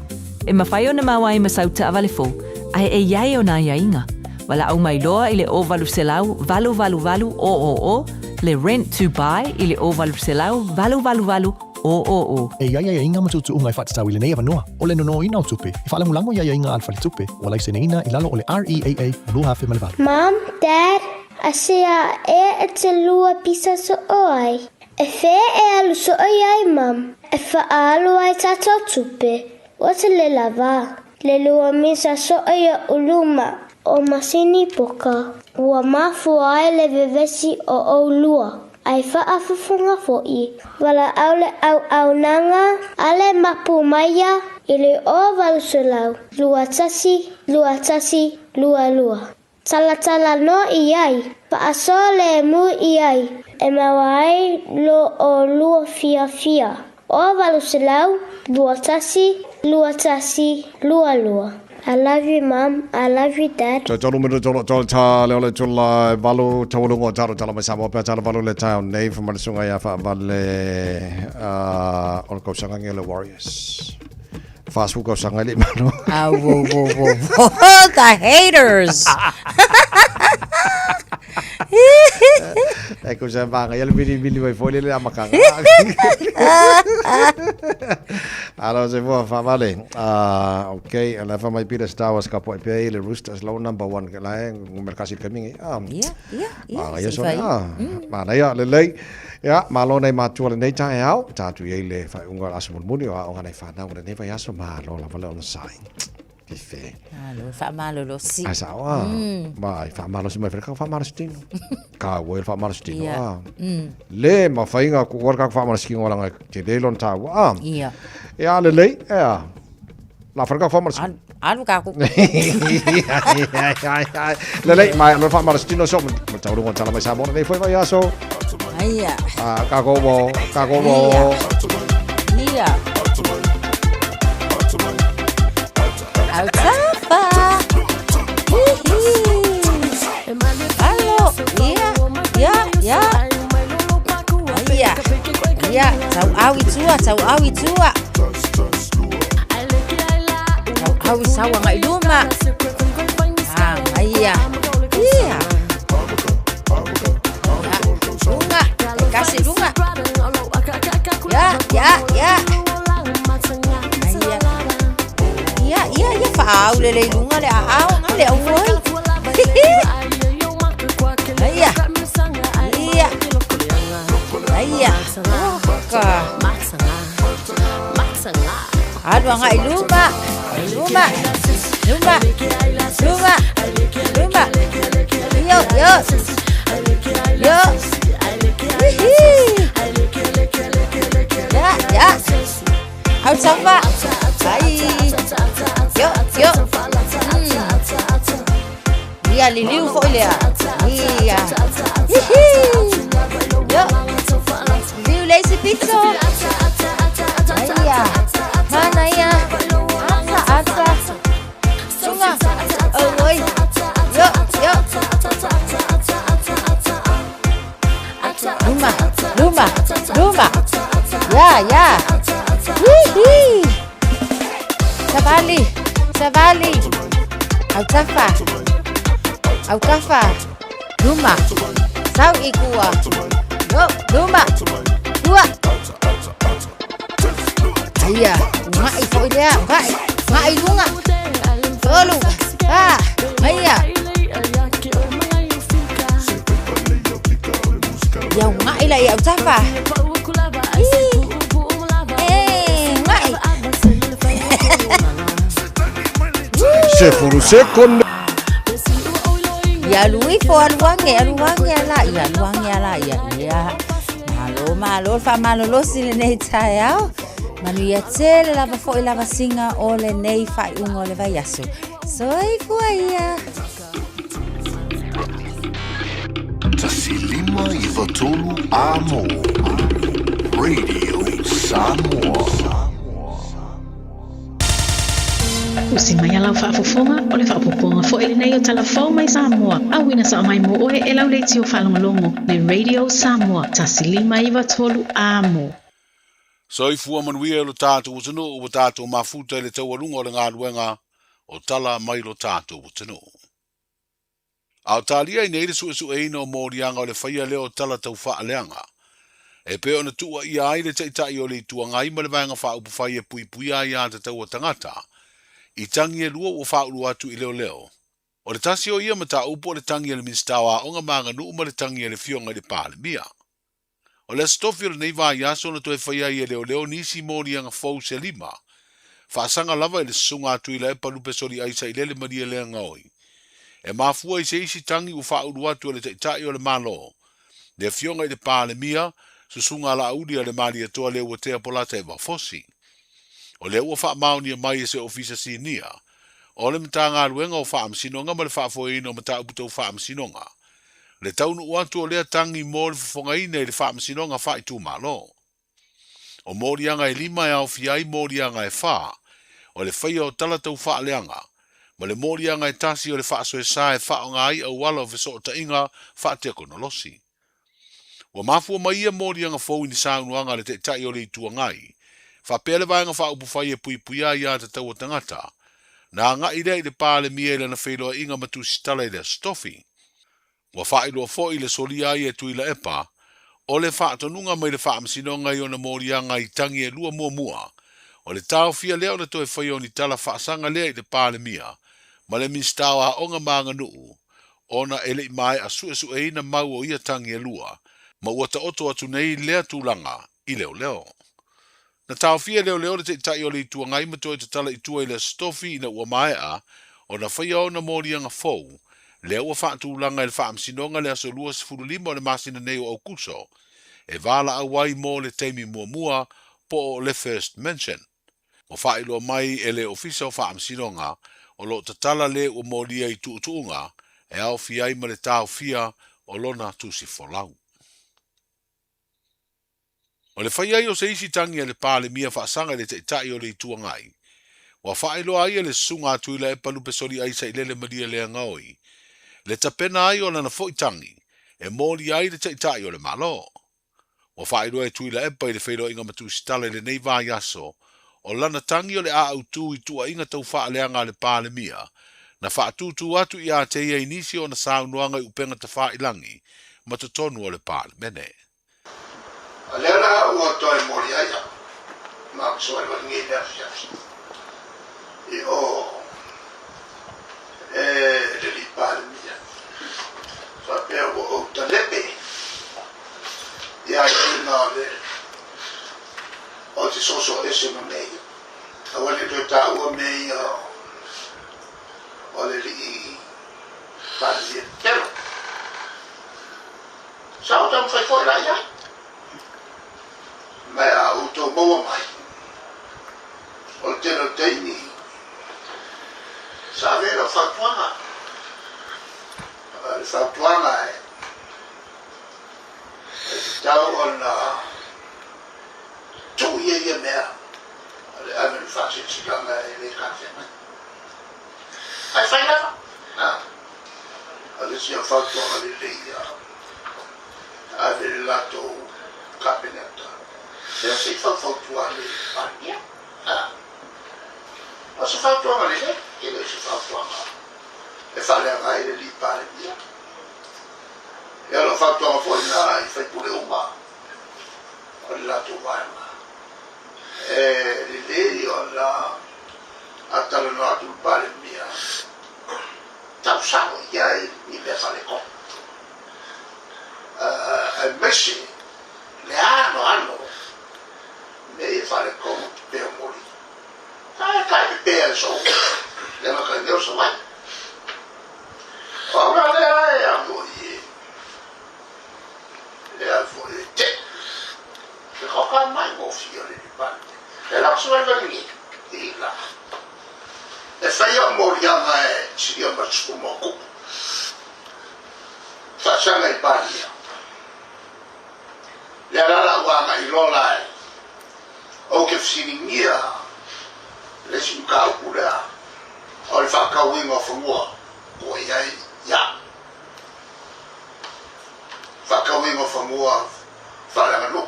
E mawhai ona maua ai ma sau taavale fou, ae e iai ona aiaiga. Valaau mai loa i le 0800 888 000, le Rent to Buy i le 0800 888 000. E i ai aiaiga ma tuutuuga e faatatau i lenei avanoa, o le nonoina o tupe, e faalagolago i aiaiga a le faletupe, ua laiseneina i lalo o le REAA 2008. Mom, Dad, Asea ea e te lua pisa soo ai? E fea e alu soo i ai, Mum? E faaalu ai tatou tupe. Ua te le lava. Le lua misa soo i oʻu luma o masini poka. Ua mafua ai le vevesi o ʻolua. Ai faafofoga foʻi. Valaau le auaunaga a le mapu maia i le 0800 21 21 22. Talatala noa i ai, faasoa lemu i ai, e maua ai lo ʻolua fiafia. 0800 21 21 22. I love you mum, I love you dad. Toe tolu minutu o loo toa ta le o le tula e valu taualuga o talo tala mai Samoa pea tala valu le taeao nei whamalesunga ia whaavale o le kausaga nge le Warriors. 40 tausaga e le i malo. Ah, whoa, whoa, whoa, whoa. The haters! E ko sa vanga ia le mili mili mai foi le le amataga. Alo se fua whaavale. Ah, okay, la fa mai Peter Star was ka poi pe le Roosters low number 1 ke la e ngumerkasi le kamingi. Ah. Yeah. Manaia Se sone. fai. Ah, manaia lelei. Ia, malo nei matua lenei taeao, tatou i ai le faaiuga o le aso mulimuli o aoga nai fanau o lenei vaiaso, malo lava le onosai. Fife. Malo, faamalolosi. Ai sao a. Ma ai faamalosi mai fere ka faamalosi tino. Ka ua le faamalosi tino a. Le mafaiga ku ua ka faamalosi tino langa te le lon tāua a. Ia. Ia lelei, ea. La fere ka faamalosi. Alu ka ku. Lelei, mai lo faamalosi tino so ma taurunga tala mai Samoa nei foi vaiaso. Aia. Ah, ka ko wo, ka ko wo. Ia. Autafa. Hihi. Alo. Ia. Ia, ia. Aia. Ia, tau au i tua, tau au i tua. Tau au i saua ngai luma. Ah, aia. Ia. Ia, lunga. Kasi lunga. Ia, ia, ia. Aia. Ia, ia, ia, whaau le le lunga le a ao nga le au oi. Aia. Ia. Aia. Oka. Alu anga i luma. Luma. Luma. Luma. Luma. Io, io. Io. Hihi. Ya, ya. Au tafa. Ai. Io, io. Ia liliu foi lea. Ia. Hihi. Io. Liliu le isi pito. Aia. Mana ia. Ata, ata. Sunga. Oi. Io, io. Luma, luma, luma. Ya, ya. Hihi. Savali, savali. Autafa. Autafa. Luma. Sau i kua. Yo, luma. Kua. Aia, ungai foi lea, ungai. Ungai lunga. Tolu. Ah, aia. Ia ungai la ia autafa. Hi. Sefulu sekone. Ia alu ifo, alu age, alu age ala ia, alu age ala ia. Ia. Malo, malo, faamalolosi lenei taeao. Manuia tele lava foi lava singa o lenei faaiuga o le vaiaso. Soifua ia. 153 Amo. Radio Samoa. Usi mai a lau faafofoga, o le faaopoopoga foi lenei o Tala Fou mai Samoa, auina sao mai mo oe e lau leitio faalogologo le Radio Samoa 153 Amo. Soifua manuia i lo tatou atunuu ua tatou mafuta i le taualuga o le galuega o tala mai lo tatou atunuu. A o talia ai nei le suesueina o moliaga o le faia lea o tala tau faaleaga, e pei ona tuuaia ai le Taitai o le Itu Agai ma le Vaega Faaupufai e puipuia aiatatau a tagata i tagi e lua ua faaulu atu i leoleo. O le tasi o ia mataupu o le tagi a le Minisita o Aoga ma Aganuu ma le tagi a le Afioga i le Palemia. O le Aso Tofi o lenei vaiaso na toe faia ai e leoleo nisi moliaga fou se lima, faasaga lava i le susuga a Tuilaepa Lupe Soliai Sailele Malielegaoi, e mafua i se isi tagi ua faaulu atu e le Taitai o le Malo, le Afioga i le Palemia, Susuga Laauli a le Malietoa Leuatea Polataivao Fosi. O lea ua faamaonia mai e se Ofisa Sinia o le Matagaluega o Faamasinoga ma le Faafoeina o Mataupu Tau Faamasinoga, le taunuu atu o lea tagi mo le fofogaina i le Faamasinoga Faaitumalo. O moliaga e lima e aofia ai moliaga e fa o le faia o tala tau faaleaga, ma le moliaga e tasi o le faasoesa e faaaoga ai auala o fesootaiga faatekonolosi. Ua mafua mai ia moliaga fou i ni saunoaga a le Taitai o le Itu Agai, faapea le Vaega Faaupufai e puipuia aiatatau a tagata, na agai lea i le Palemia i lana feiloaiga ma tusitala i le Aso Tofi. Ua faailoa foi le solia ai e Tuilaepa o le faatonuga mai le Faamasinoga i ona moliaga i tagi e lua muamua, o le taofia lea o le toe faia o ni tala faasaga lea i le Palemia ma le Minisita o Aoga ma Aganuu ona e le i maea suesueina mau o ia tagi e lua, ma ua taoto atu nei lea tulaga i leoleo. Na taofia e leoleo le Taitai o le Itu Agai ma toe tatala i tua i le Aso Tofi ina ua maea ona faia ona moliaga fou, lea ua faatulaga e le Faamasinoga le aso 25 o le masina nei o Aukuso, e valaau ai mo le taimi muamua po o le First Mention. Ua faailoa mai e le Ofisa o Faamasinoga o lo o tatala le ua molia i tuutuuga e aofia ai ma le taofia o lona tusi folau. O le fai ai o se isi tagi a le Palemia faasaga i le Taitai o le Itu Agai, ua faailoa ai e le Susuga a Tuilaepa Lupe Soliai Sailele Malielegaoi le tapena ai o lana foi tagi e molia ai le Taitai o le Malo. Ua faailoa e Tuilaepa i le feiloaiga ma Tusitala i lenei vaiaso o lana tagi o le a autu i tuuaiga tau faaleaga a le Palemia na faatūtū atu ia te ia i nisi o ana saunoaga i upega tafailagi ma totonu o le Palemene. A lea la ua toe moli ai au ma fesoasoani mai lenei mea afiafi i o e le alii Palemia, faapea ua ou talepe i aiaiga o le o te soso ese ma mea ia. Aua ne i toe taua mea ia o le alii Palemia pelo. Sa ou taumafai foi la i ai. Ma a outou maua mai, o le tele o taimi, sa avea lau fautuaga. O le fautuaga e tatau ona tuu ia ia mea, o le ave i le faasilasilaga e le talafeagai. Ae fai lava. A le isi fautuaga lelei ia ave i le latou Kapeneta, sea se i faufautua le Palemia. O se fautuaga lelei, e le o se fautuaga e faaleaga ai le alii Palemia. Ia o lau fautuaga foi lena i faipule uma o le latou vaega, e lelei ona a talanoa atu le Palemia, tau sao i ai ni mea faaletonu, aemaise le anoano mea ia faaletonu te pea o moli. Ae kai pepea e sou, leaga kai mea o Savaii. O au la lea e a foi e, e a foi e te. E koka mai mo fia le ni pante. E la Savaii vali i la. E whaia o morianga e siria matuku mo kupu. Whaasanga i pānia. Lea la la ua agai loa la e ou ke fesiligia le isi mataupu lea o le faatauina o fanua ua i ai ia faatauina o fanua faaleaganuu.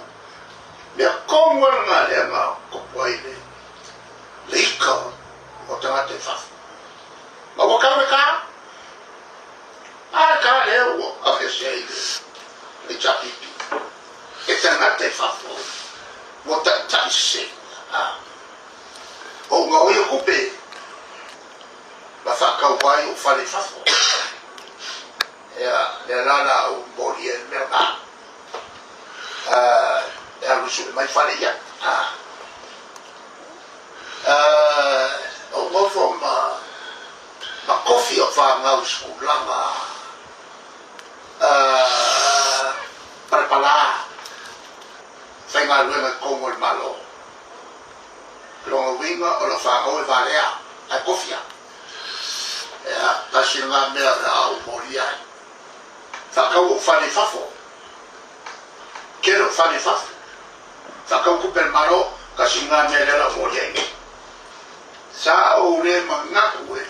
Mea tonu lava lena lea na topu ai le le ika o tagata i fafo. Ma ua tau le ta, a le ta lea ua aveese ai le HRPP e tagata i fafo ua taitai sese. A o una o ia tupe na faatau ai ou fale i fafo. Ia, lea la la ou momoli ai le mea lena. E alu e sue mai fale ia. Ou nofo ma ma kofi o fanau i tulaga palapala faigaluega i totonu o le Malo. Lona uiga o lau fanau e valea ae kofi a. Ea, tasi lena mea o le a ou molia ai. Faatau ou fale i fafo. Tele ou fale i fafo. Faatau tupe a le Malo, tasi lena mea lea o le a ou molia ai nei. Sa ou le manatu e,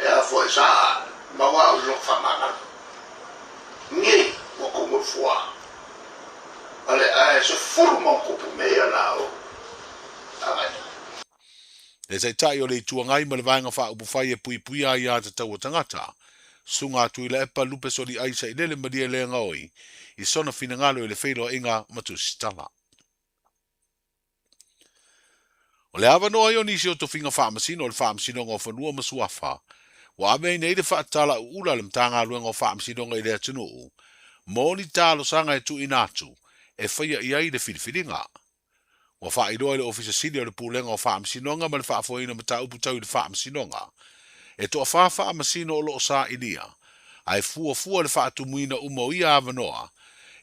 ea foi sa maua au i lou faamagalo. Nei, ua tumu i le fua. Ale ae 10+ mea ia la ou agai. Le Taitai o le Itu Agai ma le Vaega Faaupufai e Puipuia ai Aiatatau a Tagata, Susuga a Tuilaepa Lupe Soliai Sailele Malielegaoi i sona finagalo i le feiloaiga ma Tusitala. O le avanoa ai o nisi o tofiga faamasino o le Faamasinoga o Fanua ma Suafa, ua ave ai nei le faatatala uula a le Matagaluega o Faamasinoga i le atunuu mo ni talosaga e tuuina atu e faia i ai le filifiliga. Ua faailoa i le Ofisa Sili o le Pulega o Faamasinoga ma le Faafoeina Mataupu Tau i le Faamasinoga, e toafa faamasino o lo o sailia, ae fuafua le faatumuina uma o ia avanoa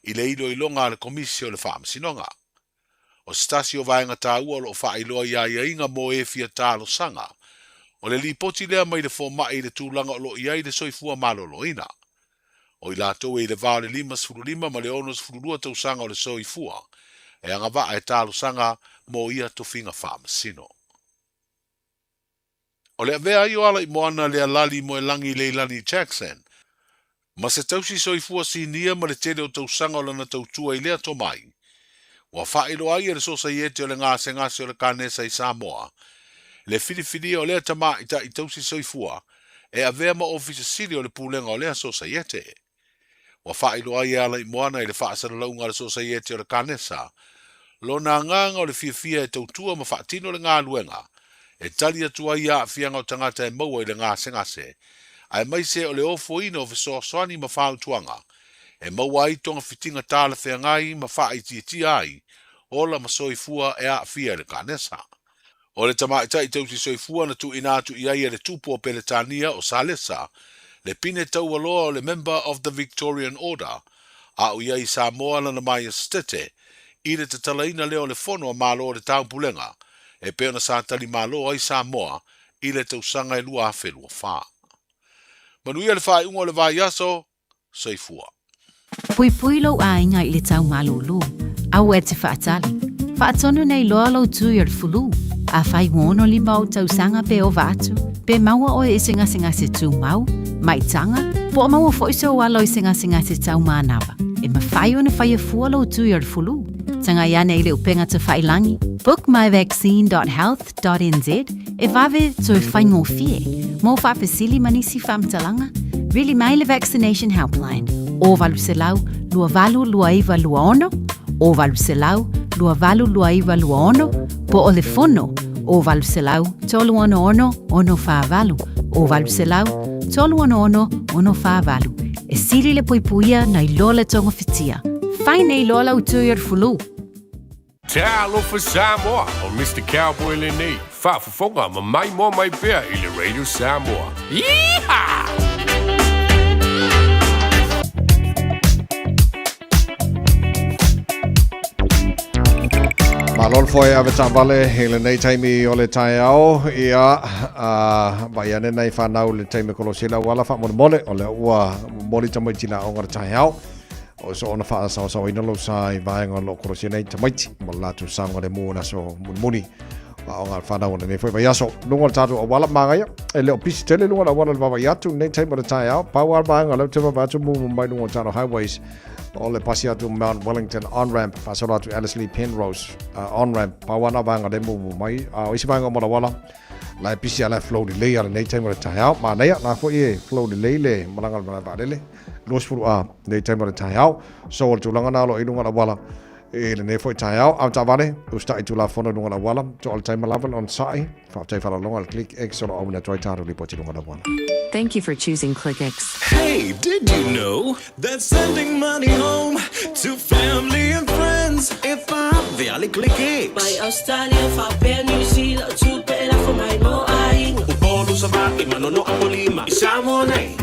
i le iloiloga a le Komisi o le Faamasinoga. O se tasi o vaega taua o lo o faailoa i aiaiga mo e fia talosaga, o le lipoti lea mai le fomai i le tulaga o lo o i ai le soifua maloloina. O i latou e i le va o le 55 ma le 62 tausaga o le soifua, e agavaa e talosaga mo ia tofiga faamasino. O le avea ai o Alaimoana Lealali Moelangi Leilani Jackson ma se tausi soifua sinia ma le tele o tausaga o lana tautua i lea tomai, ua faailoa ai e le Sosaiete o le Gasegase o le Kanesa i Samoa le filifilia o lea tamaitai tausi soifua e avea ma Ofisa Sili o le Pulega o lea Sosaiete. Ua faailoa ai e Alaimoana i le faasalalauga a le Sosaiete o le Kanesa lona agaga o le fiafia e tautua ma faatino le galuega e tali atu ai i aafiaga o tagata e maua i le gasegase, aemaise o le ofoina o fesoasoani ma fautuaga e maua ai togafitiga talafeagai ma faaitiitia ai ola ma soifua e aafia i le kanesa. O le tamaitai tausi soifua na tuuina atu i ai e le Tupu o Peretania o Salesa le pine taualoa o le Member of the Victorian Order, a o i ai i Samoa lana Maiestete i le tatalaina lea o le Fono a Malo o le Taupulega e pei ona sa tali malo ai Samoa i le tausaga e 2024. Manuia le faaiuga o le vaiaso, Soifua. Puipui lou aiga i le tau malūlū, aua e te faatali. Faatonu nei loa lou tui o le fulu. Afai ua 65 ou tausaga pe ova atu, pe maua oe i se gasegase tumau, maitaga, po o maua foi sou alo i se gasegase tau manava, e mafai ona faia fua lou tui o le fulu. Tagai ane i le upega tafailangi, bookmyvaccine.health.nz, e vave toe faigofie. Mo faafesili ma nisi faamatalaga, vili mai le Vaccination Helpline, o 800 282926, o 800 282926, po o le fono, o 800 366 648, o 800 366 648. E sili le puipuia nai lo le togafitia. Fai nei loa lau tui o le fulu. Talofa Samoa, o Mr. Cowboy lenei, faafofoga ma maimoa mai pea i le Radio Samoa. Yeehaw! Malo le foe ave taavale i lenei taimi o le taeao ia a vai ane nai whanau le taimi kolosi le auala faamolemole o lea ua momoli tamaiti le aoga le taeao o so ona faasaosaoina lou sa i vaega o loo kolosi nei tamaiti ma le latou saoga le mu o le aso mulimuli aoga a le whanau o lenei foi vaiaso. Luga o le tatou auala magaia, e le o pisi tele luga o le auala le vaavaai atu lenei taimi o le taeao. Pau lava le vaega lea ou te vaavaai atu mumu mai luga o le tatou highways o le pasi atu Mount Wellington on-ramp, faasolo atu Ellerslie Penrose on-ramp. Pau lava na vaega lea e mumu mai. A o isi vaega uma o le auala, la e pisi lava, la e flow lelei lava lenei taimi o le taeao. Manaia, la foi e flow lelei le malaga a le malae vaalele, 20 A lenei taimi o le taeao. So o le tulaga na o lo o i luga o le auala I lenei foi taeao, au taavale, usitai Tulafono i luga o le auala, to le taima lava le onosai, faafetai faaaloaloga le Click X o lo o auina atu ai tatou lipoti i luga o le auala. Thank you for choosing ClickX. Hey, did you know that sending money home to family and friends e vave a le ClickX? Mai Australia faapea New Zealand o tupe e lafo mai mo aiga. Upolu, Savaii, Manono, Apolima i Samoa nei.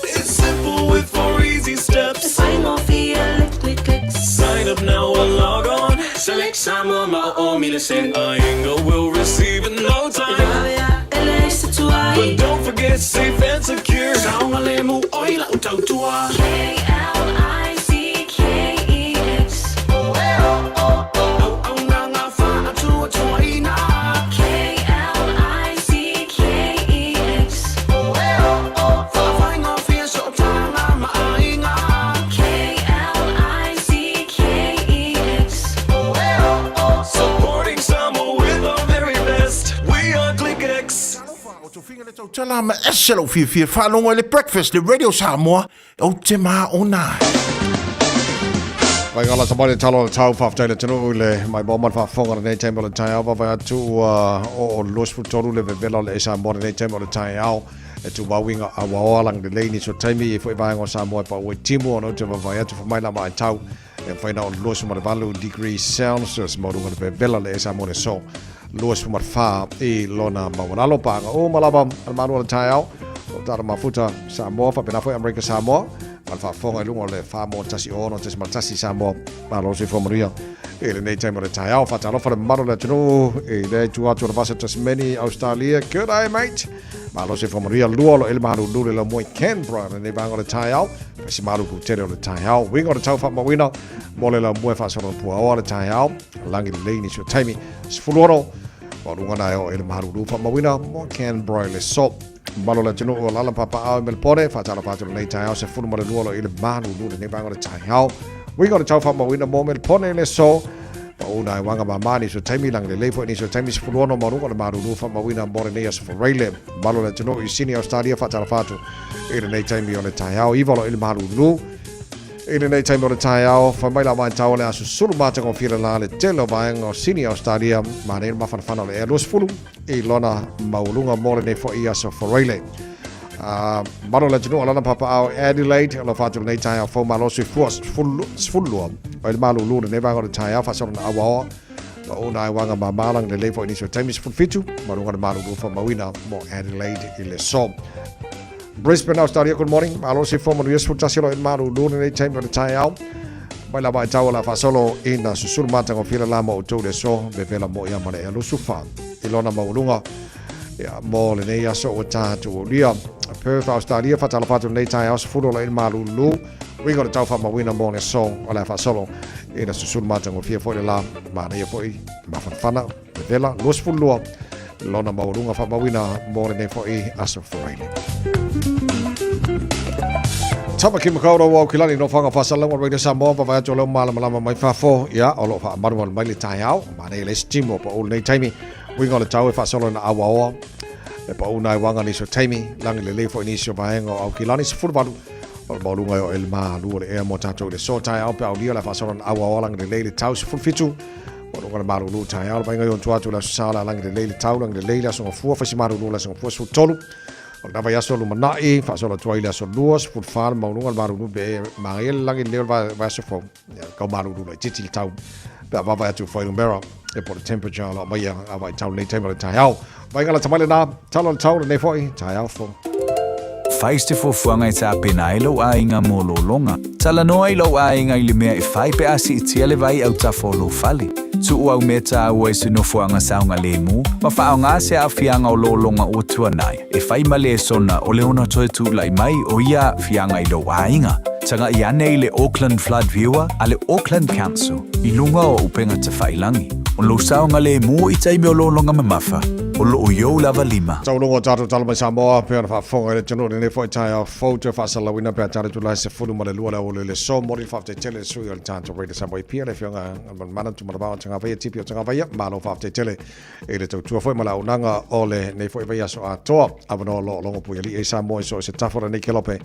It's simple with four easy steps. E faigofie le ClickX. Sign up now or log on. Select Samoa ma o o mile sen. Aiga will receive in no time. E vave a e leai se tuai. But don't forget safe and secure. Saogalemu oi lau tautua. K-L-I-C-K-E-X. Auaunaga faatuatuaina. K-L-I-C-K-E-X. Faafaigofie sootaga ma aiga. K-L-I-C-K-E-X. Supporting Samoa with our very best. We are ClickX. Tautala ma ese lou fiafia faalogo i le Breakfast le Radio Samoa ou te maona ai. Vai ngala tamai le talo o le tau whawhtai le tunu i le mai mo man whawhonga le nei taimi o le taeao vavai atu ua o o 23 le vevela o le Samoa le nei taimi o le taeao e tu wawinga a waoa lang le leini so taimi i fo i vaenga o Samoa e pa ue timu ona te vavai atu whamai la mai tau e whaina o 28 degrees Celsius ma runga le vevela le Samoa le so 24 i lona maualalo paga uma lava a le malu o le taeao o tara mafuta Samoa faapena foi Amerika Samoa ma le faafofoga i luga o le 416.1 Samoa malo soifua manuia i lenei taimi o le taeao faatalofa le mamalu o le atunuu i lea itu atu o le vasa Tasmania Australia good day mate malo soifua manuia lua o lo ele mahalulu le laumoi Canberra lenei vaega o le taeao faisi malu kutele o le taeao uiga o le tau faamauina mo le laumue faasolona puaoa le taeao lagi lelei nisi o taimi 16 Maualuga na e o ele mahalulu faamauina mo Canberra i le so. Malo le atunuu o lala papaao i Melbourne, faatalofa atu lenei taeao 12 o lo ile mahalulu lenei vaega o le taeao. Uiga o le tau faamauina mo Melbourne i le so. Pau na e wanga mama ni so taimi lang le leifo ni so taimi 16 maualuga o le mahalulu faamauina mo lenei aso Foreile. Malo le atunuu i Sydney Australia faatalofa atu i lenei taimi o le taeao. Iva o lo ile mahalulu I lenei taimi o le taeao, whai mai la vaitau o le aso sulu matagofie le la le tele o vaega o Sini Australia, ma nei le mafanafana o le ea 20 i lona maualuga mo lenei foi aso Foreile. Malo le atunuu o lana papaao Adelaide, o lo whātu lenei taeao fou malo soifua 12 o le malulu lenei vaega o le taeao faasolona auaoa ma una ai wanga mamalang le lei foi nisi o taimi 17 maluga le malulu whamauina mo Adelaide i le so. Brisbane, Australia, good morning. Malo soifua manuia 11 lo e malulu lenei taimi o le taeao. Mai lava e tau o la faasolo ina susulu matagofie le la ma outou le aso vevela mo ia ma le ea lusufa i lona maualuga ia mo lenei aso ua tatou aulia. Perth, Australia, faatalofa atu lenei taeao 10 o lo e malulu uiga o le tau faamauina mo le aso o le faasolo ina susulu matagofie foi le la manaia foi mafanafana vevela 22 lona maualuga faamauina mo lenei foi aso Friday. Tamaki Makaurau au kilani no whanga whasalanga Radio Samoa pa atu leo malamalama mai fafo ia o lo whaamarumaru mai le taeao manei le timo pa o lenei taimi uiga o le tau e faasolo na awaoa e pa una e wanga ni so taimi langi le lei fo nisi o vaenga o Aukilani 18 o le maualuga o ele malu o le ea mo tātou i le so taeao pe aulia le faasolo na awaoa langi le lei le tau 17 o lunga le malulu taeao le vainga i ontu atu le aso sa le langi lelei le tau langi lelei le aso gafua faisi malulu le aso gafua 13 o lena vaiaso lumanai faasolo atu ai le aso lua 14 le maualuga le malulu pe magaia le langi lelei o le vaiaso fou kau malulu laitiiti le tau Pe a vaavaai atu i fuainumera e po o le temperature o lo o aumaia a vaitau i lenei taimi o le taeao. Vaiga lata mai lena, tala o le tau lenei foi taeao fou. Fai se fuafuaga e tapena ai lou aiga mo lologa. Talanoa i lou aiga i le mea e fai pe a siitia le vai autafa o lou fale. Tuu au mea taua i se nofoaga saogalemu ma faaaoga se aafiaga o lologa ua tuanai e fai ma lesona o le ono toe tulai mai o ia aafiaga i lou aiga. Tagai ane i le Auckland Flood Viewer a le Auckland Council i luga o upega tafailangi. O lou saogalemu i taimi o lologa mamafa, o lo o i ou lava lima. Taualoga o tatou tala mai Samoa, pei ona faafofoga i le atunuu i lenei foi taeao fou toe faasalalauina pe a tali atu la 12 le aoauli o le aso. Momoli le faafetai tele i le sui o le tatou Radio Samoa i Apia, le Afioga Manumanu Tumanavao Tagavaia, TP o Tagavaia. Malo faafetai tele i le tautua foi ma le auaunaga o lenei foi vaiaso atoa. Avanoa o lo o logo puialii ai Samoa i so o se tafa o lenei kelope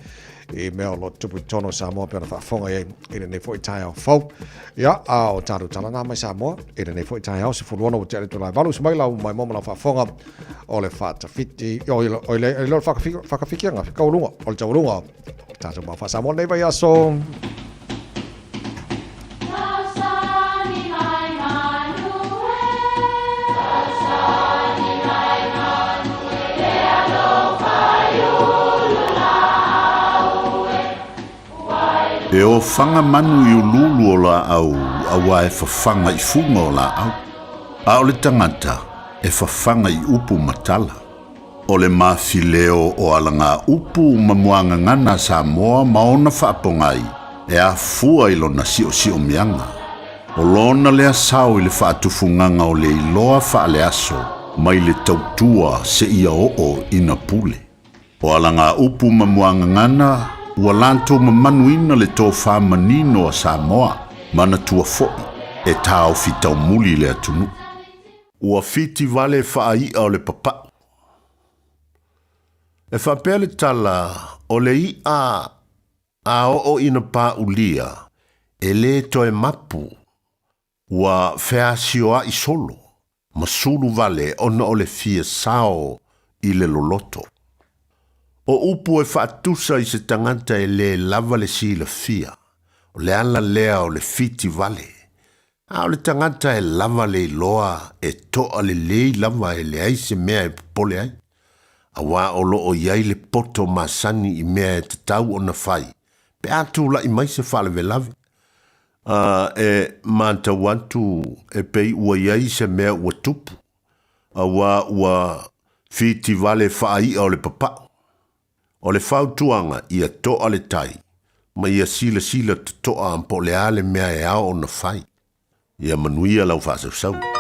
i mea o lo o tutupu i totonu o Samoa pei ona faafofoga i ai i lenei foi taeao fou. Ia, a o tatou tala na mai Samoa i lenei foi taeao, 16 ua tea le itula e 8, usu mai lau maimoa ma lau faafofoga o le faatafiti, o le, o le, o le whakawhikianga, kaualuga, o le taualuga o tatou mau faa-Samoa lenei vaiaso. E ofaga manu i uluulu o laau auā e fafaga i fuga o laau, a o le tagata e fafaga i upu ma tala. O le mafileo o alagaupu ma muagagana a Samoa ma ona faapogai e afua i lona siosiomiaga. O lona lea sao i le faatufugaga o le iloa faaleaso mai le tautua seia oo ina pule. O alagaupu ma muagagana ua latou mamanuina le tofa manino a Samoa, manatua foi e taofi taumuli le atunuu. Ua fiti vale faai'a o le papa'u. E faapea le tala, o le i'a a oo ina pāulia, e lē toe mapu, ua feasioa'i solo, ma sulu vale ona o le fia sao i le loloto. O upu e faatusa i se tagata e lē lava le silafia, o le ala lea o le fiti vale, A o le tagata e lava le iloa e toa lelei lava e leai se mea e popole ai, auā o lo o i ai le poto masani i mea e tatau ona fai pe a tulai mai se faalavelave. A e matau atu e pei ua i ai se mea ua tupu, auā ua fitivale faai'a o le papa'u. O le fautuaga ia toa le tai, ma ia silasila totoa po o le a le mea e ao ona fai. Ia manuia lau faasausauga.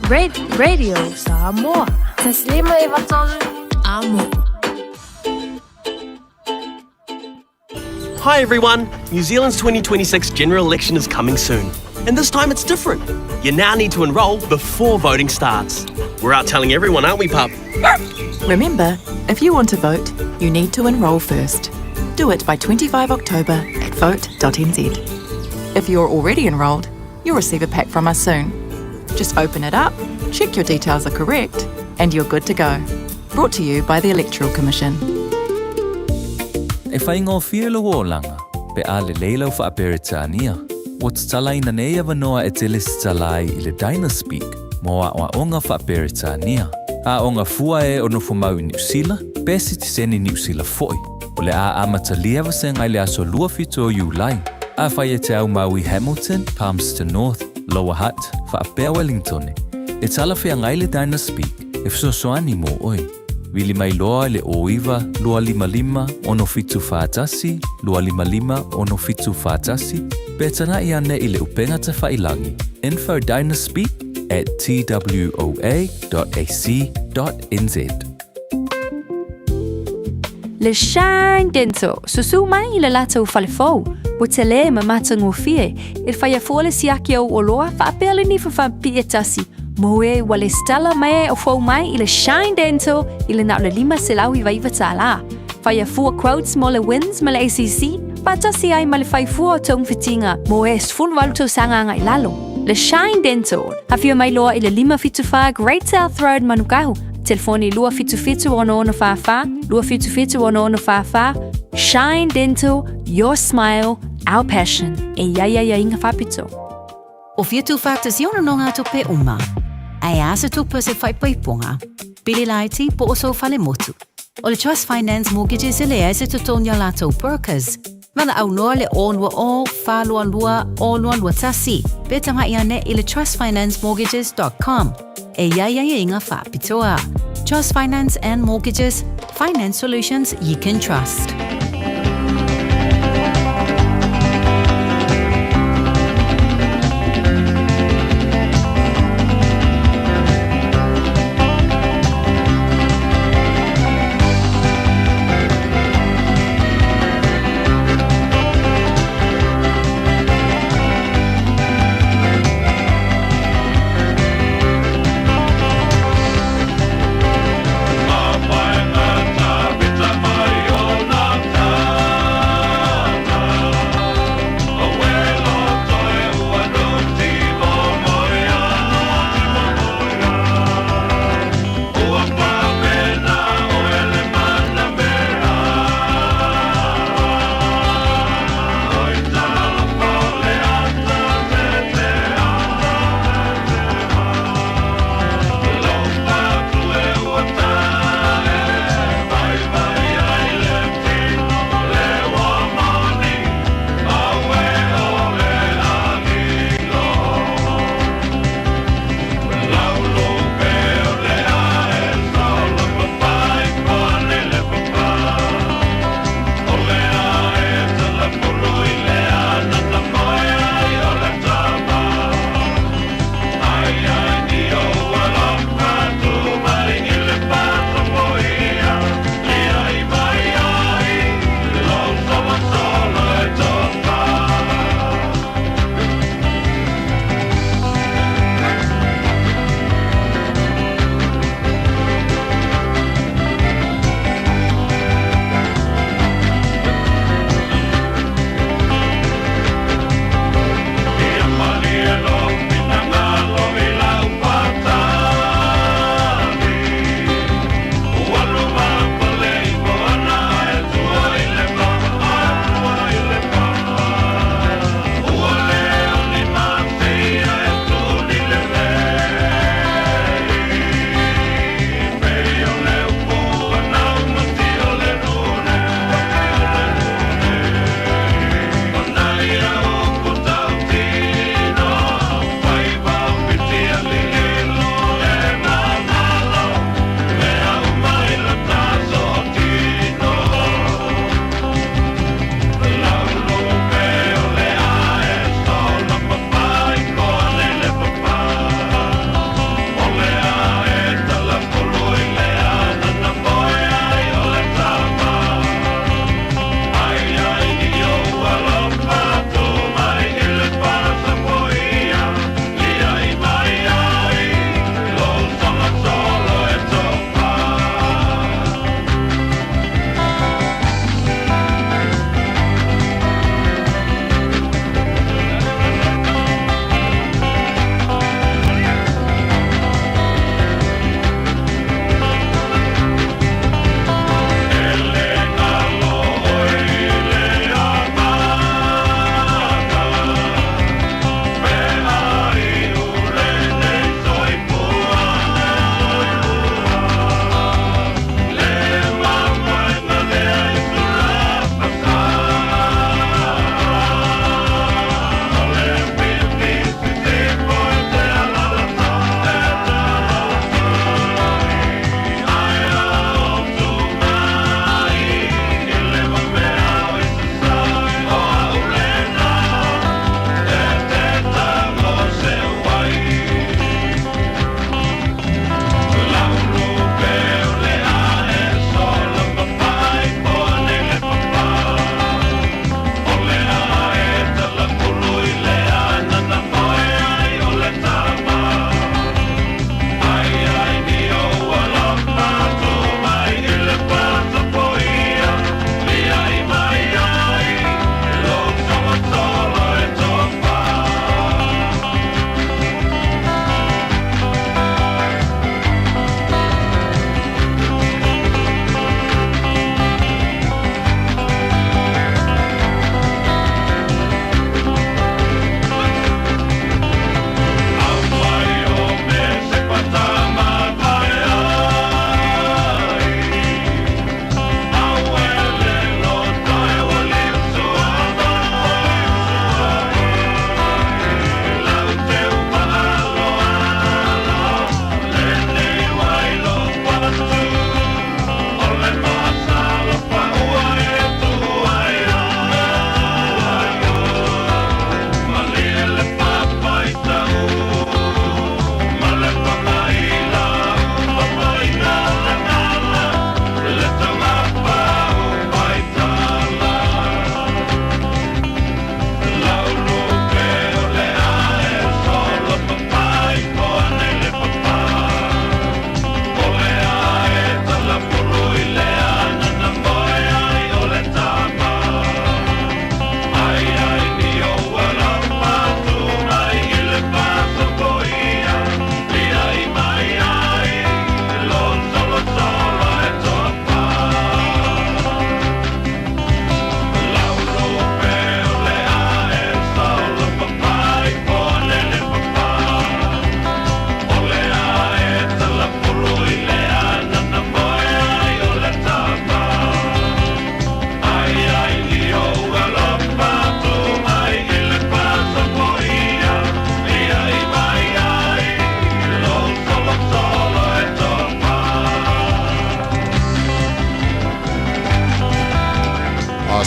Radio Samoa. 1 5 93 Amo. Hi everyone! New Zealand's 2026 general election is coming soon. And this time it's different. You now need to enrol before voting starts. We're out telling everyone, aren't we, pup? Remember, if you want to vote, you need to enrol first. Do it by 25 October at vote.nz. If you're already enrolled, you'll receive a pack from us soon. Just open it up, check your details are correct, and you're good to go. Brought to you by the Electoral Commission. E faigofie lou olaga, pe a lelei lau faaperetania. Ua tatalaina nei avanoa e te lesitala ai i le Dynaspeak mo aʻoaʻoga faaperetania. Aʻoga fua e o nofomau i Niusila, pe sitiseni Niusila foʻi. O le a amatalia vasega i le aso 27 o Iulai. Afai e te aumau i Hamilton, Palmerston North, Lower Hutt, faapea Wellington. E talafeagai le Dynaspeak e fesoasoani mo oe. Vili mai loa i le 09 255 6741 255 6741 pe tanaʻi ane i le upega tafailagi info dynaspeak at twoa.ac.nz. Le Shine Dental, susū mai i le latou falefou, ua telē ma matagofie, e faia fua le siaki o ou oloa faapea le nifa faapipii e tasi, mo e ua lesitala mai ai o fou mai i le Shine Dental i le na o le $599 tālā. Faia fua quotes mo le WINZ ma le ACC, faatasi ai ma le fai fua o togafitiga mo e 18 tausaga agai i lalo. Le Shine Dental, afio mai loa i le 574 Great South Road Manukau, telefoni 277 6644, 277 6644. Shine Dental, your smile, our passion. E i ai aiaiga faapitoa. O fia tuufaatasi o nonogatupe uma? Ae a se tupe o se faaipoipoga, pili laiti po o sou falemotu? O le Trust Finance Mortgages e leai se totogi a latou brokers. Valaau loa le 020 422 0221 pe tagai ane i le trustfinancemortgages.com. E i ai aiaiga faapitoa. Trust Finance and Mortgages, finance solutions you can trust.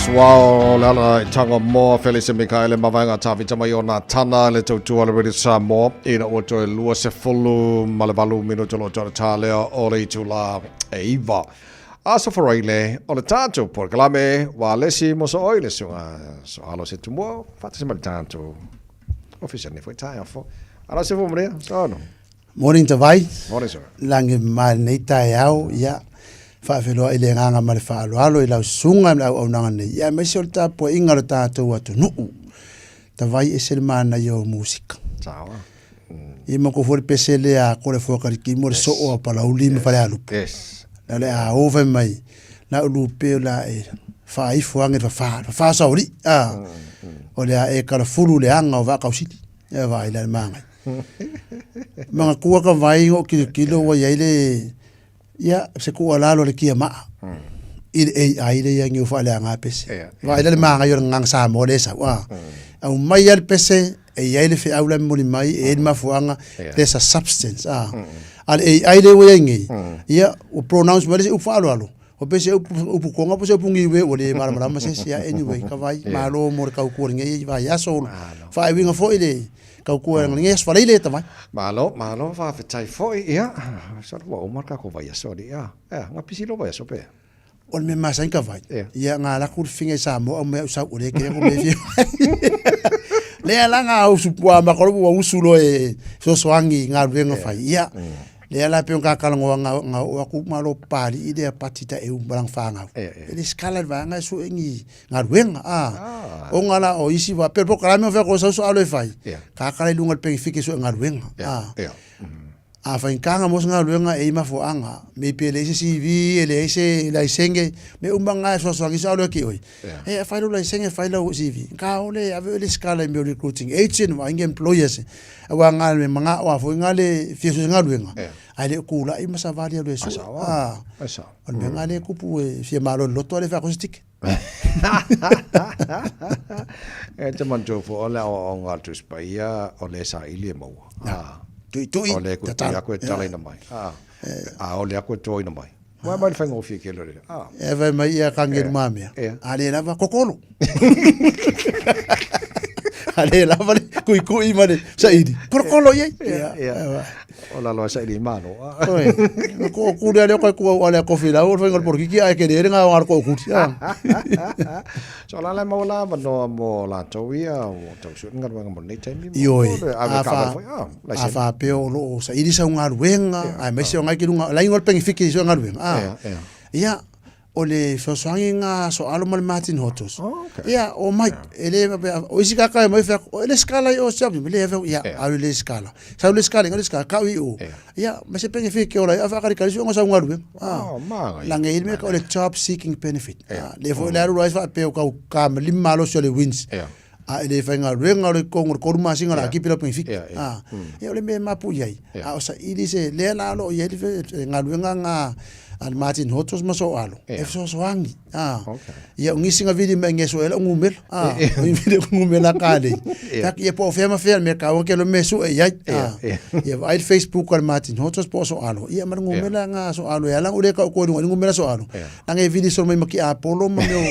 Suao le ala i tanga moa Felise Mikaele Mavaega Tavita mai o nā tana le tautua le Radio Samoa ina ua toe 28 minuta lo toe tā lea o le itula e iva. Aso Faraile o le tātou polokalame wa lesi mo so oi le sunga so alo se tumua whatasi ma le tātou ofisa ne foi tai afo. Ala se fo mrea, so no. Morning Tavai. Morning sir. Langi ma nei taeao, ia, faafeiloai i le agaga ma le faaaloalo i lau susuga ma le auaunaga nei, ia aemaise o le tapuaiga o le tatou atunuu. Tavai ese le manaia o musika. Sawa. Ia ma ko foi le pese lea a ko le fua kalikimo le soo a Palauli ma Falealupo. Yes. Na le a o fai mai, na ulu pe o la e faaifo ange le fafa, fafa saoli. Ah. O le a e kalafulu le anga o vaakausili. E vai la le magai. Manga kua ka vai o kilo kilo wa iai le ia se kua lalo le kia maa. I le AI le ia ngiu wha le anga pese. Vai la le magai o le ngang sa mo le sa. Wa. Au mai al pese e iai le wheau la moli mai e le mafuanga there's a substance. Ah. A le AI le wa iai ngi. Ia o pronounce mai le se upu whaaloalo. O pese upu upu konga po se upu ngiwe o le malamalama se sia anyway ka vai malo mo le kaukua le ngei vai aso fa e winga foi le kaukua le ngei aso le ta vai. Malo, malo faafetai foi ia. Sa ua uma ka ko vai aso ia. Ia, nga pisi lo vai aso pe. O le mea masani ka vai. Ia nga la ku finga i Samoa au mea sau o le ke ko me fi. Le ala nga usu pua ma ko ua usu lo e sosoangi nga luenga fai. Ia. Lea la pe ka kalangoa nga nga o aku malo pali i lea pati ta eu balang whangau. E le skala le vaanga e su engi ngā ruenga. Ah. O ngā la o isi wa pero po kalame o whea ko sau so alo e whai. Ka kala i lunga le pengi fike su e ngā ruenga. Ah. A whai kanga mos ngā ruenga e ima fo anga. Me pe le ise CV, e le ise laisenge, me umba ngā e soasoa ki so alo e ki oi. E a whai lo laisenge whai lau CV. Ka ole ave le skala i meo recruiting agent wa inge employers. Aua ngā me manga o afo ngā le fia sui ngā luenga. Ai le ku la i masa vali alu e su. Ah. Asa. O le mea ngā le kupu e fia malo le loto ale wha kosi tike. E te mantu fo o le o o ngā tu spaia o le sa ili e maua. Ah. Tui tui. O le ku tui aku e talaina mai. Ah. A o le aku e toina mai. Wai mai le whaingofie ke lore. Ah. E vai mai ia ka ngeru mamea. A le lava kokolo. A le lava le kui kui ma le saili. Kokolo iai. Ia. O lalo a saili mano. Oi. Ko ku le ko ku o le kofi la o whaingo porkiki ai ke le nga o ko ku. So la la mo la no mo la tau ia o tau su nga nga mo nei taimi. Ioi. A fa a fa pe o lo saili sa ngaluenga ai mai se o ngai ki lunga la ingo pengi fiki so ngaluenga. Ah. Ia o le fesoasoani nga so alo ma le Martin Hotos. Oh, okay. Ia, o mai, e le, o isi kaka e mai whea, o le skala i o siapi, le he ia, au le skala. Sau le skala, le skala, kau i o. Ia, ma se penge whike o lai, a whakari kari su sau ngaru. Ah, oh, maga. Lange i me ka o le job seeking benefit. Le fo le aru rai wha pe o kau ka ma limma lo le wins. A e le whai ngā ruenga o le kongo, le koru masinga la akipi la penge whike. Ah, ia o le me mapu iai. A o sa ili se, lea la alo i ai ngā ruenga ngā a le Martin Hotos ma so alo. E fesoasoani. Ah. Ia o ngisi nga vili mai ngeso ela ngumela. Ah. O vili ngumela ka le. Tak ia po fea ma fea me ka o ke lo mesu e iai. Ah. Ia vai Facebook al Martin Hotos po so alo. Ia ma ngumela nga so alo ia lang ule ka ko ngumela so alo. Nang e vili so mai maki Apollo ma meo.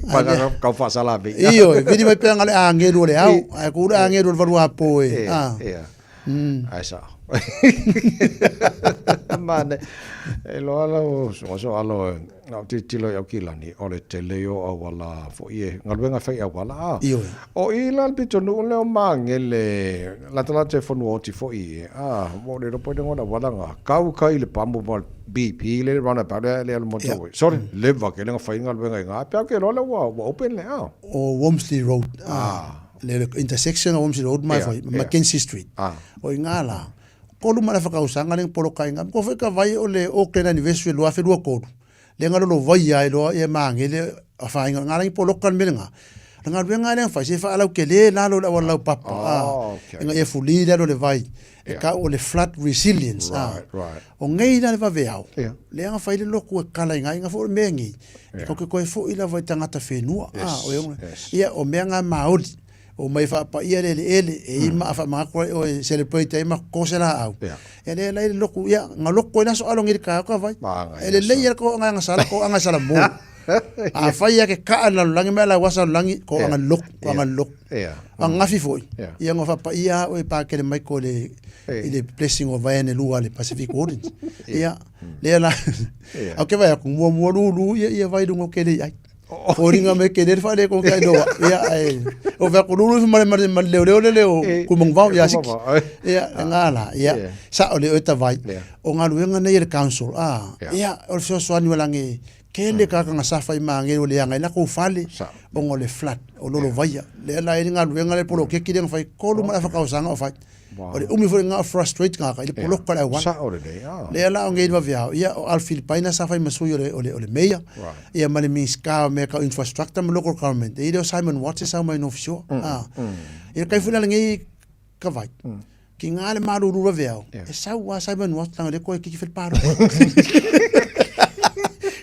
Panga kau whasalavi. Iyo, vili mai pe ngale angelu le au. Ai ku le angelu le valu apo e. Ah. Ai sa. Mane, e loa lau so so alo na ti tilo i au kilani o le tele o awala fo ie ngaluenga fai awala a. Ioe. O i la pito nu le o mangele la tala te fonu o ti fo ie a mo le ropo le ngona wala nga kau kai le pambo ma BP le runabout le le mo to. Sorry, le va ke le nga fai ngaluenga nga pia ke lo le wa open le a. O Walmsley Road. Ah. Le intersection o Walmsley Road mai foi Mackenzie Street. O i ngā la. Kolu ma le whakausanga le polo kai ngā. Ko whai ka vai o le Auckland Anniversary lua whenua kolu. Le ngā lolo vai ai loa e maange le a whainga. Ngā rangi polo kan mele ngā. Ngā ruenga le whai se wha alau ke le lalo le awa lau papa. Nga e fuli le le vai. E ka o le flood resilience. O ngei la le vave au. Le anga whai le loku e kala i ngā inga fo o mea ngei. E koke koe fo i la vai tangata whenua. O ia o mea ngā maoli. O mai whaapa ia le le ele, e ima a whaamanga o e celebrate e ima ko se la au. E le lai le loku, ia, ngā loku e naso alo ngiri ka ka vai. E le lei ko ngā sala, ko ngā sala mō. Afai ia ke kaa le lalolagi ma e lauasa lalolagi, ko anga le loku, ko anga le loku. Angafi foi, ia nga whapaia au e pākele mai ko le, i le blessing o vaeane lua le Pacific Wardens. Ia, lea la, au ke vai aku, mua mua lulu, ia, ia vai lunga o ke lei ai. Fōringa me ke lei whaele ko kai noa. Ia, e, o vai aku lulu ifu mare mare mare leo leo lele o kumong vau, ia siki. Ia, e ngā la, ia, sa o le oe ta vai. O ngā luenga nei e le council, ah, ia, o le fesoasoani wa lange, Kele ka ka safa i mange o le anga i lako fale o le flat o lolo vaia. Le la e ngaluenga le polokeki le fai kolu ma whakaosanga o fai. O le umi foi nga frustrate nga ka i le poloka le awana. Sa o le nei, ah. Le la o ngei vaveao. Ia o Al Filipaina sa fai masui o le, o le, o le meia. Ia ma le Minista o mea ka infrastructure ma local government. E le o Simon Watts e sau mai North Shore. Ah. Ia kai funa le ngei ka vai. Ki ngā le maruru rawe au. E sau a Simon Watts tanga le koe kiki whiri pāro.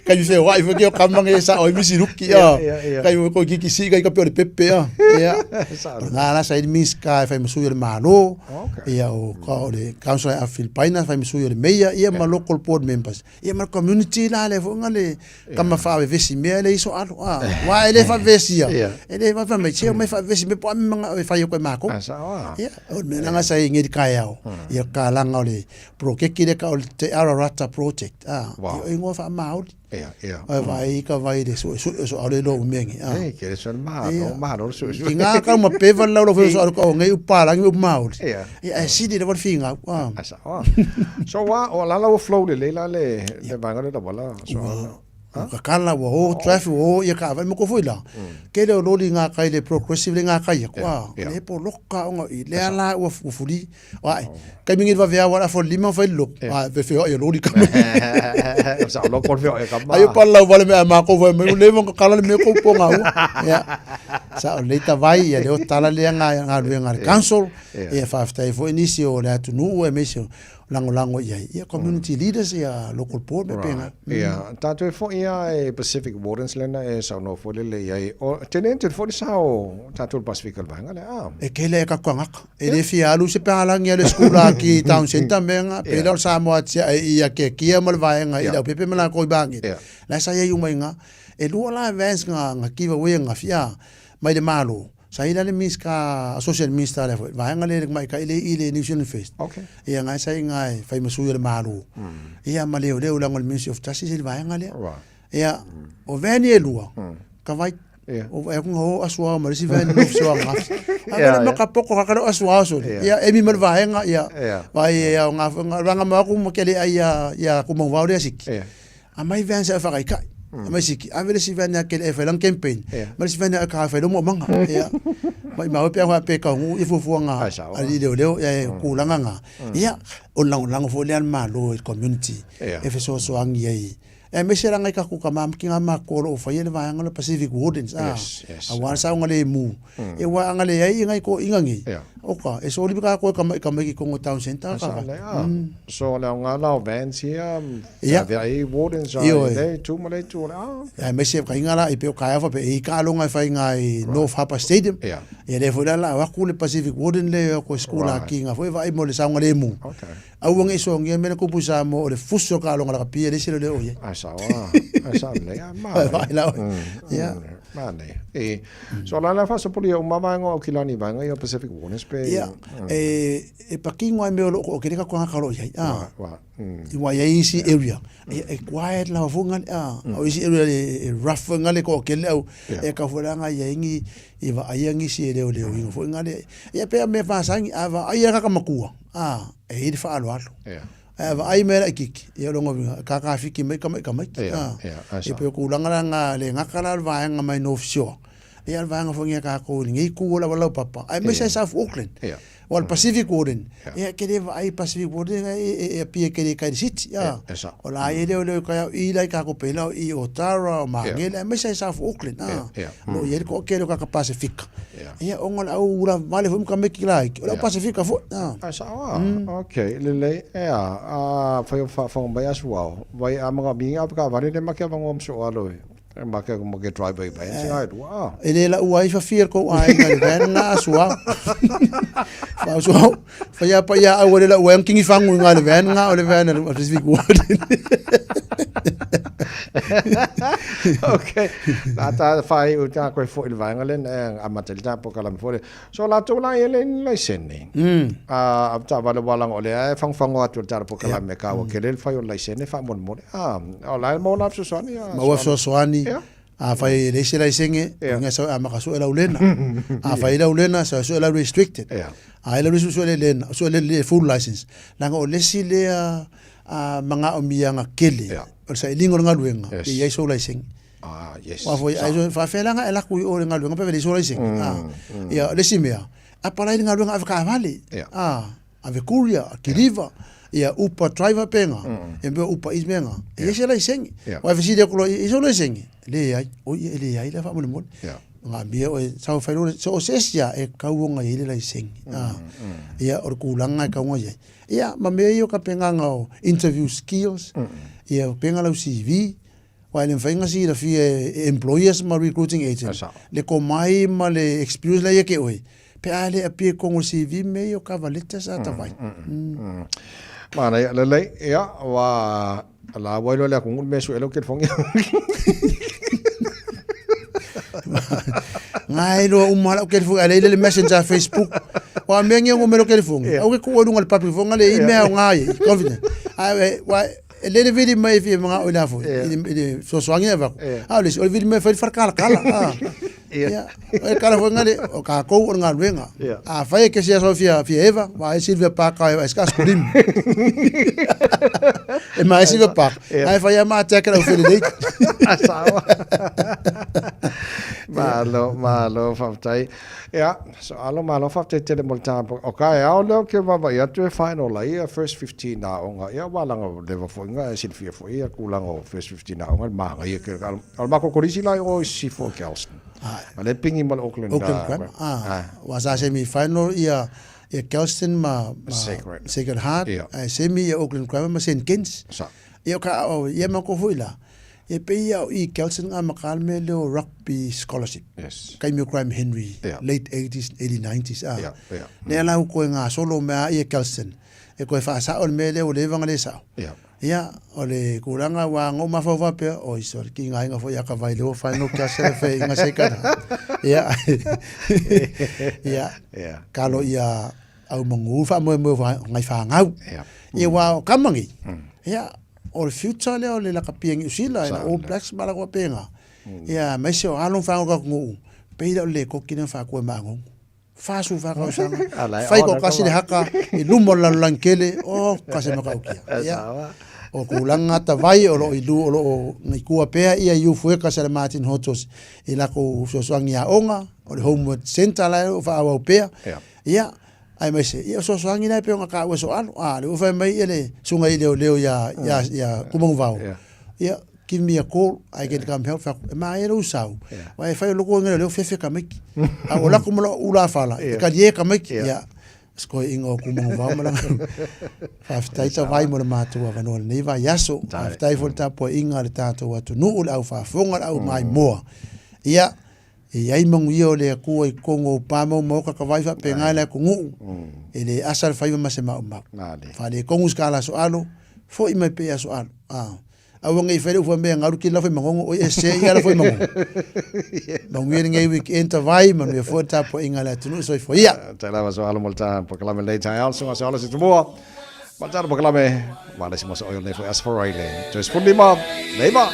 Kai whea wai whake o kamange e sa oi misi ruki a. Kai whea koe kiki si kai kape o le pepe a. Ia. Ngā la sa i mis ka e whai masui o le mālo. Ia o ka o le council a Filipaina whai masui o le meia. Ia ma local board members. Ia ma community la le fo le kama wha vesi mea le iso alo. A. Wa e le wha vesi ia. E le wha mai che mai wha vesi me po ame manga e whai o koe mākou. Ia. O le mea langa sa i ngeri kai au. Ia ka langa o le prokeki le ka o te Ararata project. Ah, Wow. I ingoa wha Māori. Ia, ia. Ai vai ka vai le so so so au le lo umengi. Ah. Ei, ke le so ma, Ia. no ma no so so. I ngā kau ma pewa lau lo so au ka o ngei upalangi u Māori. Ia. Ia e sidi le wal finga. Ah. Asa. So wa o la la o flow le le la le le vanga le la wala. So Ua kakala, ua o, traffic, ua o, ia ka awai moko foi la. Ke leo loli ngā kai le progressive le ngā kai aku, a, le po loka onga i, lea la ua fuli, ai, kai mingi wa vea wala fo lima fai lo, a, ve feo ia loli kama. Sa lo kon feo e kama. Ayo pa lau wale me a mako fai me le mo kakala le me ko po ngā ua. Ia, sa o leita vai, ia leo tala lea ngā, ngā rue ngā council, ia whawhitai fo inisi o le atu nuu e meisi o lagolago i ai ia community leaders ia local board me penga. Ia, tātou e foi ia e Pacific Wardens lena e saunoa foi lele i ai. O, tene te foi le sao tātou le Pacific o le vaega lea, ah. E kele e kakuangaka. E le fia alu se pealangi a le skula ki town center menga, pela o Samoa tia e ia ke kia ma le vaega i lau pepe ma la koi bangi. La sa ia uma inga. E lua la advance nga, nga kiva wea nga fia mai le malo. Sa ila le Minista, Associate Minister le foi, vaega le mai ka ile i le New Zealand First. Okay. Ia ngai sa inga e fai masui o le malo. Ia ma leo leo lango le Ministry of Justice i le vaega lea. Right. Ia, o veni e lua, ka vai, o e kunga o asua ma le si veni no so nga. A Ia, vele ma ia. ka poko ka kalo asua so. Ia. Ia emi ma le vaega, ia. Ia. Vai ia o nga nga ranga ma ku mo kele ai ia ia ku mo vau le siki. Ia. A mai veni sa whakai kai. A mai siki, a vele si veni a kele e whai lang campaign. Yeah. Ma si veni a ka whai lomo manga. Ia. Mai mau pe hoa pe ka ngu i fufu nga. Ai sa, A li leo leo ia e kulanga nga. Ia, o lango lango fo le an malo i community. Yeah. E feso so angi ai. E me se ranga i ka kuka ma ki ngā makolo o whai ele vaanga le Pacific Wardens. Ah. Yes, yes. A wa sa nga le mu. E wa anga le ai ngai ko ingangi. Yeah. Oka, e so libi ka ko ka mai ka mai ki Kongo Town Center Sa ka. le, ah. So le ngā lao vans here, Ia. Sa vea e Wardens, Ioe. a le tu ma le tu, ah. Ia me se ka inga la i pe o ka fa pe i ka longa whai ngā i North Harbour Stadium. Ia. Ia le foi la la aku le Pacific Warden le ko skula Right. ki ngā foi vai mo le saunga le mu. Okay. Au ngi so ngi me le kupu sa mo o le fuso ka longa la ka pia le selo le o ye. Ai sa wa, ai sa le, ah, ma. Vai la o. Ia. Ma ne. E, so la la fa so poli o mama ngo o kilani vanga i o Pacific Wardens pe. Ia. E e pakingo ai me o lo o ke ka ko ka lo ye. Ah. Wa. I wa ia isi area. E e quiet la fo ngali ah. O isi area e rough ngali ko ke le au. E ka fo la nga ia ingi i va ai ngi si le o le o ingo fo ngali. Ia pe me fa sangi a va ai ka ka makua. Ah, e i fa alo alo. Ia. E va ai me la kiki. Ia longo vinga ka ka fiki mai ka mai ka mai. Ia, Ah. ia, ai E sa. pe ku langa la nga le ngaka la va nga mai no offshore. Ia va nga fo ngia ka ko ngi ku la la papa. Ai me sa South Auckland. Ia. O le Pacific Warden. Ia ke le va ai Pacific Warden e e e pie ke le kai city. Ia, Ah. e sa. O la e le o le ka i lai ka ko pela i Otara o Mangele me sa South Auckland. Ah. Ia, ia. Lo ia ko ke le ka ka Pacific. Ia. Ia o ngola au ura vale fo ka me ki lai. O la Pacific fo. Ah. Ai sa wa. Okay, le le e a a fa yo fa fa mai asu au. Vai a mga minga ka vare le make va ngom so alo. E make ko make drive vai se ai wa. E le la ua i whawhia ko ai ngā le vena ngā asua. Fa asua, fa ia pa ia au le la ua kingi whangu ngā le vena ngā o le vena o Pacific Warden. Okay. La ta fai u ta koe fo i le vaega lea na e amata i le ta polokalame foi lea. So latou la ia le ni laisene. A ta vale wala o le e fangofango atu le tala polokalame ka ua kele le fai o le laisene faamolemole. A o la e maua la fesoasoani. Maua fesoasoani. Afai e leai se laisene, uiga sau e amata sue lau lena. Afai lau lena, sau e sue lau restricted. A e lau sue le lena, sue le full license. Leaga o le isi lea manaomiaga tele o le sailiga o le galuega, ia i ai sou laisene. Ah, yes. Aua foi, ai faafefea la ona e alu atu i o i le galuega pe a leai sou laisene. Ia, o le isi mea, apalai le galuega avetaavale. Ave courier, kiliva, ia Uber driver pega, e mea Uber Eats mea na. E i ai se laisene. Aua e fesili atu loa, e i ai sou laisene? Leai. Oi, e leai la faamolemole. Manaomia oe, sau e fai loa, so o se isi lava e tatau ona i ai le laisene. Ia, o le tulaga e tatau ona i ai. Ia, ma mea ia o tapenaga o interview skills, ia, pega lau CV, aua e le mafai ona silafia e employers ma recruiting agent le komai ma le experience la e ia te oe, pe a le appear i totonu o le CV mea ia o cover letters a tawai. Manaia, lelei, ia, ua la ua iloa le atunuu le mea e sue ai lau telefoni. Ngai loa uma lau telefoni, a leai le messenger a Facebook. Aua o mea nei e ono mai lau telefoni, aua e tuu ai i luga o le public phone, le i mea aoga ai, confident. Ae, ua, e lele vili mai e fia manao i la foi, i le fesoasoani e avatu. A o le isi, o le vili mai e fai le falekalakala. Ia, o le kala foi ngale, o kākou o le galuega. Afai e kesi aso fia, fia eva, wa e Sylvia Park e e ska skulim. E ma e Sylvia Park. Ai fai a ma attack lau fele leit. Sawa. Malo, malo, faafetai. Ia, so alo malo faafetai tele mo le tapu. O ka e ao lea o ke vaavaai atu e final ai ia first 15 aoga. Ia ua laga leva foi nga e silafia foi ia tulaga o first 15 aoga le manaia ke o le matou kolisi la i o i Sisifo o Kelston. A le pingi ma le Auckland. Auckland Grammar. Ah, ua sa semi final ia ia Kelston ma, ma Sacred. Sacred Heart, Ia. ae semi ia Auckland Grammar ma St Kens. Sa. Ia o ka o ia matou foi la. E pei ia o i Kelston nga maka le mea lea o rugby scholarship. Yes. Kaimi o Graham Henry, Ia. late 80s, early 90s. Ah. Ia, ia. Lea la ua koe gasolo mea ia Kelston. E koe faasao le mea lea ua leva ona le sao. Ia. Ia, o le kulaga ua aga ou mafaufau faapea, oi sole, ki ngā inga foi a ka vai lewa whai no kia sere whai inga se kana. Ia, ia, Ia. kalo ia au mangu wha moe moe wha ngai whangau. Ia. Ia wā o kamangi. Ia, o le future lea o le lakapia Niu Sila, ina All Blacks ma la penga. Ia, maise o alon whango ka ngu. Peila o le koki na whakue maangongu. 44 tausaga, fai ko kasi le haka i luma o le lalolagi tele, oh, kasi matautia. Ia, o tulaga tavai o lo o i lu, o lo o i tua pea ia i Ufueka sa le Martin Hotos i lakou fesoasoani aoga, o le Homeward Centre la e o faaauau pea. Ia, aemaise, ia o fesoasoani la e pei ona taua e Soalo. A, lea ua fai mai ia le susuga i leoleo ia, ia, ia Kumanuvao. Ia, give me a call, I can come help. Fai atu, e māia lou sau. Wa e fai o loko inga leo fefe tamaiti. A o lako ma lou ula fala, e kali e tamaiti. Ia, sko inga o Kumanuvao ma langa. Faafetai tavai mo le matou avanoa i lenei vaiaso. Faafetai foi le tapuaiga a le tatou atunuu, le au faafofoga, le au maimoa. Ia, e i ai manuia o le Atua i totonu o pa mau maoka tavai faapena le atunuu, e le asa le faiva ma se maumau. Faaletonu se kala aso alo, foi mai pea aso alo. Aua nei fai le ufa mea galu kila lafo i Magogo, oi e se ia lafo i Magogo. Manuia lenei weekend tavai, manuia foi le tapuaiga a le atunuu, soifua ia. Tai lava so alo mo le ta polokalame lenei taeao, le susuga se alo se tumua. Ma le tala polokalame, ma le isi mo sa oi o lenei foi aso Faraile. Toe 15, leiva.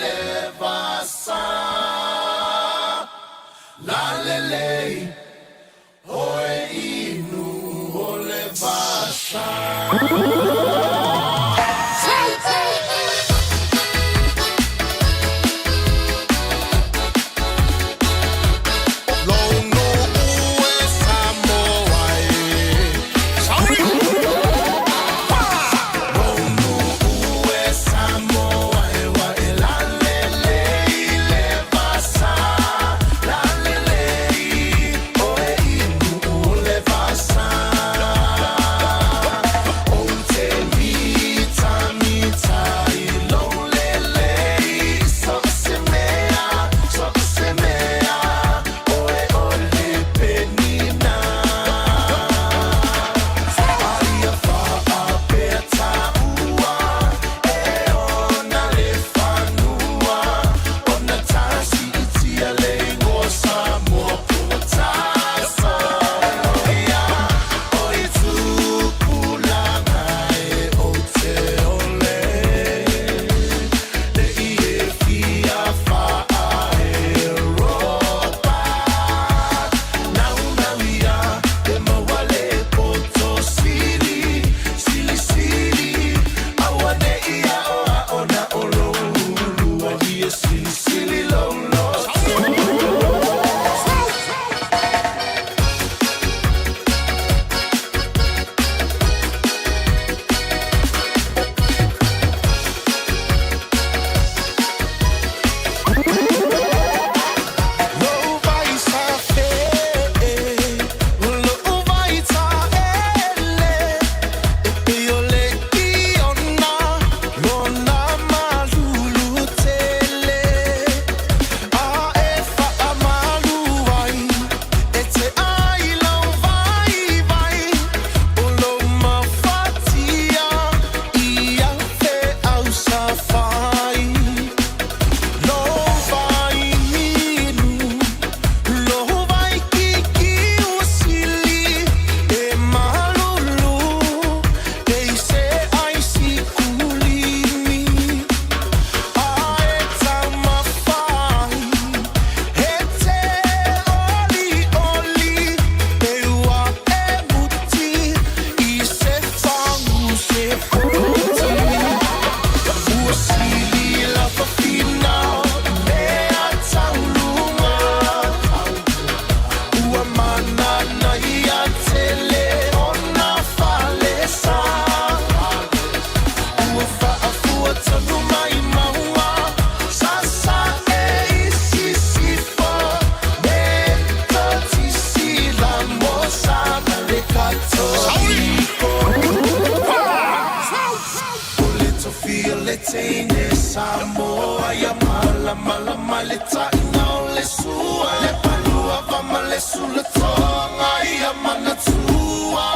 ma le taʻiga o le sua le palua va ma le sulatoga ia manatua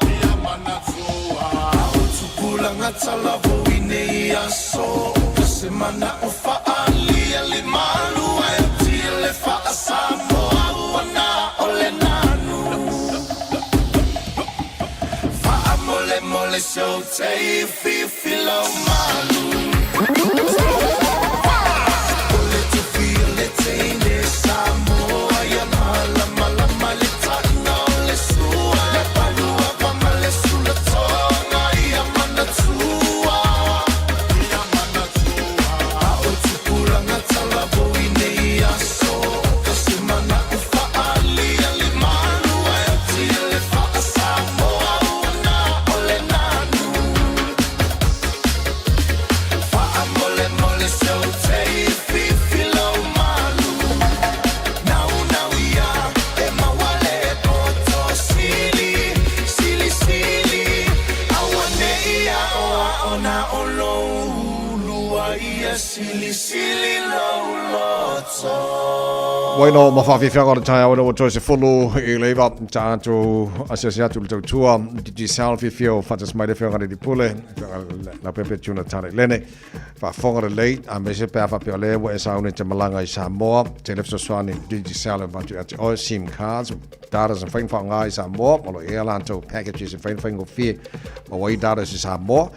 ia manatua o tupulaga talavouine i aso ka se mana o faaalia le malua e tia le faasamoa uana o le nanu faamolemole seu tei fifilau malu o le tufia le teine Samoa ia malamalama le taʻiga o le sua le palua va ma le sulatoga ia manatua ia manatua a o tupulaga talavouine i aso ka se mana o faaalia le malua e tia le faasamoa uana o le nanu faamolemole seu tei fifilau malu nau ia e mauale poto sili sili sili auaneʻi aʻoaʻo na o lou ulua ia sili sili lou loto. Bueno, ma whawhiwhianga o le tai au ua toi se fulu i leiva tātou asiasi atu le tautua Digicel whiwhio whatas mai le whianga le pule la pepe tuna tare lene. Whaafonga le lei a me se pea whapea le ua e saune te malanga i Samoa. Te lefso swani Digicel e whatu ati oe SIM cards data sa whain whaonga i Samoa. Malo e lantou packages e whain whain ngofie ma wai data i Samoa.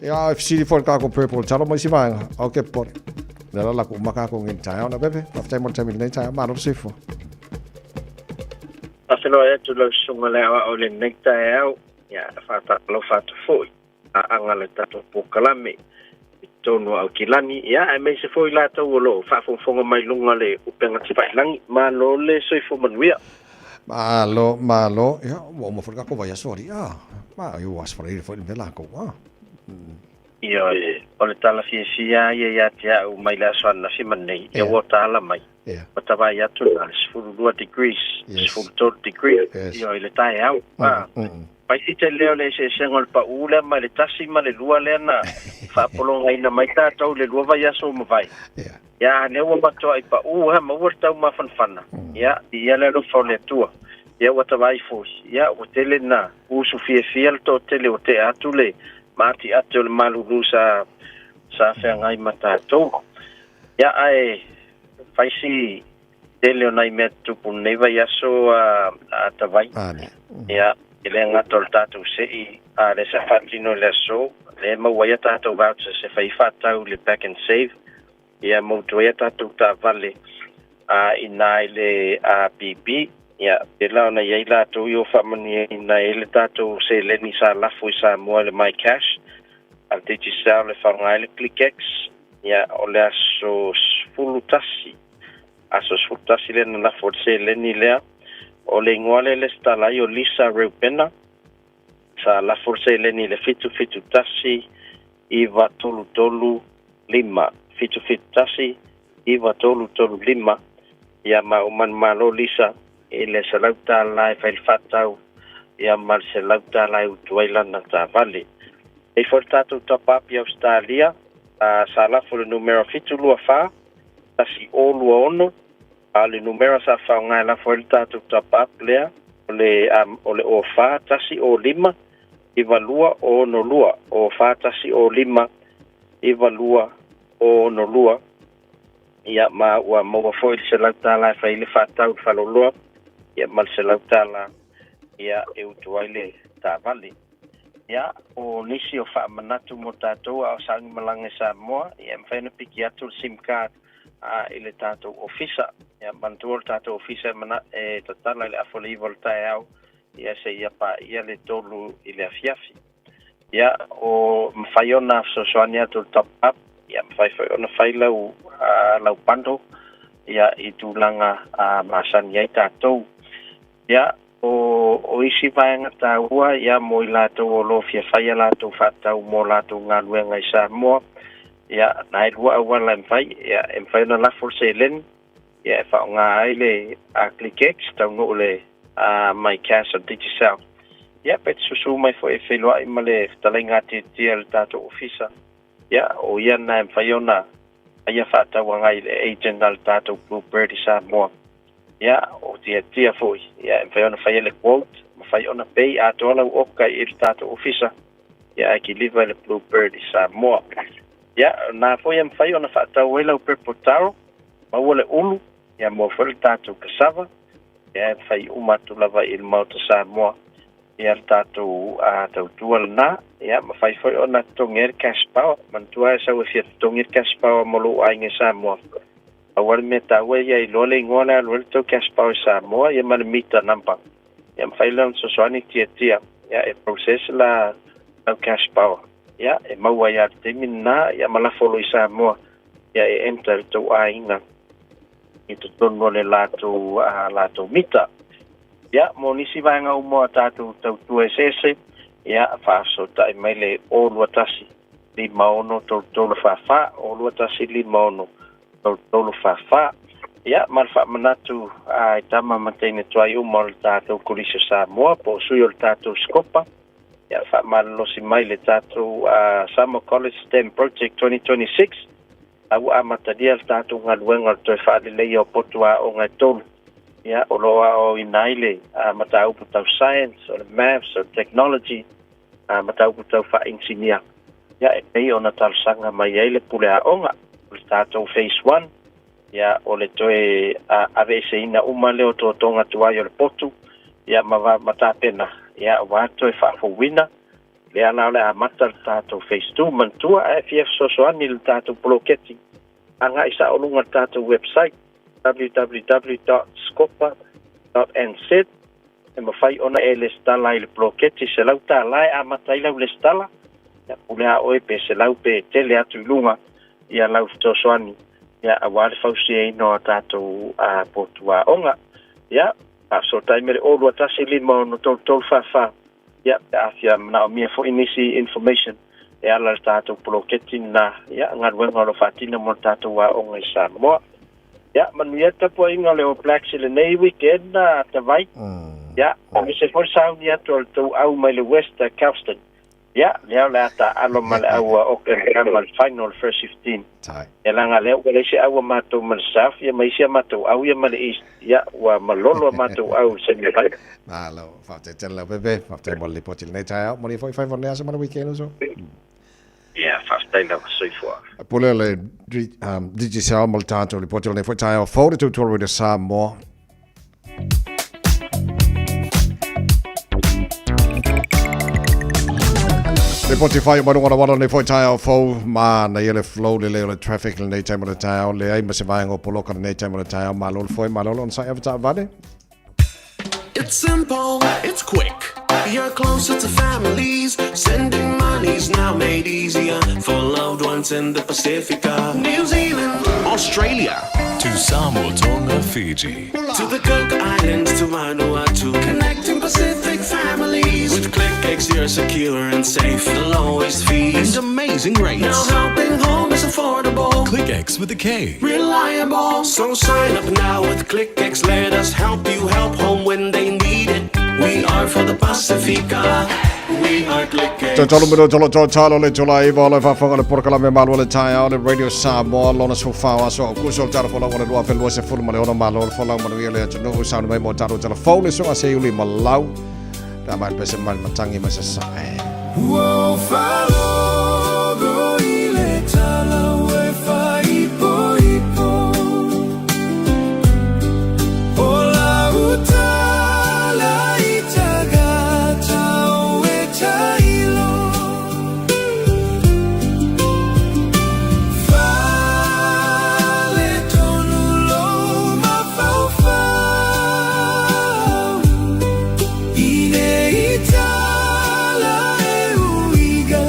Ia sili fo ka ko purple talo mai si vaenga. O ke pore. Le la ku maka ko ngin tai ona pepe. Whaftai mo te mi nei tai malo sifo. Whawheloa atu lau susuga le aoao le lenei taeao, ia whātālo whātafoi a anga le tatou pōkalame i tonu o Aukilani, ia e mei se foi lātou o loo whaafonfonga mai lunga le upenga tawhailangi, malo le soifo manuia. Malo, malo. Ia, ua uma foi ka ko vai aso ari. Ah, ma iu as fara i foi le la ko. Ah. Ia e, o le tala fiafia ia ia te au mai le aso ana whima nei, ia ua tala mai. O tawai atu na le 12 degrees, 13 degrees, ia i le tae au. Ah. Pai si te leo le se sengo le pa ule ma le tasi ma le lua lea na whaapolonga ina mai tātou le lua vai aso ma vai. Ia, ne ua matoa i pa u ha ma ua tau ma whanwhana. Ia, ia le alofa o le atua. Ia ua tawai foi. Ia, ua tele na usu fia fia le tō tele o te atu le maati atu o le malulu sa sa whangai ma tātou. Ia, ae, whaisi tele o nai mea tupu nei vai aso a tawai. Ia, i le ngato le tātou sei, a le sa whatino le aso, le maua ia tātou voucher se whai whātau le back and save, ia mautua ia tātou tā vale a i nā i le a BB, ia pela ona iai lātou i o whamani i nā i le tātou se leni sa lafu i sa mua le My Cash, a le Digicel le whangai le ClickX, ia o le aso 11, aso 11 le na lafu o le se leni lea, o le ingoa le le stala i o Lisa Reupena, sa lafu se leni le 7 7 1 9 3 3 5 7 7 1 9 3 3 5 ia ma o man malo Lisa e le salauta lai whail whatau ia ma le salauta lai utuai lana tā vale. E fo le tātou tapapi Australia, sa lafu le numero 7 2 4 1 o 2 6 a le numero sa whaongai la fo le tātou tapapi lea o le o le o 4 1 o 5 9 2 o 6 2 o 4 1 o 5 9 2 o 6 2 ia ma ua maua foi le selauta la e fai le whātau le whaloloa ia ma le selauta la ia e utu ai le tāvale. Ia o nisi o whaamanatu mo tātou a o saangi malanga i Samoa ia mwhai na piki atu le SIM card a i le tātou ofisa. Ia mantua le tātou ofisa e mana e tatala i le afo le iwa le tae au ia se ia pa ia le tolu i le afiafi. Ia o mwhai ona sosoani atu le top up ia mwhai whai ona whai lau lau pando ia i tūlanga a masani ai tātou. Ia o isi vaenga tāua ia mo i lātou o lo fia whaia lātou whātau mo lātou ngā luenga i Samoa. Ia nā e lua awala e mwhai ia e mwhai ona lafo se leni ia e whaonga ai le a ClickX tau ngō le a My Cash o Digicel. Ia pe te susu mai fo e whenua i ma le talai ngā te tia le tātou ofisa. Ia o ia nā e mwhai ona A ia faatau agai i le agent a le tatou Blue Bird i Samoa. Ia, o tiatia foi, ia, e mafai ona faia le quote, mafai ona pay atoa lau oka i le tatou ofisa, ia, ae kiliva i le Blue Bird i Samoa. Ia, na foi e mafai ona faatau ai lau purple taro, maua le ulu, ia, maua foi le tatou cassava, ia, e mafai uma atu lava i le Maota Samoa, ia, le tatou tautua lena. Ia, mafai foi ona totogi ai le cash power. Manatua e sau e fia totogi le cash power mo lou aiga i Samoa. Aua le mea taua ia iloa le igoa le alu ai le tou cash power i Samoa, ia ma le meter number. Ia mafai lea ona fesoasoani tiatia, ia, e process la lau cash power. Ia, e maua ai lava i le taimi lena, ia, ma lafo loa i Samoa, ia, e enter le tou aiga i totonu o le latou latou mita. Ia, mo nisi vaega uma o a tatou tautua eseese, ia, faafesootai mai le 021 56 33 44, 021 56 33 44. Ia, ma le faamanatu i tama ma teine tuai uma o le tatou Kolisi o Samoa po o sui o le tatou Sikopa, ia, faamalolosi mai le tatou Samoa College STEM Project 2026, a ua amatalia le tatou galuega o le toe faaleleia o potu aoga e tolu, ia, o lo o aoaoina ai le mataupu tau science, o le maths, o le technology, mataupu tau faainisinia, ia, e pei ona talosaga mai ai le pule aoga. O le tatou phase one, ia, o le toe aveeseina uma lea o totoga tuai o le potu, ia, ma tapena, ia, aua toe faafouina. Lea la o le amata le tatou phase 2. Manatua, a e fia fesoasoani i le tatou poloketi, agai sao luga i le tatou website www.scopa.nz, e mafai ona e lesitala ai i le poloketi $100 e amata ai lau lesitala. Ia, pule a oe pe 100 pe tele atu i luga ia lau fesoasoani, ia, aua le fausiaina o a tatou potu aoga. Ia, faafesootai mai le 021 56 33 44, ia, pe a fia manaomia foi nisi information e ala i le tatou poloketi lena, ia, galuega o lo o faatino mo le tatou aoga i Samoa. Ia, manuia le tapuaiga o le All Blacks i lenei weekend, Tavai. Ia, aemaise foi le sauni atu a le tou au mai le West Galveston. Ia, lea o le a taaalo ma le au a Auckland Grammar i le final le first 15. Ia, leaga lea ua leai se au a matou ma le South, ia ma isi a matou au ia ma le East. Ia, ua malolo a matou au i le semi final. Malo, faafetai tele lau Pepe, faafetai mo le lipoti i lenei taeao, manuia foi faiva o lenei aso ma le weekend uso. Ia, faafetai lava, soifua. Pule le Digicel mo le tatou lipoti o lenei foi taeao fou le tautua Radio Samoa. Lipoti whai o marunga rawana nei foi taeao fou ma na ia le flow le leo le traffic lenei taimi o le taeao leai ma se vaega o poloka lenei taimi o le taeao malo le foi malo le onosai ava taavale. It's simple, it's quick. You're closer to families. Sending money's now made easier for loved ones in the Pacifica. New Zealand, Australia, To Samoa, Tonga, Fiji. To the Cook Islands, to Vanuatu. Connecting Pacific families. With ClickX, you're secure and safe. The lowest fees And amazing rates. Now helping home is affordable. ClickX with a K. Reliable. So sign up now with ClickX. Let us help you help home when they need it. We are for the Pacifica. We are ClickX. Tolu mino tolo tolo talo le tola iwa o le faafofoga le polokalame malo o le taeao le Radio Samoa lona 14 o aso o Aokuso o le tala folau o le 2026 malo le folau manuia le atunuu sauni mai mo tatou tala fou le suaga seiuli ma lau pe a mai le pese mai le matangi mai sasae. Ua ou faalogo i le tala ua e faaipoipo, O lau tala i tagata o e tailo. Fale tonu lou mafaufau i nei tala e uiga.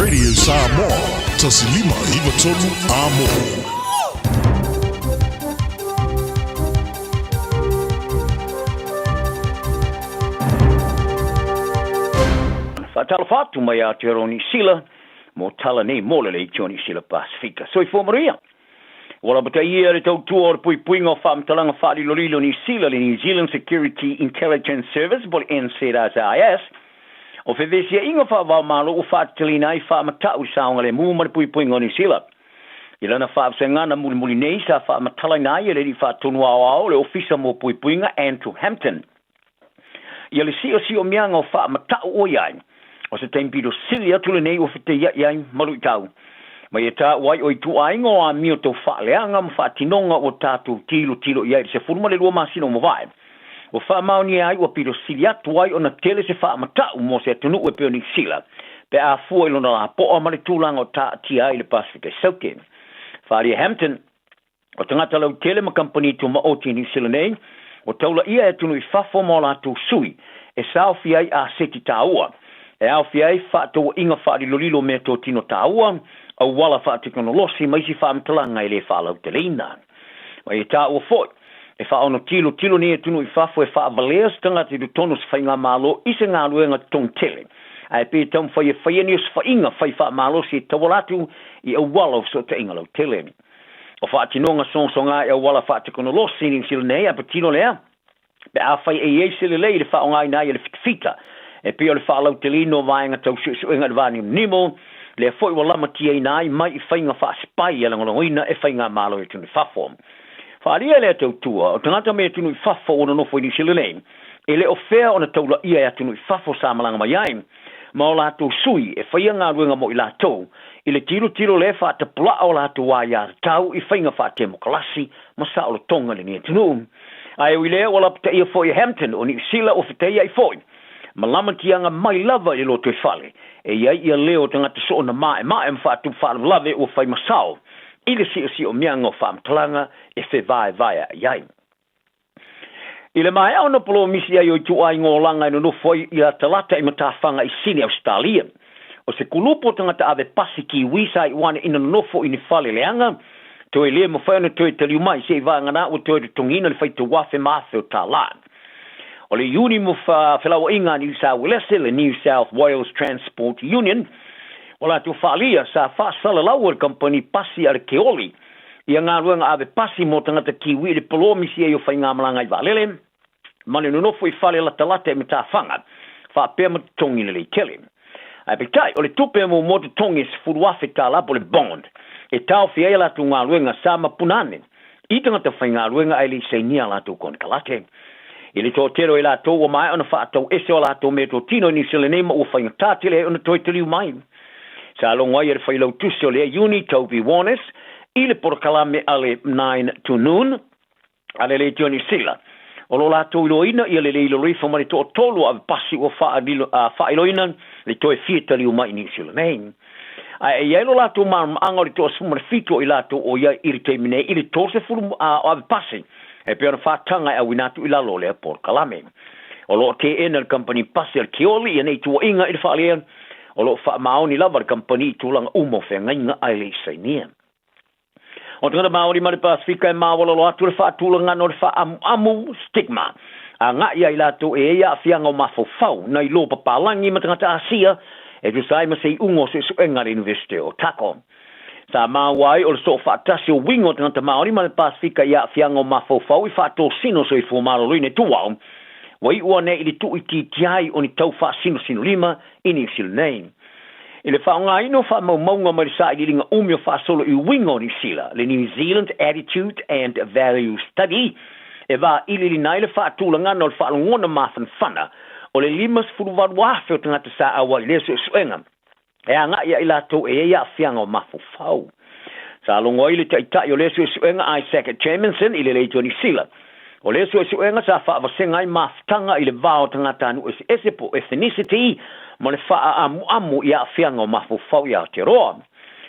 Radio Samoa, 1 5 93 Amo. Faatalofa atu mai Aotearoa Niu Sila mo tala nei mo le Leitio Niu Sila Pasifika. Soifua manuia. Ua lapataia le tautua o le puipuiga o faamatalaga faalilolilo Niu Sila, le New Zealand Security Intelligence Service po o le NZSIS, o fevesiaiga faavaomalo ua faatataliina ai faamatau i le saogalemu ma le puipuiga o Niu Sila. I lana faavasegana mulimuli nei sa faamatalaina ai e le alii faatonu aoao o le Ofisa mo Puipuiga Andrew Hampton ia le si'osi'omiaga o faamata'u ua i ai, o se taimi pito sili atu lenei ua fetaia'i ai ma lu'itau ma ia tāua ai o itu'aiga o amio tau faaleaga ma faatinoga ua tatou tilotilo i ai i le 12 masina ua mavae. Ua faamaonia ai ua pito sili atu ai ona tele se faamata'u mo se atunu'u e pei o Niu Sila pe a fua i lona lapo'a ma le tulaga o taatia ai le Pasifika i Saute. Faaalia Hampton, O tagata lautele ma kamupani tumaoti i Niu Sila nei, ua taula'ia e atunuu i fafo ma o latou sui e saofia ai aseti tāua, e aofia ai faataua'iga faalilolilo o meatotino tāua, auala faatekonolosi ma isi faamatalaga e lē faalauteleina. Ma ia tāua fo'i, e faaono tilotilo nei atunuu i fafo e faavalea se tagata i totonu o se faigamālō i se galuega totogi tele, ae pe taumafai e faia ni osofaiga fai faamalosi e tauala atu i auala o fesootaiga lautele. O faatinoga sogasoga i auala faatekonolosi i Niu Sila nei, a patino lea, pe afai e i ai se lelei i le faaaogaina ai e le fitafita, e pei o le faalauteleina o vaega tau suesuega i le vanimonimo, lea foi ua lamatiaina ai mai i faiga faasipai e lagolagoina e faigamalo i atunuu i fafo. Faaalia lea tautua, o tagata mai atunuu i fafo ua nonofo i Niu Sila nei, e le o fea ona taulaia e atunuu i fafo sa malaga mai ai, ma o latou sui e faia galuega mo i latou, i le tilotilo lea faatapula'a o latou aiātatau i faiga faatemokalasi ma saolotoga i lenei atunuu. Ae ui lea, ua lapataia foi e Hampton o Niu Sila ua fetaia'i foi ma lamatiaga mai lava i le lotoifale e i ai ia leo o tagata soona maemae ma faatupu faalavelave ua fai ma sao i le si'osi'omiaga o faamatalaga e fevaevaea'i ai. I le maea ona polomisi ai o ituaiga olaga e nonofo ai ia Talata i matafaga i Sini, Ausetalia. O se kulupu o tagata ave pasi Kiwi sa iu ane ina nonofo i ni fale leaga, toe lē mafai ona toe taliu mai se'i vagana ua toe totogiina le faitau afe ma afe o tālā. O le Iuni mo Felauaiga a Niu Sao Uelese, le New South Wales Transport Union, ua latou faaalia sa faasalalaua e le kamupani pasi a le Keoli ia galuega ave pasi mo tagata Kiwi i le polomisi ai o faigamalaga i vaalele ma le nonofo i fale latalata i matafaga faapea ma totogi lelei tele. Ae peitai, o le tupe e muamua totogi e $10,000 po o le bond e taofia ai a latou galuega sa mapuna ane i tagata faigaluega ae le i sainia a latou konekarate. I le toatele o i latou ua maea ona faatau ese o latou meatotino i Niu Sila nei ma ua faigata tele ai ona toe taliu mai. Sa logo ai e le failautusi o lea iuni, Toby Warnes, i le polokalame a le Nine to Noon a le Leitio Niu Sila. O lo latou iloaina ia le le iloloifo ma le toatolu o avepasi ua faailoina le toe fia taliu mai i Niu Sila nei. Ae e i ai lo latou malamalamaaga o le 17 o i latou o i ai i le taimi nei i le 30 o avepasi e pei ona faataga e auina atu i lalo o lea polokalame. O lo o teena e le kamupani pasi a le Keoli ia nei tuuaiga i le faalea, o lo o faamaoni lava le kamupani i tulaga uma o feagaiga ae le i sainia. O tagata Māori ma le Pasifika e maualalo atu le faatulagana o le faaamuamu, stigma, aga'i ia i latou e i ai aafiaga o mafaufau nai lo papalagi ma tagata Asia e tusa ai ma se iuga o suesuega a le Iunivesite o Otago. Sa maua ai o le soofaatasi o uiga o tagata Māori ma le Pasifika i aafiaga o mafaufau i faatosina o soifua maloloina i Tuau, ua iu ane i le tuuitiitia ai o ni tau faasinosinolima i Niu Sila nei. I le faaaogaina o faamaumauga mai le sailiiliga umi o faasolo i uiga o Niu Sila, le New Zealand Attitude and Value Study, e vailiiliina ai le faatulagana o le faalogona mafanafana o le 58,000 o tagata sa auai i lea suesuega e aga'i ia i latou e i ai aafiaga o mafaufau. Sa logo ai le taitai o lea suesuega Isaac Jamieson i le Leitio Niu Sila. O lea suesuega sa faavasega ai mafutaga i le va o tagatanuu eseese po o ethnicity ma le faaamuamu i aafiaga o mafaufau i Aotearoa.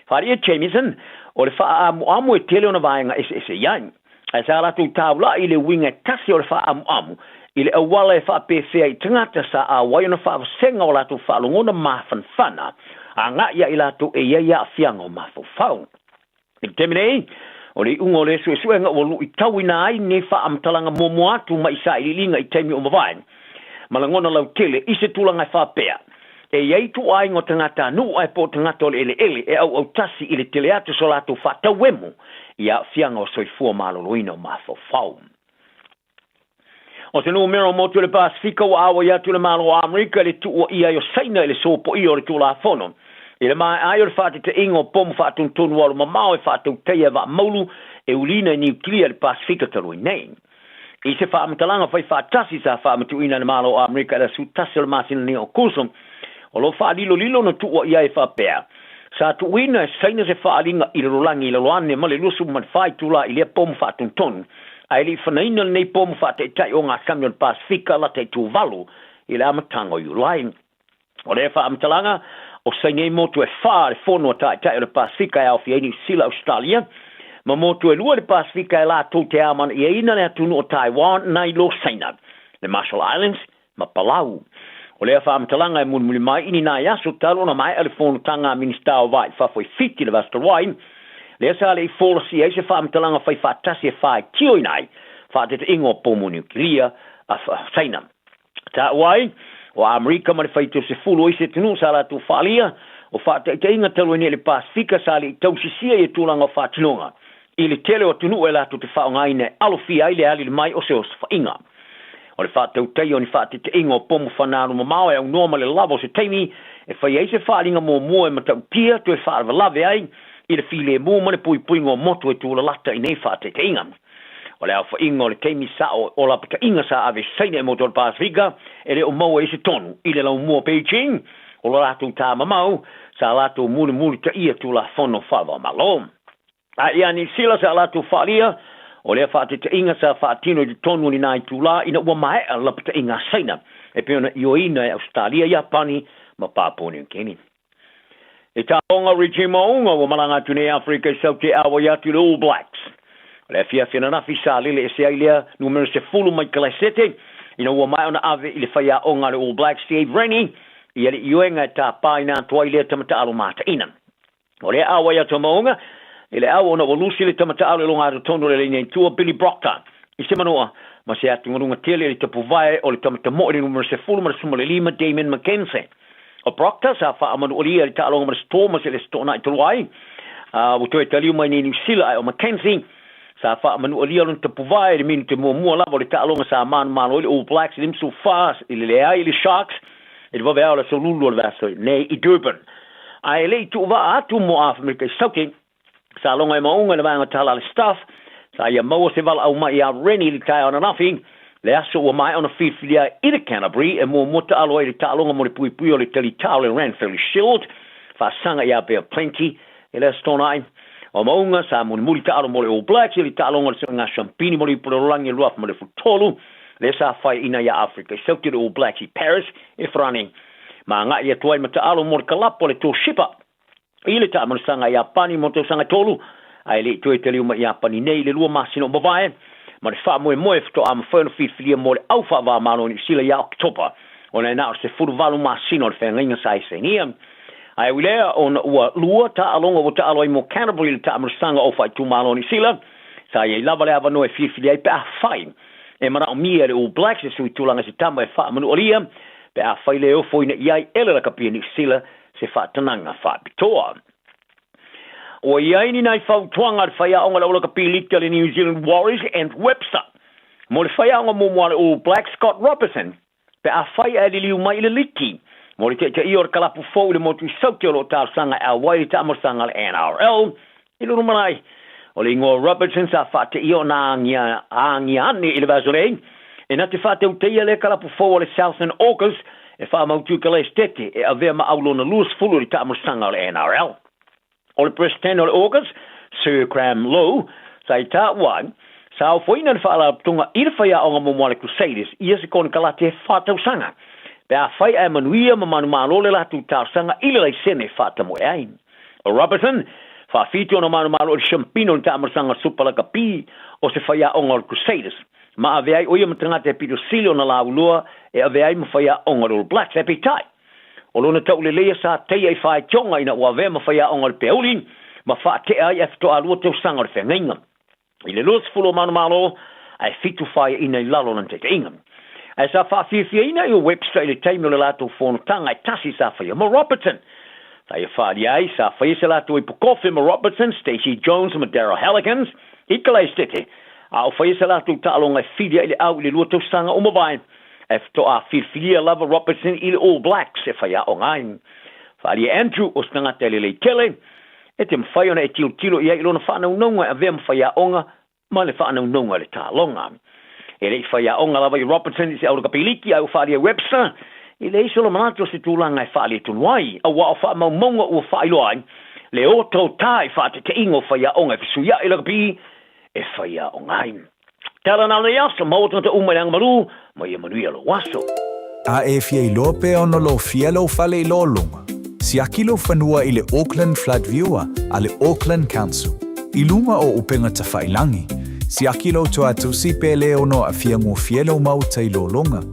Faaalia Jamieson, o le faaamuamu e tele ona vaega eseese i ai. Ae sa latou taula'i i le uiga e tasi o le faaamuamu i le auala e faapefea i tagata sa auai ona faavasega o latou faalogona mafanafana Agaʻi ia i latou e i ai aafiaga o mafaufau. I le taimi nei, o le iʻuga o lea suesuega ua luʻitauina ai nei faamatalaga muamua atu mai sailiiliga i taimi ua mavae, ma lagona lautele i se tulaga e faapea, e i ai ituaiga o tagatanuu ae po o tagata o le eleele e auautasi i le tele atu o so latou faatauemu i aafiaga o soifua maloloina o mafaufau. O se numera o motu o le Pasefika ua auai atu le Malo o Amerika i le tuuaia ai o Saina i le sopoia o le Tulafono i le maea ai o le faateteiga o pomu faatonutonu alu mamao e faatautaia e vaa maulu e uliina i Niukilia i le Pasefika talu ai nei. I se faamatalaga fai faatasi sa faamatuuina e le Malo o Amerika i le asu 1 o le masina nei o Aokuso, o lo o faalilolilo na tuuaia ai e faapea, sa tuuina e Saina se faaaliga i le lolagi i lalo ane ma le 24 itula i lea pomu faatonutonu, ae le i fanaina lenei pomu faataitai ogasami o le Pasefika lata i Tuvalu i le amataga o Iulai. O lea faamatalaga, o saini ai motu e fa le Fono a Taitai o le Pasefika e aofia ai Niu Sila, Ausetalia, ma motu e lua i le Pasefika e latou te amanaiaina le atunuu o Taiwan nai lo Saina, le Marshall Islands ma Palau. O lea faamatalaga e mulimuli mai i ni nai aso talu ona maea le fonotaga a Minisita o Vaa i Fafo i Fiti le vaiaso talu ai, lea sa le i folasia ai se faamatalaga faifaatasi e faitioina ai faateteiga o pomu niukilia a Saina. Taua ai, o Amerika ma le faitio sefulu o isi atunuu sa latou faaalia o faataitaiga talu ai nei i le Pasefika sa le i tausisia ia tulaga o faatinoga i le tele o atunuu e latou te faaaogaina e alofia ai le alili mai o se osofaiga. O le faatautaia o ni faateteiga o pomu fanalu mamao e aunoa ma le lava o se taimi e fai ai se faaaliga muamua e matautia toe faalavelave ai i le filemu ma le puipuiga o motu e tulalata i nei faateteiga. O le aofaiga o le taimi sa'o o lapataiga sa ave Saina e motu o le Pasefika e le o maua ai se tonu i le laumua o Beijing o lo latou tāmamau sa latou mulimulitaia Tulafono Faava-o-Malo. A ia Niu Sila sa latou faaalia, o lea faateteiga sa faatino i totonu o ni nā itulā ina ua maea lapataiga a Saina e pei ona ioeina e Ausetalia, Iapani ma Papua Niu Kini. I taonga Reggie Maunga ua malaga atu nei Afrika i Saute auai atu i le All Blacks. O le afiafi ananafi sa lele ese ai lea numera 10 mai Kalaesete ina ua maea ona ave i le faiaoga a le All Blacks Steve Rennie i le ioega e tapāina atu ai lea tama taalo mataina. O lea auai atu a Maunga i le au ona ua lusi le tama taalo i luga atu tonu o le laina i tua Billy Proctor i se manoa ma se atugaluga tele i le tapuvae o le tama tamoe i le numera 15 Damien McKenzie. O Proctor sa faamanualia i le taaloga ma le Stormers i le Aso Toonai talu ai, a ua toe taliu mai nei Niu Sila, ae o McKenzie sa faamanualia lona tapuvae i le minute muamua lava o le taaloga sa manumalo ai le All Blacks i le 54 i le leai i le Sharks i le vaveao o le aso Lulu o le vaiaso nei i Durban. Ae le i tuuvaa atu mo Aferika i Saute, Sa logo e Maunga i le vaega tala a le staff, sa ia maua se valaau mai iā Rennie i le taeao ananafi, le aso ua maea ona filifilia ai i le Canterbury e muamua taalo ai i le taaloga mo le puipui o le talitā o le Ranfurly Shield, faasaga iā Bay of Plenty i le Aso Toonai. O Maunga sa mulimuli taalo mo le All Blacks i le taaloga o le Suega Siampini mo le Ipu Lalolagi 2013, lea sa faiaina iā Afrika i Saute le All Blacks i Paris i Farani ma agai atu ai ma taalo mo le kalapu a le Toshiba I le taamanosaga Iapani mo tausaga e tolu, ae le i toe taliu mai Iapani nei i le lua masina o mavae, ma le faamoemoe faatoa mafai ona filifilia mo le au faava-o-Malo o Niu Sila ia Oketopa, ona e na o le 18 masina o le feagaiga sa esenia. Ae ui lea, ona ua lua taaloga ua taalo ai mo Canterbury i le taamanosaga o faaitumalo o Niu Sila, sa i ai lava le avanoa e filifili ai pe afai e manaomia e le All Blacks e sui tulaga se tama e faamanualia pe afai le ofoina i ai e le lakapi a Niu Sila se faatanaga faapitoa. Ua i ai ni nai fautuaga a le faiaoga o le aulakapi liki a le New Zealand Warriors, Ant Webster, mo le faiaoga muamua a le All Blacks, Scott Robertson, pe afai ae liliu mai i le liki mo le taitaia o le kalapu fou i le motu i Saute o lo o talosaga e auai i le taamalosaga a le NRL i le lumanai. O le igoa o Robertson sa faateia ona agia agia ane i le vaiaso nei, e na te faatautaia lea kalapu fou a le Southern Orcas e faamautu i Kalaestete e avea ma au lona 20 i le taamalosaga o le NRL. O le Peresetene o le Orcas, Sir Graham Lowe, sa i taua ai, sa ofoina le faalapotopotoga i le faiaoga muamua a le Crusaders ia se konekarate faatausaga pe afai ae manuia ma manumalo le latou talosaga i le laisene faatamoe ai. O Robertson, faafitu ona manumalo i le siampino o le taamalosaga Supa Lakapi o se faiaoga o le Crusaders, ma ave ai o ia ma tagata e pito sili ona laulua e ave ai ma faiaoga o le All Blacks. Ae peitai, O lona tauleleia sa taia i faitioga ina ua avea ma faiaoga o le peauli ma faatea ai ae faatoa lua tausaga o le feagaiga. I le 20 o manumalo ae fitu faiaina i lalo o lana taitaiga. Ae sa faafiafiaina i o Webster i le taimi o le latou fonotaga e tasi sa faia ma Robertson. Sa ia faaalia ai, sa faia se latou ipu kofe ma Robertson, Stacey Jones ma Darryl Hallikins i Kalaistete, a o faia se latou taaloga e fili ai le au i le lua tausaga o mavae, ae faatoa filifilia lava Robertson i le All Blacks e faiaoga ai. Faaalia Andrew o se tagata e lelei tele, e te mafai ona e tilotilo i ai i lona faanaunauga e avea ma faiaoga ma le faanaunauga i le taaloga. E le i faiaoga lava i Robertson i se aulakapiliki ae ua faaalia e Webster i leai se manatu o se tulaga e faaletonu ai, auā o faamaumauga ua faailoa ai le otaota i faateteiga o faiaoga e fesuiaʻi i lakapi e faiaoga ai. Tala na lenei aso, maua tagata uma i le agamalu, ma ia manuia lou aso. A e fia iloa pe ono lofia lou fale i lōloga, siaki lou fanua i le Auckland Flood Viewer a le Auckland Council. I luga o upega tafailangi, siaki lou toatusi pe le ono aafia gofie lou maota i lōloga.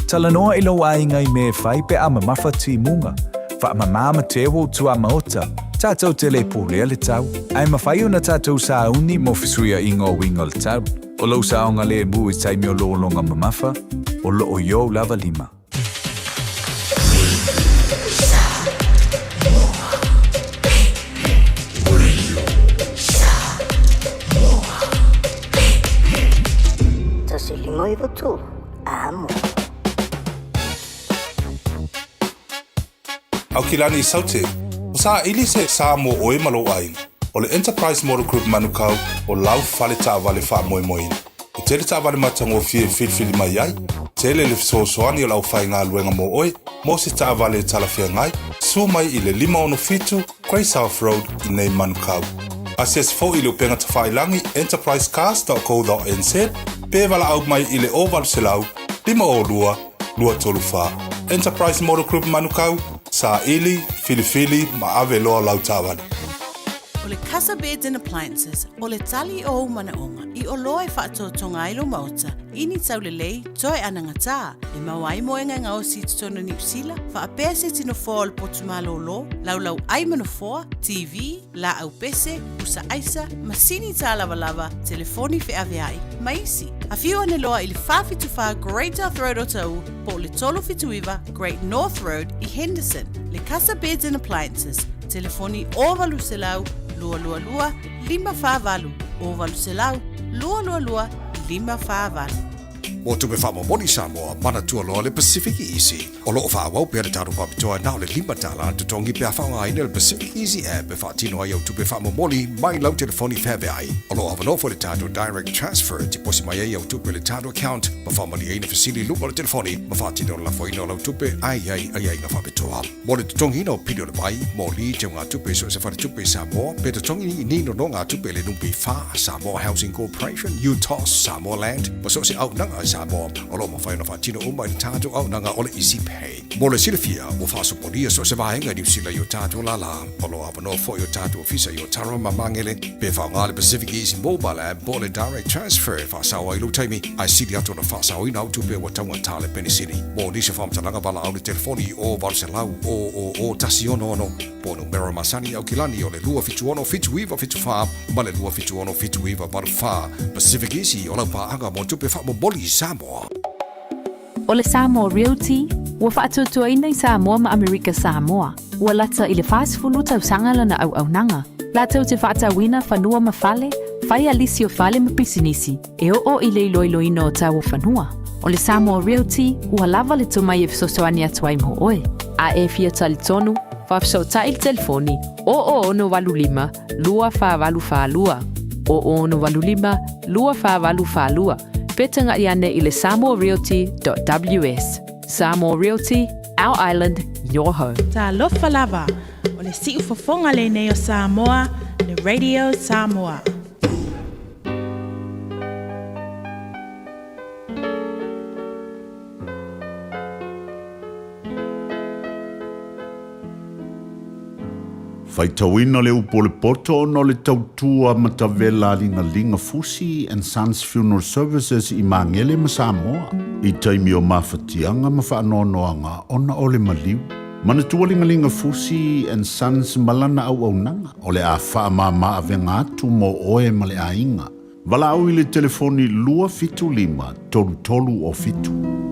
Talanoa i lou aiga i mea e fai pe a mamafa timuga. Faamamā ma teu ou tuamaota, tatou te le pulea le tau, ae mafai ona tatou sauni mo fesuiaiga o uiga o le tau. O lou saogalemu i taimi o lologa mamafa, o loo i ou lava lima. 1 5 9 3, amo. Aukilani i Saute, o saili se sa mo oe ma lou aiga. O le Enterprise Motor Group Manukau o lau fale taavale faamoemoeina. E tele taavale matagofie e filifili mai ai, tele le fesoasoani o le aufaigaluega mo oe mo se taavale e talafeagai, susu mai i le 567 Grey South Road i nei Manukau. Asiasi foi i le upega tafailagi enterprisecars.co.nz pe valaau mai i le 0800 502 234. Enterprise Motor Group Manukau, saili, filifili ma ave loa lau taavale. O le Casa Beds and Appliances, o le tali o ou manaoga i oloa e faatotoga ai lou maota i ni taulelei toe anagatā e maua ai moega e gaosi i totonu o Niu Sila, faapea se tino foa o le potu malōlō, laulau ai ma nofoa, TV, laau pese, pusa aisa, masini tālavalava, telefoni feaveai, ma isi. Afio ane loa i le 474 Great South Road o Taʻu po o le 379 Great North Road i Henderson. Le Casa Beds and Appliances, telefoni 0800 222 548, 0800 222 548. Mo tupe faamomoli Samoa, manatua loa le Pacific Easy. O loo faaauau pea le tatou faapitoa na o le $5 totogi pe a faaaogaina le Pacific Easy app e faatino ai au tupe faamomoli mai lau telefoni feaveai. O loo avanoa foi le tatou Direct Transfer e tiposi mai ai au tupe i le tatou account ma faamalieina fesili i luga o le telefoni ma faatino le lafoina o lau tupe ae i ai aiaiga faapitoa. Mo le totogiina o pili o le vai, moli, teugatupe i so o se faletupe i Samoa, pe totogi ni nonogatupe i le NPF, Samoa Housing Corporation, UTOS, Samoa Land, ma so o se auaunaga i Samoa. O lo o mafai ona faatino uma i le tatou auaunaga o le Easy Pay. Mo le silafia, ua faasopolia so o se vaega i Niu Sila i o tatou lālā. O lo o avanoa foi o tatou ofisa i Otara ma Magele, pe faaaoga le Pacific Easy Mobile App po o le Direct Transfer e faasao ai lou taimi, ae sili atu ona faasaoina au tupe ua taugata le penisini. Mo nisi o faamatalaga valaau le telefoni i o 800 000 166 po o numera masani i Aukilani o le 276 7974 ma le 276 7984. Pacific Easy o lau paaga mo tupe faamomoli i Samoa. O le Samoa Realty, ua faatuatuaina i Samoa ma Amerika Samoa. Ua lata i le 40 tausaga lana auaunaga, latou te faatauina fanua ma fale, fai a lisi o fale ma pisinisi, e oo i le iloiloina o tau o fanua. O le Samoa Realty, ua lava le tomai e fesoasoani atu ai mo oe. A e fia talitonu, faafesootai i le telefoni 0085 2482, 0085 2482, pe tagaʻi ane i le samoarealty.ws. Samoa Realty, our island, your home. Talofa lava, o le siufofoga lenei o Samoa, le Radio Samoa. Faitauina le upu o le poto ona o le tautua matavela a Ligalinga Fusi and Sons Funeral Services i Magele ma Samoa i taimi o mafatiaga ma faanoanoaga ona o le maliu. Manatua Ligalinga Fusi and Sons ma lana auaunaga o le a faamama avega atu mo oe ma le aiga. Valaau i le telefoni 275 33 o 7.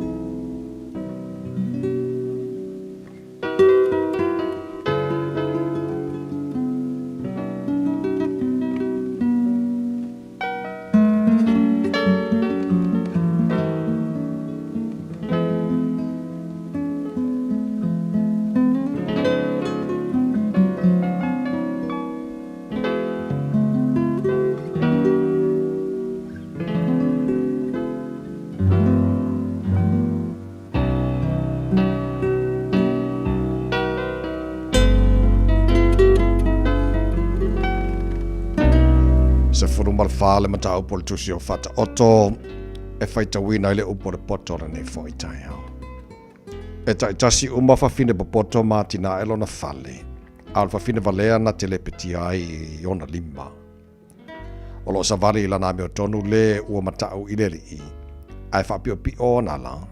14 le mataupu o le tusi o Faataoto e faitauina ai le upu o le poto o lenei foi taeao. E taitasi uma fafine popoto ma atinae lona fale, a o le fafine valea na te lepetia ai i ona lima. O lo o savali i lana amiotonu le ua mataʻu i le alii, ae faapiʻopiʻo ona ala,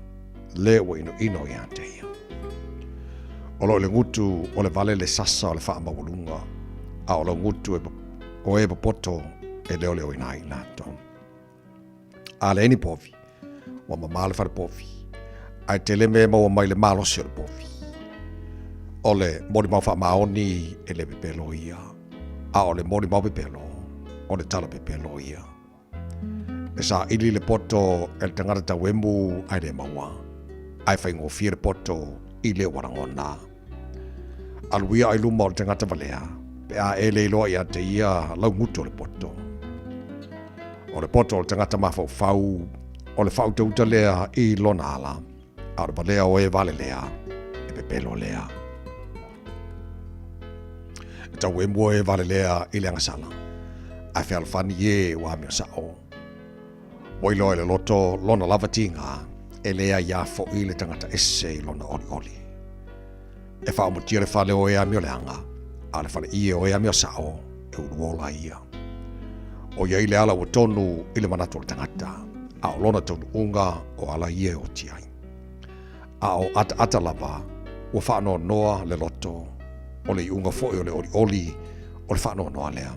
le ua inoino ia te ia. O lo o i le gutu o le vale le sasa o le faamaualuga, a o lau gutu e o e popoto e leoleoina ai i latou. A leai ni povi, ua mamā le fale povi, ae tele mea e maua mai le malosi o le povi. O le molimau faamaoni e le pepelo ia, a o le molimau pepelo, o le tala pepelo ia. E saili le poto e le tagata tauemu ae le maua, ae faigofie le poto i le ua lagona. Alu ia ai luma o le tagata valea, pe a e le iloa ia te ia lau gutu o le poto. O le poto o le tagata mafaufau, o le faautauta lea i lona ala, a o le valea o e vale lea, e pepelo lea. E tauemu o e vale lea i le agasala, ae fealofani e ua amio sao. Ua iloa e le loto lona lava tiga, e le aiā foi le tagata ese i lona olioli. E faaomotia le fale o e amio leaga, a o le fale ie o e amio sao, e uluola ia. O ia i le ala ua tonu i le manatu o le tagata, a o lona taunuuga o ala ia e oti ai. A o ataata lava, ua faanoanoa le loto, o le iuga foi o le olioli o le faanoanoa lea.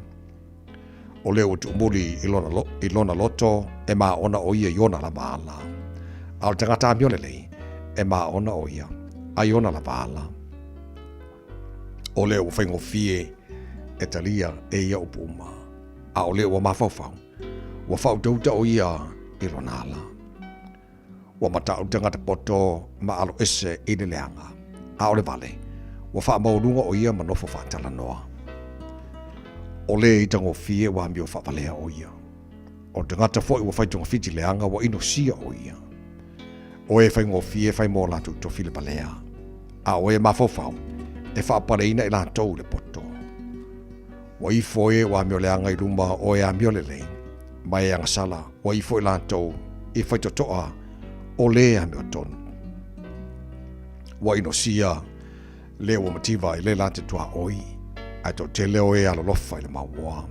O lea ua tuumuli i lona, lo, i lona loto e maona o ia i ona lava ala. A o le tagata amio lelei, e maona o ia, a i ona lava ala. O lea ua faigofie e talia e ia upu uma, a o lea ua mafaufau, ua faautauta o ia i lona ala. Ua mataʻu le tagata poto ma alo ese i le leaga, a o le vale, ua faamaualuga o ia ma nofo faatalanoa. O le i tagofie ua amio faavalea o ia. O le tagata foi ua fai togafiti leaga ua inosia o ia. O e faigofie fai mo latou tofi le valea, a o e mafaufau e faapaleina i latou le poto. Ua ifo e ua amio leaga i luma o e amio lelei, ma e agasala ua ifo i latou i faitotoa o le amiotonu. Ua inosia le ua mativa i le la te tuaoi, ae toatele o e alolofa i le mauoa.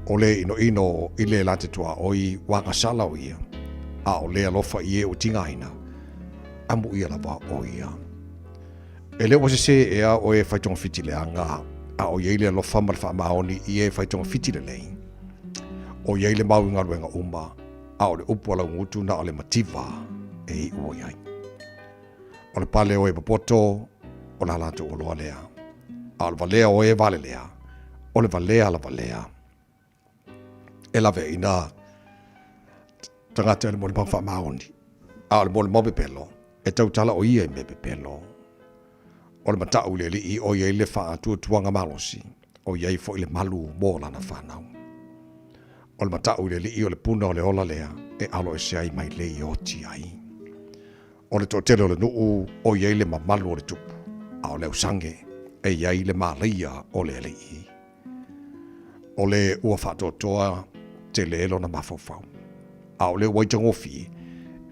O le inoino i le la te tuaoi ua agasala o ia, a o le alofa i e ua tigaina, amuia lava o ia. E le ua sesē ea o e fai togafiti leaga, a o i ai le alofa ma le faamaoni i e fai togafiti lelei. O i ai le mau i galuega uma, a o le upu a laugutu na o le mativa e iu i ai. O le pale o e popoto, o la latou oloa lea. A o le valea o e vale lea, o le valea lava lea. E laveaiina tagata i le molimau faamaoni, a o le molimau pepelo, e tautala o ia i mea pepelo. O le mataʻu i le alii o i ai le faatuatuaga malosi, o i ai foi le malu mo lana fanau. O le mataʻu i le alii o le puna o le ola lea e alo ese ai mai le i oti ai. O le toatele o le nuu o i ai le mamalu o le tupu, a o le ausage e i ai le malaia o le alii. O le ua faatoatoa tele lona mafaufau, a o le ua aitagofie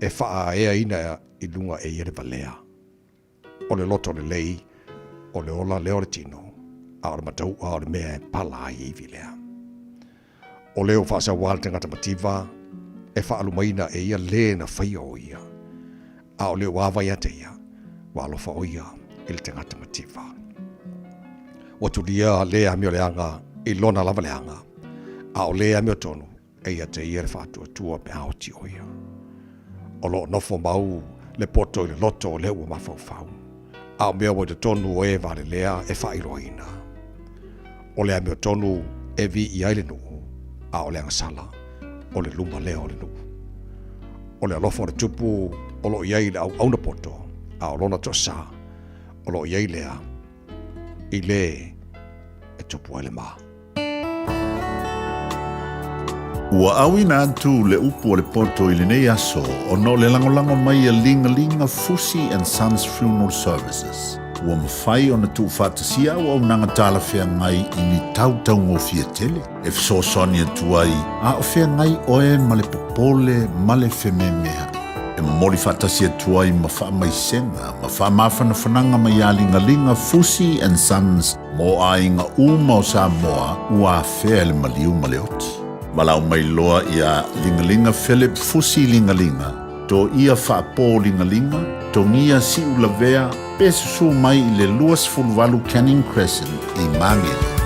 e faaeaina i luga e ia le valea. O le loto lelei, o le ola lea o le tino, a o le matauʻa o le mea e pala ai ivi lea. O le ua faasauā le tagata mativa, e faalumaina e ia le na faia o ia, a o le ua ava ia te ia, ua alofa o ia. i le tagata mativa. Ua tulia le amioleaga i lona lava leaga, a o le amiotonu e ia te ia le faatuatua pe a oti o ia. O loo nofo mau le poto i le loto o lea ua mafaufau, a o mea ua i totonu o e valelea e faailoaina. O le amiotonu e viia ai le nuu, a o le agasala, o le luma lea o le nuu. O le alofa o le tupu o loo i ai i le auauna poto, a o lona toasā o loo i ai lea i le e tupu ai le ma. Ua auina atu le upu a le poto i lenei aso ona o le lagolago mai a Ligalinga Fusi and Sons Funeral Services. Ua mafai ona tuufaatasia auaunaga talafeagai i ni tau taugofie tele e fesoasoani atu ai a o feagai oe ma le popole ma le fememea'i. E momoli faatasi atu ai ma faamaisega ma faamafanafanaga mai ia Ligaliga Fusi and Sons mo aiga uma o Samoa ua afea e le maliu ma le oti. Valaau mai loa iā Ligaliga Philip Fusi Ligaliga, Toia Faapo Ligaliga, Togia Siulavea pe susū mai i le 28 Canning Crescent i Māngere.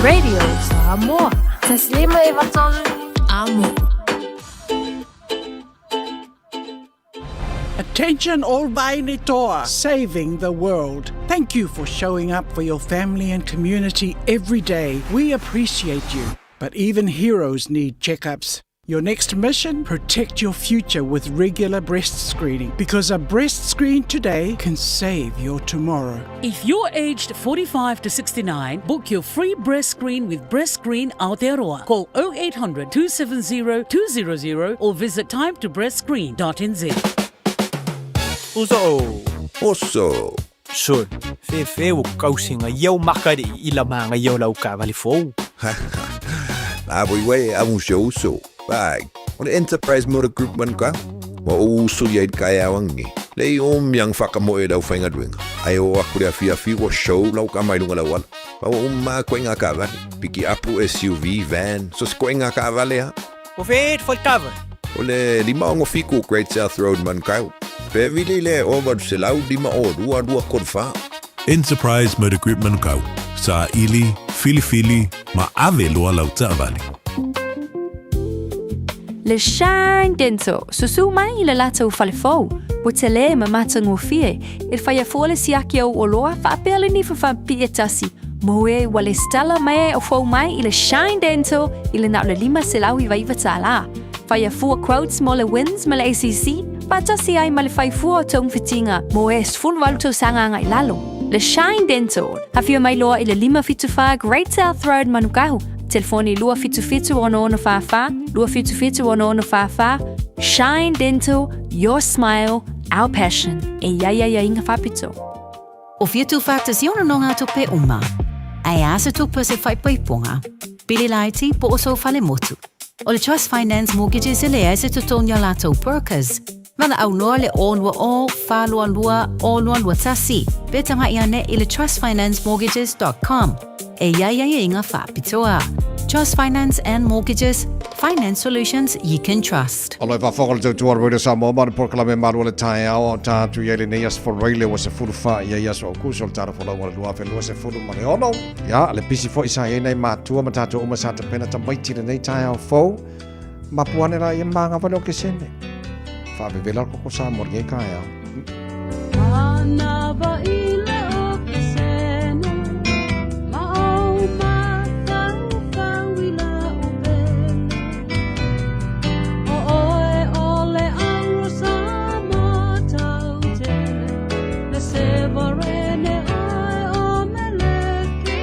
Radio Samoa. 1 5 3 Amo. Attention all Vainitoa, saving the world. Thank you for showing up for your family and community every day. We appreciate you. But even heroes need checkups. Your next mission? Protect your future with regular breast screening because a breast screen today can save your tomorrow. If you're aged 45 to 69, book your free breast screen with Breast Screen Aotearoa. Call 0800 270 200 or visit timetobreastscreen.nz. Uso. Oso. Sol, fe fe o kausinga iau makari i la manga iau lau ka vali fou. A voi wei a un uso. Vai, o le Enterprise Motor Group man ka. Wa o uso ia i kai awangi. Le i o miang whaka mo e lau whainga duenga. Ai o aku le awhia fi o show lau ka mai lunga lau wala. Pa o ma koe ngā ka vale. Piki apu SUV, van, so se koe ngā ka vale ha. O fe et fol kava. O le lima ongo fiku Great South Road man kau. Pe vili le o valu se lau lima o rua rua korwha. Enterprise Motor Group Manukau. Sa ili, filifili, ma ave loa lau taavale. Le Shine Dental, susu mai i le latou falefou. Ua telē ma matagofie, e faia fua le siaki o ou oloa faapea le nifa faapipii e tasi, mo e ua lesitala mai ai o fou mai i le Shine Dental i le na o le $599 tālā. Faia fua quotes mo le WINZ ma le ACC, faatasi ai ma le fai fua o togafitiga mo e 18 tausaga agai i lalo. Le Shine Dental, afio mai loa i le 574 Great South Road Manukau, telefoni 277 6644, 277 6644. Shine Dental, your smile, our passion. E ia ia ia inga whapito. O fia tūwhātasi ona no ngā tupe uma. Ai a se tupe se whaipaiponga. Pili laiti po o so fale motu. O le Trust Finance Mortgages e lea se totogi o latou brokers. Mana au loa le o lua o, wha lua lua, o lua lua tasi. Pe tanga ia ne i le trustfinancemortgages.com. E ia ia ia inga whapitoa. Trust Finance and Mortgages, finance solutions you can trust. O lo e faafofoga le tautua o le Radio Samoa ma le polokalame malu o le taeao o tātou i ai lenei aso Faraile ua 14 ia i aso Aukuso o le tala folau o le 2026. Ia, le pisi foi sa i ai nai matua ma tātou uma sa tapena tamaiti lenei taeao fou. Mapu ane la ia maga vale o Kesene. Faavevela le koko Samoa i lenei taeao. Ana va i le o Kesene, ma o mafaufau i la upele. O oe o le auro sa matautele, le sevarene oe o meleke.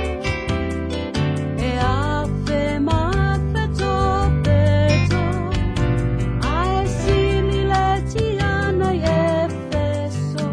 E afe ma feto peto, ae sili le tiana i Efeso.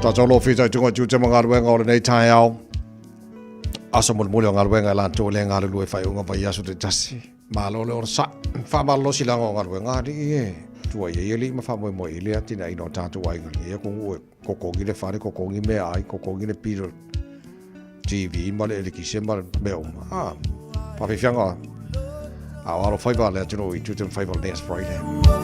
Tātou lo fitaituga i tiute ma galuega o lenei taeao. Aso mulimuli o galuega e latou e le galulue i faaiuga vaiaso taitasi. Malo le onosai. Faamalolosi laga o galuega alii e tuai ai alii ma faamoemoe i le atinaeina o tatou aiga i lenei atunuu e totogi le fale, totogi meaai, totogi le pili o le TV ma le elekise ma mea uma. Ah, faafiafiaga a o alofaiva a le atunuu i tiute ma faiva o lenei Aso Faraile.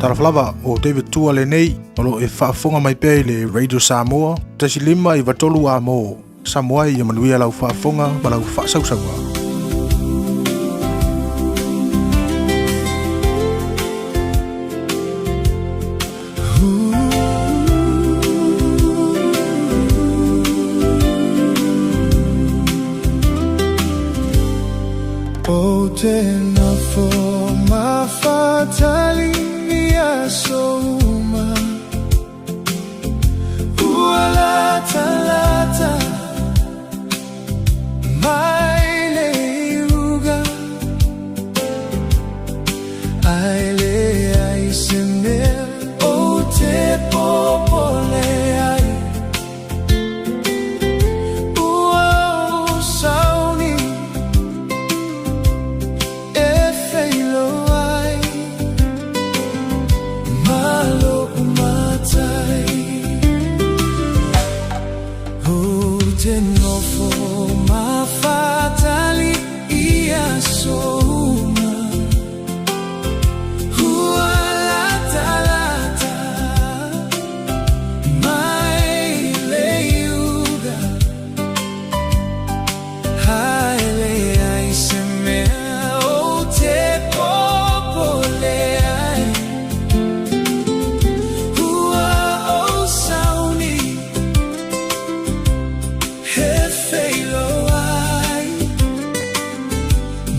Talofa lava, o David Tua lenei, o lo o e faafofoga mai pea i le Radio Samoa, 1.5 93 a mo Samoa ia manuia lau faafofoga ma lau faasausauga. O te nofo mafatali i aso uma Ua latalata mai le iuga Ai leai se mea ou te popole ai Ua ou sauni e feiloai Ma lo'u Matai. Ou te nofo mafatali i aso uma Ua latalata mai le iuga Ai leai se mea ou te popole ai Ua ou sauni e feiloai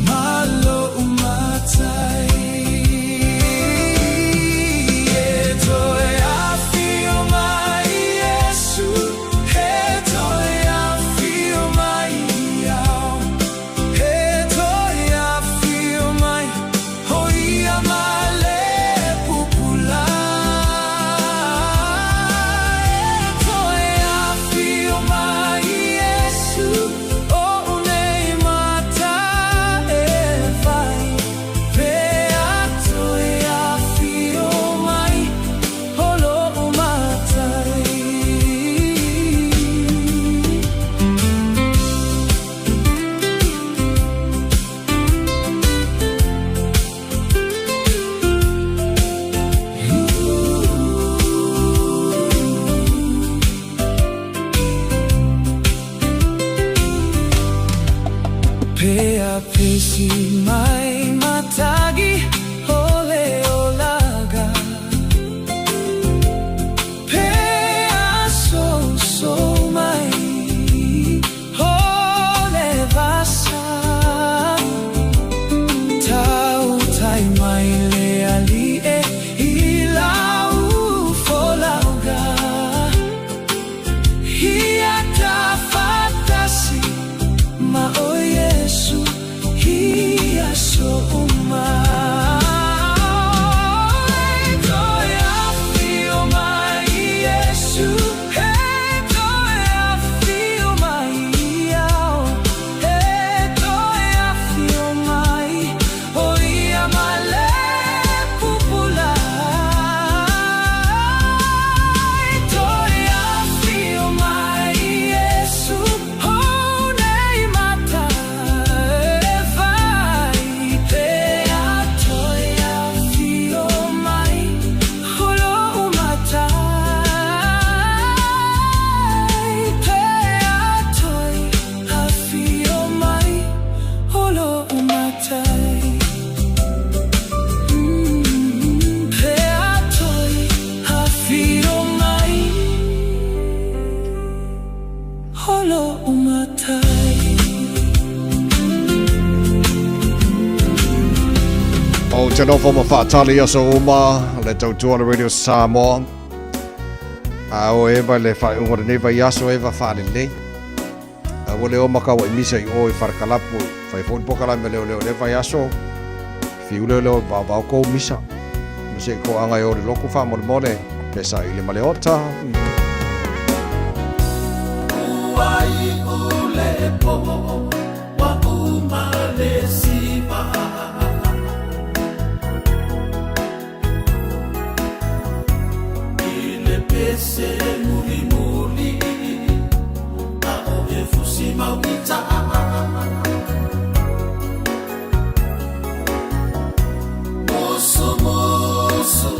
Ma lo'u Matai. E toe afio mai Iesu, e toe afio mai iau, E toe afio mai o ia ma le pupula. E toe afio mai Iesu, o nei mata e vai, Pe a toe afio mai o lo'u Matai. Pe a pesi mai matagi o le olaga Pe a soso mai o le vasa Tautai mai le ali'i i lau folauga Ia tafatasi ma o Iesu i aso uma. E toe afio mai Iesu, e toe afio mai iau, E toe afio mai o ia ma le pupula. E toe afio mai Iesu, o nei mata e vai, Pe a toe afio mai o lo'u Matai. Pe a toe afio mai o lo'u Matai. Pe a toe afio mai o lo'u Matai. O te nofo ma faatali aso uma le tautua le Radio Samoa. A o eva le whaeunga o lenei vaiaso eva faalelei. A ua le o makau ai misa i o i wharekalapu whai foi pokalame leo leo le vaiaso. Fiu leo leo vaovao kou misa. Ma se ko anga e o le loku whamolemole. Pe sa i le male ota. Ua iu le po, ua uma le siva. I le pese mulimuli, a o e fusi mau i ta'a. Musu musu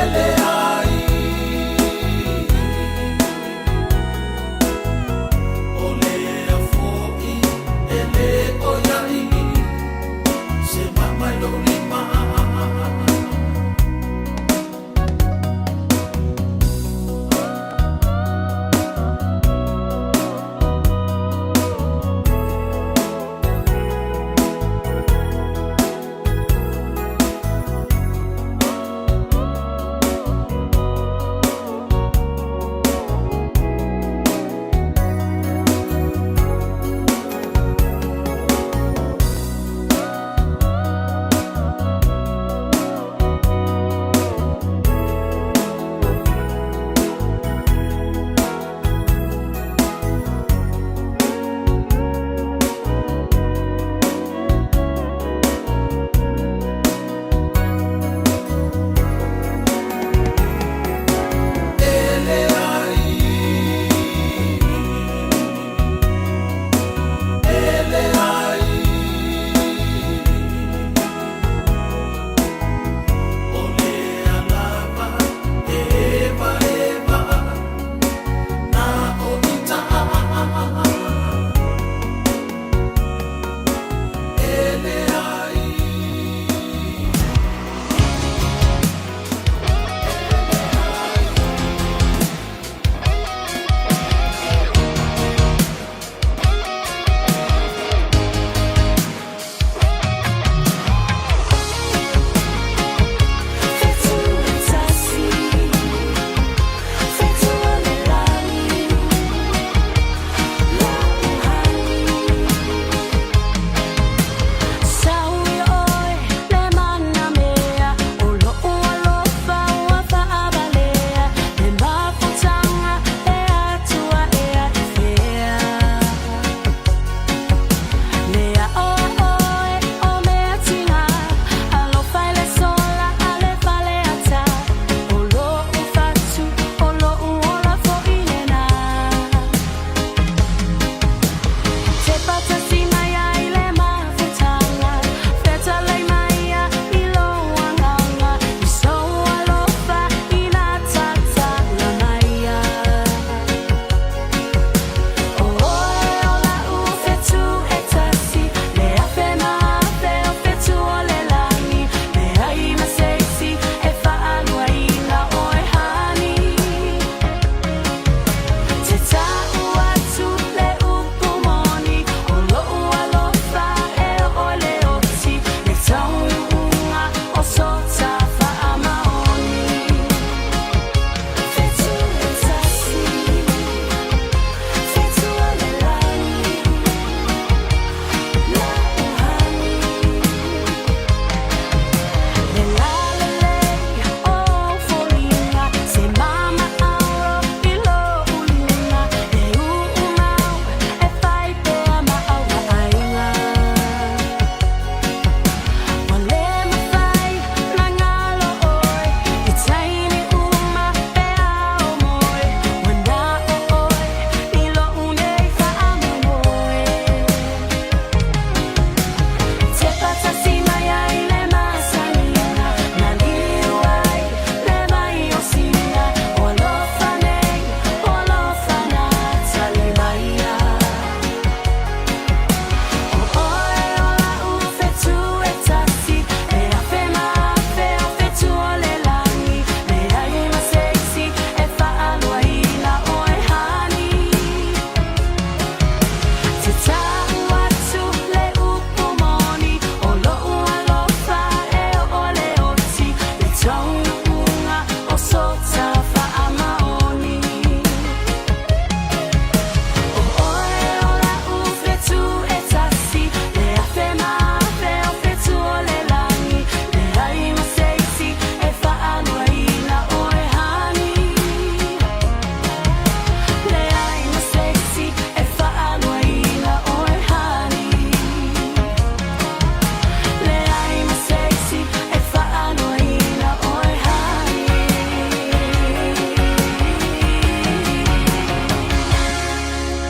lele ai. O lea fo'i e lē oia'i se mamai lou lima.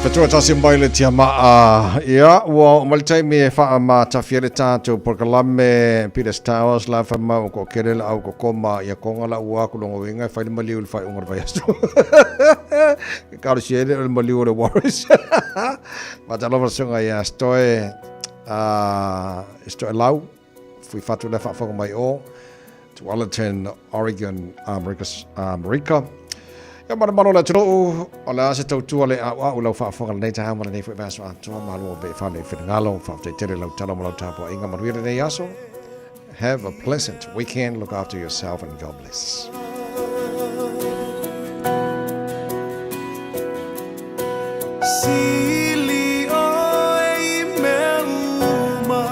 Fetua tasi mai le tiamaa. Ia, ua oo mai le taimi e faamatafia le tatou polokalame Peters Towers la fa mau ko kele la au ko koma ia konga la ua ku longo winga e fai le maliu le fai unga le vai aso. Ke karo si ele o le maliu o le Warriors. Matalova sunga ia stoe stoe lau fui fatu le faafofoga mai o Tualatin, Oregon, Amerika, Amerika. Ia manomano le atunuu, o le a se tautua le a'ua'u lau faafofoga lenei taeao ma lenei foi vaiaso atoa, malo o ve'efale i finagalo, faafetai tele lau tala ma lau tapua'iga, manuia lenei aso. Have a pleasant weekend, look after yourself and God bless. Sili oe i mea uma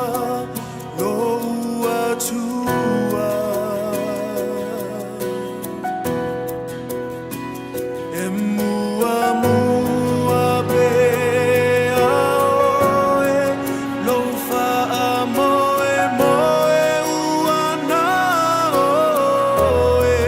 lou Atua E muamua pea oe lou faamoemoe ua na oe.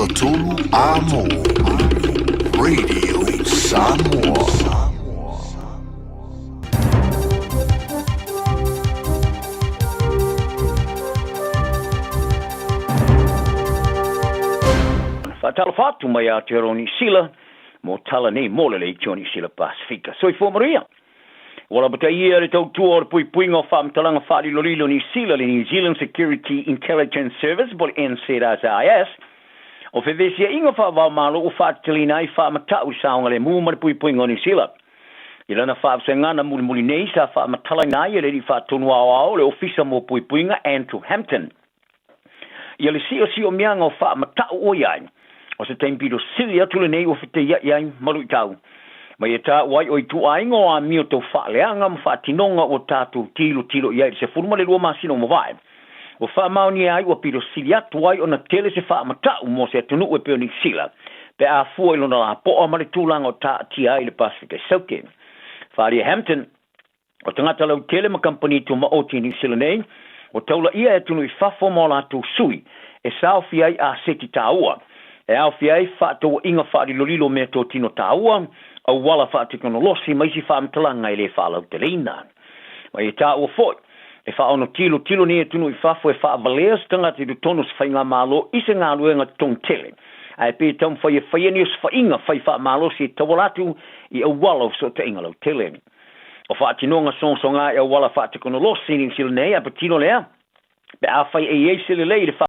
93 Amo. Radio Samoa. Faatalofa atu mai Aotearoa Niu Sila mo tala nei mo le Leitio Niu Sila Pasifika. Soifua manuia. Ua lapataia le tautua o le puipuiga o faamatalaga faalilolilo Niu Sila, le New Zealand Security Intelligence Service po o le NZSIS, o fevesiaiga faava-o-Malo ua faateteleina ai faamatau i saogalemu ma le puipuiga o Niu Sila. I lana faavasegana mulimuli nei sa faamatalaina ai e le Alii Faatonu Aoao o le Ofisa mo Puipuiga Andrew Hampton ia le siosiomiaga o faamatau ua i ai, o se taimi pito sili atu lenei ua fetaia'i ai ma luitau mai e taua ai o ituaiga o amio tau faaleaga ma faatinoga ua tatou tilotilo i ai i le 12 masina ua mavae. Ua faamaonia ai ua pito sili atu ai ona tele se faamatau mo se atunuu e pei o Niu Sila pe a fua i lona lapoa ma le tulaga o taatia ai le Pasefika i Saute. Faaalia Hampton, o tagata lautele ma kamupani tumaoti i Niu Sila nei, ua taulaia e atunuu i fafo ma o latou sui e saofia ai aseti taua, e aofia ai faatauaiga faalilolilo o meatotino taua, auala faatekonolosi ma isi faamatalaga e le faalauteleina. Ma ia taua foi, e faaono tilotilo nei atunuu i fafo e faavalea se tagata i totonu o se faigamalo i se galuega totogi tele, ae pe taumafai e faia ni osofaiga fai faamalosi e tauala atu i auala o fesootaiga lautele. O faatinoga sogasoga i auala faatekonolosi i Niu Sila nei, a patino lea, pe afai e i ai se lelei i le.